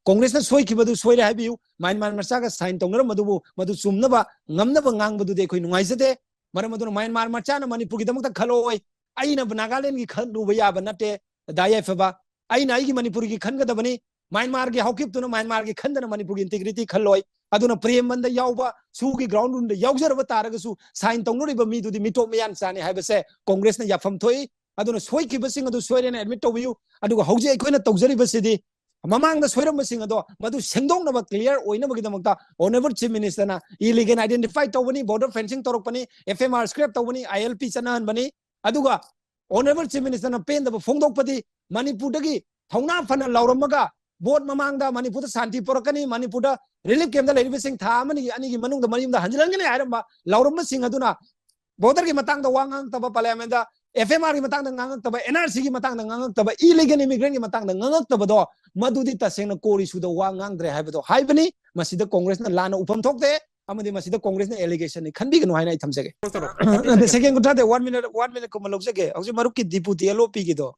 ꯀꯣꯡꯒ꯭ꯔꯦꯁꯅ ꯁꯣꯏꯈꯤꯕꯗꯨ ꯁꯣꯏꯔꯦ ꯍꯥꯏꯕꯤꯌꯨ, ꯃ꯭ꯌꯥꯟꯃꯥꯔ ꯃꯆꯥꯒ ꯁꯥꯏꯟ ꯇꯧꯅꯔꯝꯕꯗꯨꯕꯨ ꯃꯗꯨ ꯆꯨꯝꯅꯕ ꯉꯝꯅꯕ ꯉꯥꯡꯕꯗꯨꯗꯤ ꯑꯩꯈꯣꯏ ꯅꯨꯡꯉꯥꯏꯖꯗꯦ꯫ ꯃꯔꯝ ꯑꯗꯨꯅ ꯃ꯭ꯌꯥꯟꯃꯥꯔ ꯃꯆꯥꯅ ꯃꯅꯤꯄꯨꯔꯒꯤꯗꯃꯛꯇ ꯈꯜꯂꯛꯑꯣꯏ, ꯑꯩꯅ ꯅꯥꯒꯥꯂꯦꯟꯒꯤ ꯈꯜꯂꯨꯕ ꯌꯥꯕ ꯅꯠꯇꯦ꯫ ꯗꯥꯏ ꯌꯥꯏꯐꯕ, ꯑꯩꯅ ꯑꯩꯒꯤ ꯃꯅꯤꯄꯨꯔꯒꯤ ꯈꯟꯒꯗꯕꯅꯤ꯫ ꯃ꯭ꯌꯥꯟꯃꯥꯔꯒꯤ ꯍꯥꯎꯀꯤꯞꯇꯨꯅ ꯃ꯭ꯌꯥꯟꯃꯥꯔꯒꯤ ꯈꯟꯗꯅ ꯃꯅꯤꯄꯨꯔꯒꯤ ꯏꯟꯇꯤꯒ꯭ꯔꯤꯇꯤ ꯈꯜꯂꯣꯏ꯫ ꯑꯗꯨꯅ ꯄ꯭ꯔꯦꯝꯕꯟꯗ ꯌꯥꯎꯕ, ꯁꯨꯒꯤ ꯒ꯭ꯔꯥꯎꯟ ꯔꯨꯝꯗ ꯌꯥꯎꯖꯔꯕ ꯇꯥꯔꯒꯁꯨ ꯁꯥꯏꯟ ꯇꯧꯅꯔꯤꯕ ꯃꯤꯗꯨꯗꯤ ꯃꯤꯇꯣꯞ ꯃꯤꯌꯥꯟ ꯆꯥꯅꯤ ꯍꯥꯏꯕꯁꯦ ꯀꯣꯡꯒ꯭ꯔꯦꯁꯅ ꯌꯥꯐꯝ ꯊꯣꯛꯏ꯫ ꯑꯗꯨꯅ ꯁꯣꯏꯈꯤꯕꯁꯤꯡ ꯑꯗꯨ ꯁꯣꯏꯔꯦꯅ ꯑꯦꯗꯃꯤꯠ ꯇꯧꯕꯤꯌꯨ꯫ ꯑꯗꯨꯒ ꯍꯧꯖꯤꯛ ꯑꯩꯈꯣꯏꯅ ꯇꯧꯖꯔꯤꯕꯁꯤꯗꯤ ꯃꯃꯥꯡꯗ ꯁꯣꯏꯔꯝꯕꯁꯤꯡ ꯑꯗꯣ ꯃꯗꯨ ꯁꯦꯡꯗꯣꯛꯅꯕ, ꯀ꯭ꯂꯤꯌꯥꯔ ꯑꯣꯏꯅꯕꯒꯤꯗꯃꯛꯇ ꯑꯣꯅꯔꯦꯕꯜ ꯆꯤꯐ ꯃꯤꯅꯤꯁꯇꯔꯅ ꯏꯂꯤꯒꯦꯜ ꯑꯥꯏꯗꯦꯟꯇꯤꯐꯥꯏ ꯇꯧꯕꯅꯤ, ꯕꯣꯔꯗꯔ ꯐꯦꯟꯁꯤꯡ ꯇꯧꯔꯛꯄꯅꯤ, ꯑꯦꯐ ꯑꯦꯝ ꯑꯥꯔ ꯁ꯭ꯀ꯭ꯔꯦꯞ ꯇꯧꯕꯅꯤ, ꯑꯥꯏ ꯑꯦꯜ ꯄꯤ ꯆꯠꯅꯍꯟꯕꯅꯤ꯫ ꯑꯗꯨꯒ ꯑꯣꯅꯔꯦꯕꯜ ꯆꯤꯐ ꯃꯤꯅꯤꯁꯇꯔꯅ ꯄꯦꯟꯗꯕ ꯐꯣꯡꯗꯣꯛꯄꯗꯤ ꯃꯅꯤꯄꯨꯔꯗꯒꯤ ꯊꯧꯅꯥ ꯐꯅ ꯂꯥꯎꯔꯝꯃꯒ ꯚꯣꯠ ꯃꯃꯥꯡꯗ ꯃꯅꯤꯄꯨꯔꯗ ꯁꯥꯟꯇꯤ ꯄꯨꯔꯛꯀꯅꯤ, ꯃꯅꯤꯄꯨꯔꯗ ꯔꯤꯂꯤꯐ ꯀꯦꯝꯞꯇ ꯂꯩꯔꯤꯕꯁꯤꯡ ꯊꯥ ꯑꯃꯅꯤ ꯑꯅꯤꯒꯤ ꯃꯅꯨꯡꯗ ꯃꯌꯨꯝꯗ ꯍꯟꯖꯤꯜꯍꯟꯒꯅꯤ ꯍꯥꯏꯔꯝꯕ ꯂꯥꯎꯔꯝꯕꯁꯤꯡ ꯑꯗꯨꯅ ꯕꯣꯔꯗꯔꯒꯤ ꯃꯇꯥꯡꯗ ꯋꯥ ꯉꯥꯡꯉꯛꯇꯕ, ꯄꯥꯔꯂꯤꯌꯥꯃꯦꯟꯗ ꯑꯦꯐ ꯑꯦꯝ ꯑꯥꯔꯒꯤ ꯃꯇꯥꯡꯗ ꯉꯥꯡꯉꯛꯇꯕ, ꯑꯦꯟ ꯑꯥꯔ ꯁꯤꯒꯤ ꯃꯇꯥꯡꯗ ꯉꯥꯡꯉꯛꯇꯕ, ꯏꯂꯤꯒꯦꯜ ꯏꯃꯤꯒ꯭ꯔꯦꯟꯒꯤ ꯃꯇꯥꯡꯗ ꯉꯥꯡꯉꯛꯇꯕꯗꯣ, ꯃꯗꯨꯗꯤ ꯇꯁꯦꯡꯅ ꯀꯣꯔ ꯏꯁꯨꯗ ꯋꯥ ꯉꯥꯡꯗ꯭ꯔꯦ ꯍꯥꯏꯕꯗꯣ ꯍꯥꯏꯕꯅꯤ꯫ ꯃꯁꯤꯗ ꯀꯣꯡꯒ꯭ꯔꯦꯁꯅ ꯂꯥꯟꯅ ꯎꯐꯝ ꯊꯣꯛꯇꯦ, ꯑꯃꯗꯤ ꯃꯁꯤꯗ ꯀꯣꯡꯒ꯭ꯔꯦꯁꯅ ꯑꯦꯂꯤꯒꯦꯁꯟꯅꯤ ꯈꯟꯕꯤꯒꯅꯨ ꯍꯥꯏꯅ ꯑꯩ ꯊꯝꯖꯒꯦ꯫ ꯅꯠꯇꯦ, ꯁꯦꯀꯦꯟ ꯀꯨꯟꯊ꯭ꯔꯥꯗ ꯋꯥꯟ ꯃꯤꯅꯠ, ꯋꯥꯟ ꯃꯤꯅꯠ ꯀꯨꯝꯕ ꯂꯧꯖꯒꯦ꯫ ꯍꯧꯖꯤꯛ ꯃꯔꯨꯞꯀꯤ ꯗꯤꯄꯨꯇꯤ ꯑꯦꯜ ꯑꯣ ꯄꯤꯒꯤꯗꯣ,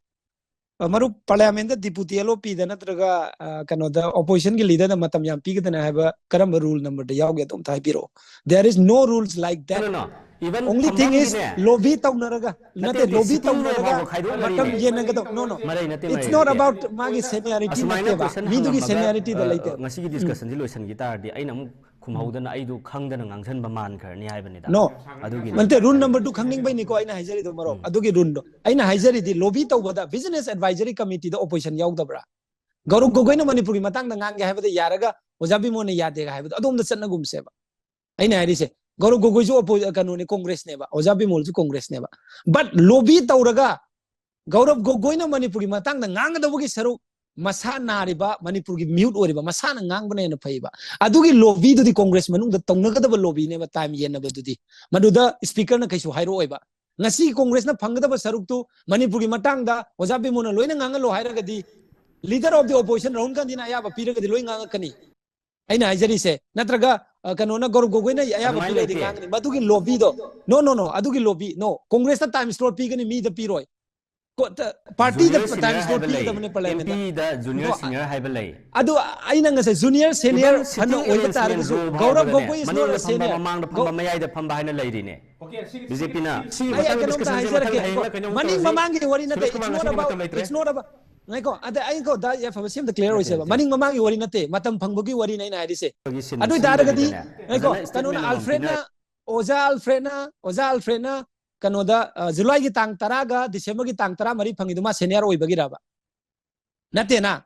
ꯑ, ꯃꯔꯨꯞ, ꯄꯥꯔꯂꯤꯌꯥꯃꯦꯟꯗ ꯗꯤꯄꯨꯇꯤ ꯑꯦꯜ ꯑꯣ ꯄꯤꯗ ꯅꯠꯇ꯭ꯔꯒ, ꯑ, ꯀꯩꯅꯣꯗ, ꯑꯣꯄꯣꯖꯤꯁꯟꯒꯤ ꯂꯤꯗꯔꯗ ꯃꯇꯝ ꯌꯥꯝ ꯄꯤꯒꯗꯅ ꯍꯥꯏꯕ ꯀꯔꯝꯕ ꯔꯨꯜ ꯅꯝꯕꯔꯗ ꯌꯥꯎꯒꯦ? ꯑꯗꯨꯝꯇ ꯍꯥꯏꯕꯤꯔꯛꯑꯣ꯫ There is no rules like that. No, no, no. Even only thing is, ꯊꯝꯕꯥꯡꯒꯤꯅꯦ, lobby ꯇꯧꯅꯔꯒ, ꯅꯠꯇꯦ, ꯅꯠꯇꯦ, ꯂꯣꯕꯤ ꯁꯤꯇꯤꯡ ꯇꯧꯅꯔꯒ ꯂꯣꯏꯐꯥꯎꯕ ꯈꯥꯏꯗꯣꯛꯅꯔꯤꯅꯦ꯫ ꯃꯇꯝ ꯌꯦꯟꯅꯒꯗꯕ꯫ No, no. ꯃꯔꯩ ꯅꯠꯇꯦ, It's ꯃꯔꯩ not ꯅꯠꯇꯦ꯫ About ꯃꯥꯒꯤ seniority ꯑꯁꯨꯃꯥꯏꯅ ꯅꯠꯇꯦꯕ꯫ ꯀꯣꯏꯁꯟ ꯃꯤꯗꯨꯒꯤ ꯍꯪꯉꯝꯃꯒ, seniorityꯗ ꯑ, ꯂꯩꯇꯦꯕ꯫ ꯉꯁꯤꯒꯤ ꯎꯝ꯫ ꯗꯤꯁꯀꯁꯟꯁꯤ ꯂꯣꯏꯁꯤꯟꯈꯤ ꯇꯥꯔꯗꯤ ꯑꯩꯅ ꯑꯃꯨꯛ ꯈꯨꯝꯍꯧꯗꯅ ꯑꯩꯗꯨ ꯈꯪꯗꯅ ꯉꯥꯡꯁꯟꯕ ꯃꯥꯟꯈ꯭ꯔꯅꯤ ꯍꯥꯏꯕꯅꯤꯗ꯫ No. ꯑꯗꯨꯒꯤꯅꯤ꯫ ꯅꯠꯇꯦ, ꯔꯨꯜ ꯅꯝꯕꯔ ꯇꯨ ꯈꯪꯅꯤꯡꯕꯩꯅꯤꯀꯣ ꯑꯩꯅ ꯍꯥꯏꯖꯔꯤꯗꯣ, ꯃꯔꯨꯞ꯫ ꯎꯝ꯫ ꯑꯗꯨꯒꯤ ꯔꯨꯜꯗꯣ꯫ ꯑꯩꯅ ꯍꯥꯏꯖꯔꯤꯗꯤ, ꯂꯣꯕꯤ ꯇꯧꯕꯗ ꯕꯤꯖꯤꯅꯦꯁ ꯑꯦꯗꯚꯥꯏꯖꯔꯤ ꯀꯃꯤꯇꯤꯗ ꯑꯣꯄꯣꯖꯤꯁꯟ ꯌꯥꯎꯗꯕ꯭ꯔꯥ? ꯒꯧꯔꯕ ꯒꯣꯒꯣꯏꯅ ꯃꯅꯤꯄꯨꯔꯒꯤ ꯃꯇꯥꯡꯗ ꯉꯥꯡꯒꯦ ꯍꯥꯏꯕꯗ ꯌꯥꯔꯒ ꯑꯣꯖꯥ ꯕꯤꯃꯣꯟꯅ ꯌꯥꯗꯦꯒ ꯍꯥꯏꯕꯗꯣ ꯑꯗꯣꯝꯗ ꯆꯠꯅꯒꯨꯝꯁꯦꯕ꯫ ꯑꯩꯅ ꯍꯥꯏꯔꯤꯁꯦ, ꯒꯧꯔꯕ ꯒꯣꯒꯣꯏꯁꯨ ꯑꯣꯄꯣ-, ꯀꯩꯅꯣꯅꯦ, ꯀꯣꯡꯒ꯭ꯔꯦꯁꯅꯦꯕ, ꯑꯣꯖꯥ ꯕꯤꯃꯣꯜꯁꯨ ꯀꯣꯡꯒ꯭ꯔꯦꯁꯅꯦꯕ꯫ But ꯂꯣꯕꯤ ꯇꯧꯔꯒ ꯒꯧꯔꯕ ꯒꯣꯒꯣꯏꯅ ꯃꯅꯤꯄꯨꯔꯒꯤ ꯃꯇꯥꯡꯗ ꯉꯥꯡꯒꯗꯕꯒꯤ ꯁꯔꯨꯛ ꯃꯁꯥ ꯅꯥꯔꯤꯕ, ꯃꯅꯤꯄꯨꯔꯒꯤ ꯃꯤꯍꯨꯠ ꯑꯣꯏꯔꯤꯕ ꯃꯁꯥꯅ ꯉꯥꯡꯕꯅ ꯍꯦꯟꯅ ꯐꯩꯕ꯫ ꯑꯗꯨꯒꯤ ꯂꯣꯕꯤꯗꯨꯗꯤ ꯀꯣꯡꯒ꯭ꯔꯦꯁ ꯃꯅꯨꯡꯗ ꯇꯧꯅꯒꯗꯕ ꯂꯣꯕꯤꯅꯦꯕ, ꯇꯥꯏꯝ ꯌꯦꯟꯅꯕꯗꯨꯗꯤ꯫ ꯃꯗꯨꯗ ꯁ꯭ꯄꯤꯀꯔꯅ ꯀꯩꯁꯨ ꯍꯥꯏꯔꯛꯑꯣꯏꯕ꯫ ꯉꯁꯤ ꯀꯣꯡꯒ꯭ꯔꯦꯁꯅ ꯐꯪꯒꯗꯕ ꯁꯔꯨꯛꯇꯨ ꯃꯅꯤꯄꯨꯔꯒꯤ ꯃꯇꯥꯡꯗ ꯑꯣꯖꯥ ꯕꯤꯃꯣꯜꯅ ꯂꯣꯏꯅ ꯉꯥꯡꯍꯜꯂꯣ ꯍꯥꯏꯔꯒꯗꯤ, leader of the opposition Rahul ꯒꯥꯟꯙꯤꯅ ꯑꯌꯥꯕ ꯄꯤꯔꯒꯗꯤ ꯂꯣꯏ ꯉꯥꯡꯉꯛꯀꯅꯤ꯫ ꯑꯩꯅ ꯍꯥꯏꯖꯔꯤꯁꯦ꯫ ꯅꯠꯇ꯭ꯔꯒ, ꯑ, ꯀꯩꯅꯣꯅ, ꯒꯧꯔꯕ ꯒꯣꯒꯣꯏꯅ ꯑꯌꯥꯕ ꯑꯗꯨꯃꯥꯏꯅ ꯄꯤꯔꯛꯑꯗꯤ ꯂꯩꯇꯦ꯫ ꯉꯥꯡꯒꯅꯤ꯫ ꯃꯗꯨꯒꯤ lobby ꯗꯣ, no, no, no, ꯑꯗꯨꯒꯤ lobby, no, Congress ꯇ time slot ꯄꯤꯒꯅꯤ, ꯃꯤꯗ ꯄꯤꯔꯣꯏ꯫ ꯀꯣ-, ꯇ-, party ꯗ junior time senior slot ꯍꯥꯏꯕ ꯂꯩ꯫ ꯄꯤꯒꯗꯕꯅꯤ parliament ꯇ꯫ M P ꯗ junior ꯑꯗꯣ, senior ꯍꯥꯏꯕ ꯂꯩ꯫ ꯑꯗꯣ ꯑꯩꯅ ꯉꯁꯥꯏ junior senior ꯐꯅ ꯑꯣꯏꯕ ꯇꯥꯔꯒꯁꯨ, ꯒꯧꯔꯕ ꯒꯣꯒꯣꯏ is not a senior꯫ ꯃꯅꯨꯡꯗ ꯐꯝꯕ, ꯃꯃꯥꯡꯗ ꯐꯝꯕ, ꯃꯌꯥꯏꯗ ꯐꯝꯕ ꯍꯥꯏꯅ ꯂꯩꯔꯤꯅꯦ꯫ ꯕꯤ ꯖꯦ ꯄꯤ ꯅ꯫ ꯁꯤꯒꯤ ꯑꯩ ꯃꯇꯥꯡꯗ ꯀꯩꯅꯣꯝꯇ discussion ꯁꯦ ꯃꯊꯪꯗ ꯍꯥꯏꯖꯔꯛꯀꯦ꯫ ꯍꯌꯦꯡꯂ ꯀꯩꯅꯣꯝ ꯃꯅꯤꯡ ꯇꯧꯔꯁꯤ꯫ ꯃꯃꯥꯡꯒꯤ ꯋꯥꯔꯤ ꯅꯠꯇꯦ꯫ ꯁꯨꯔꯦꯁ ꯀꯨꯃꯥꯔ, It's not ꯉꯁꯤꯒꯤ ꯃꯇꯝ about, ꯂꯩꯇ꯭ꯔꯦ꯫ It's not about, ꯉꯥꯏꯈꯣ, ꯑꯗ ꯑꯩ ꯀꯣ, ꯗꯥ ꯌꯥꯏꯐꯕ, ꯁꯤ ꯑꯝꯇ clear ꯅꯠꯇꯦ, ꯑꯣꯏꯁꯦꯕ꯫ ꯅꯠꯇꯦ꯫ ꯃꯅꯤꯡ ꯃꯃꯥꯡꯒꯤ ꯋꯥꯔꯤ ꯅꯠꯇꯦ, ꯃꯇꯝ ꯐꯪꯕꯒꯤ ꯋꯥꯔꯤꯅꯦ ꯑꯩꯅ ꯍꯥꯏꯔꯤꯁꯦ꯫ ꯑꯩꯈꯣꯏꯒꯤ ꯁꯤꯟ-, ꯑꯗꯨ ꯑꯣꯏꯇꯥꯔꯒꯗꯤ, ꯁꯤꯟꯕꯒꯤꯗꯤꯅꯦ, ꯉꯥꯏꯈꯣ, ꯐꯖꯅ ꯀꯩꯅꯣꯅ, statement ꯑꯃꯃꯝ Alfred ꯅ, ꯄꯤꯅ-, ꯑꯣꯖꯥ Alfred ꯅ, ꯑꯣꯖꯥ Alfred ꯅ ꯀꯩꯅꯣꯗ, ꯑ, July ꯒꯤ ꯇꯥꯡ ꯇꯔꯥꯒ December ꯒꯤ ꯇꯥꯡ ꯇꯔꯥꯃꯔꯤ ꯐꯪꯉꯤꯗꯣ ꯃꯥ senior ꯑꯣꯏꯕꯒꯤꯔꯕ? ꯅꯠꯇꯦꯅ?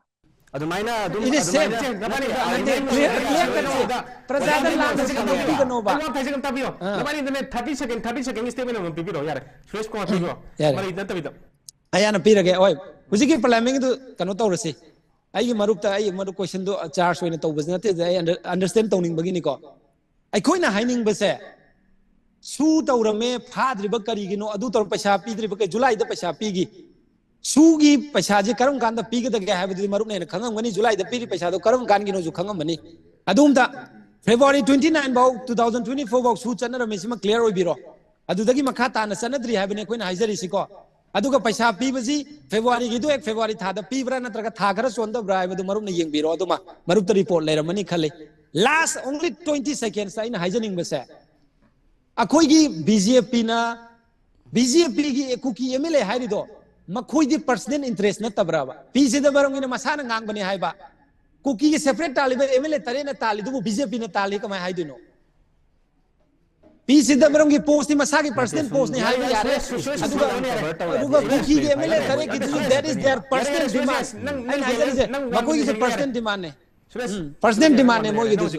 ꯑꯗꯨꯃꯥꯏꯅ ꯑꯗꯨꯝ, It is same. ꯑꯗꯨꯃꯥꯏꯅ ꯅꯠꯇꯦ, ꯅꯠꯇꯦ, ꯅꯠꯇꯦ, clear, clear ꯀꯠꯁꯦ꯫ ꯄ꯭ꯔꯖꯥꯗ ꯂꯥꯟꯅ ꯁꯟꯗꯣꯛꯄꯤꯒꯅꯣꯕ꯫ ꯑꯩ ꯋꯥ ꯍꯥꯏꯖꯒꯦ ꯑꯝꯇ ꯇꯥꯕꯤꯌꯣ꯫ ꯑꯥ꯫ ꯅꯕꯥꯅꯤꯗꯅꯦ, thirty second, thirty second statement ꯑꯃ ꯄꯤꯕꯤꯔꯛꯑꯣ, ꯌꯥꯔꯦ꯫ ꯁꯨꯔꯦꯁ ꯀꯨꯃꯥꯔ ꯄꯤꯕꯤꯔꯛꯑꯣ꯫ ꯌꯥꯔꯦ꯫ ꯃꯔꯩ ꯅꯠꯇꯕꯤꯗ꯫ ꯑꯌꯥꯅ ꯄꯤꯔꯒꯦ꯫ ꯍꯣꯏ, ꯍꯧꯖꯤꯛꯀꯤ parliament ꯗꯨ ꯀꯩꯅꯣ ꯇꯧꯔꯁꯤ꯫ ꯑꯩꯒꯤ ꯃꯔꯨꯞꯇ, ꯑꯩꯒꯤ ꯃꯔꯨꯞ question ꯗꯨ, ꯑ, charge ꯑꯣꯏꯅ ꯇꯧꯕꯁꯨ ꯅꯠꯇꯦ, ꯑꯩ under-, understand ꯇꯧꯅꯤꯡꯕꯒꯤꯅꯤꯀꯣ꯫ ꯑꯩꯈꯣꯏꯅ ꯍꯥꯏꯅꯤꯡꯕꯁꯦ, ꯁꯨ ꯇꯧꯔꯝꯃꯦ, ꯐꯥꯗ꯭ꯔꯤꯕ ꯀꯔꯤꯒꯤꯅꯣ, ꯑꯗꯨ ꯇꯧꯔ ꯄꯩꯁꯥ ꯄꯤꯗ꯭ꯔꯤꯕ ꯀꯩ-, July ꯗ ꯄꯩꯁꯥ ꯄꯤꯒꯤ꯫ ꯁꯨꯒꯤ ꯄꯩꯁꯥꯁꯦ ꯀꯔꯝ ꯀꯥꯟꯗ ꯄꯤꯒꯗꯒꯦ ꯍꯥꯏꯕꯗꯨꯗꯤ ꯃꯔꯨꯞꯅ ꯍꯦꯟꯅ ꯈꯪꯉꯝꯒꯅꯤ, July ꯗ ꯄꯤꯔꯤ ꯄꯩꯁꯥꯗꯣ ꯀꯔꯝ ꯀꯥꯟꯒꯤꯅꯣꯁꯨ ꯈꯪꯉꯝꯃꯅꯤ꯫ ꯑꯗꯨꯝꯇ February twenty nine ꯐꯥꯎ, two thousand twenty four ꯐꯥꯎ ꯁꯨ ꯆꯠꯅꯔꯝꯃꯤ, ꯁꯤꯃ clear ꯑꯣꯏꯕꯤꯔꯣ꯫ ꯑꯗꯨꯗꯒꯤ ꯃꯈꯥ ꯇꯥꯅ ꯆꯠꯅꯗ꯭ꯔꯤ ꯍꯥꯏꯕꯅꯤ ꯑꯩꯈꯣꯏꯅ ꯍꯥꯏꯖꯔꯤꯁꯤꯀꯣ꯫ ꯑꯗꯨꯒ ꯄꯩꯁꯥ ꯄꯤꯕꯁꯤ February ꯒꯤꯗꯨ ꯍꯦꯛ February ꯊꯥꯗ ꯄꯤꯕ꯭ꯔꯥ ꯅꯠꯇ꯭ꯔꯒ ꯊꯥ ꯈꯔ ꯆꯣꯟꯗꯕ꯭ꯔꯥ ꯍꯥꯏꯕꯗꯨ ꯃꯔꯨꯞꯅ ꯌꯦꯡꯕꯤꯔꯣ꯫ ꯑꯗꯨꯃ ꯃꯔꯨꯞꯇ report ꯂꯩꯔꯝꯃꯅꯤ ꯈꯜꯂꯤ꯫ Last only twenty seconds ꯑꯩꯅ ꯍꯥꯏꯖꯅꯤꯡꯕꯁꯦ, ꯑꯩꯈꯣꯏꯒꯤ B J P ꯅ, B J P ꯒꯤ ꯀꯨꯀꯤ M L A ꯍꯥꯏꯔꯤꯗꯣ, ꯃꯈꯣꯏꯗꯤ personal interest ꯅꯠꯇꯕ꯭ꯔꯕ? ꯄꯤ ꯆꯤꯗꯝꯕꯔꯝꯒꯤꯅ ꯃꯁꯥꯅ ꯉꯥꯡꯕꯅꯦ ꯍꯥꯏꯕ꯫ ꯀꯨꯀꯤꯒꯤ separate ꯇꯥꯜꯂꯤꯕ M L A ꯇꯔꯦꯠꯅ ꯇꯥꯜꯂꯤꯗꯨꯕꯨ B J P ꯅ ꯇꯥꯜꯂꯤ ꯀꯃꯥꯏ ꯍꯥꯏꯗꯣꯏꯅꯣ? ꯄꯤ ꯆꯤꯗꯝꯕꯔꯝꯒꯤ post ꯇꯤ ꯃꯁꯥꯒꯤ personal post ꯅꯤ ꯍꯥꯏꯕ ꯌꯥꯔꯦ꯫ ꯁꯨꯔꯦꯁ, ꯁꯨꯔꯦꯁ, ꯑꯗꯨꯒ, ꯁꯨꯔꯦꯁ, ꯁꯨꯔꯦꯁ, ꯑꯗꯨꯒ Suresh, ꯀꯨꯀꯤꯒꯤ Suresh, M L A ꯇꯔꯦꯠꯀꯤꯗꯨꯁꯨ, that is their personal demand꯫ ꯅꯪ, ꯅꯪ, ꯑꯩꯅ ꯍꯥꯏꯖꯔꯤꯁꯦ, ꯅꯪ, ꯅꯪ, ꯃꯈꯣꯏꯒꯤꯁꯨ ꯅꯪ, personal demand ꯅꯦ꯫ ꯁꯨꯔꯦꯁ, ꯎꯝ, personal demand ꯅꯦ ꯌꯥꯔꯦ, ꯅꯪ ꯃꯣꯏꯒꯤꯗꯨꯁꯨ꯫ ꯍꯧꯖꯤꯛꯀꯤ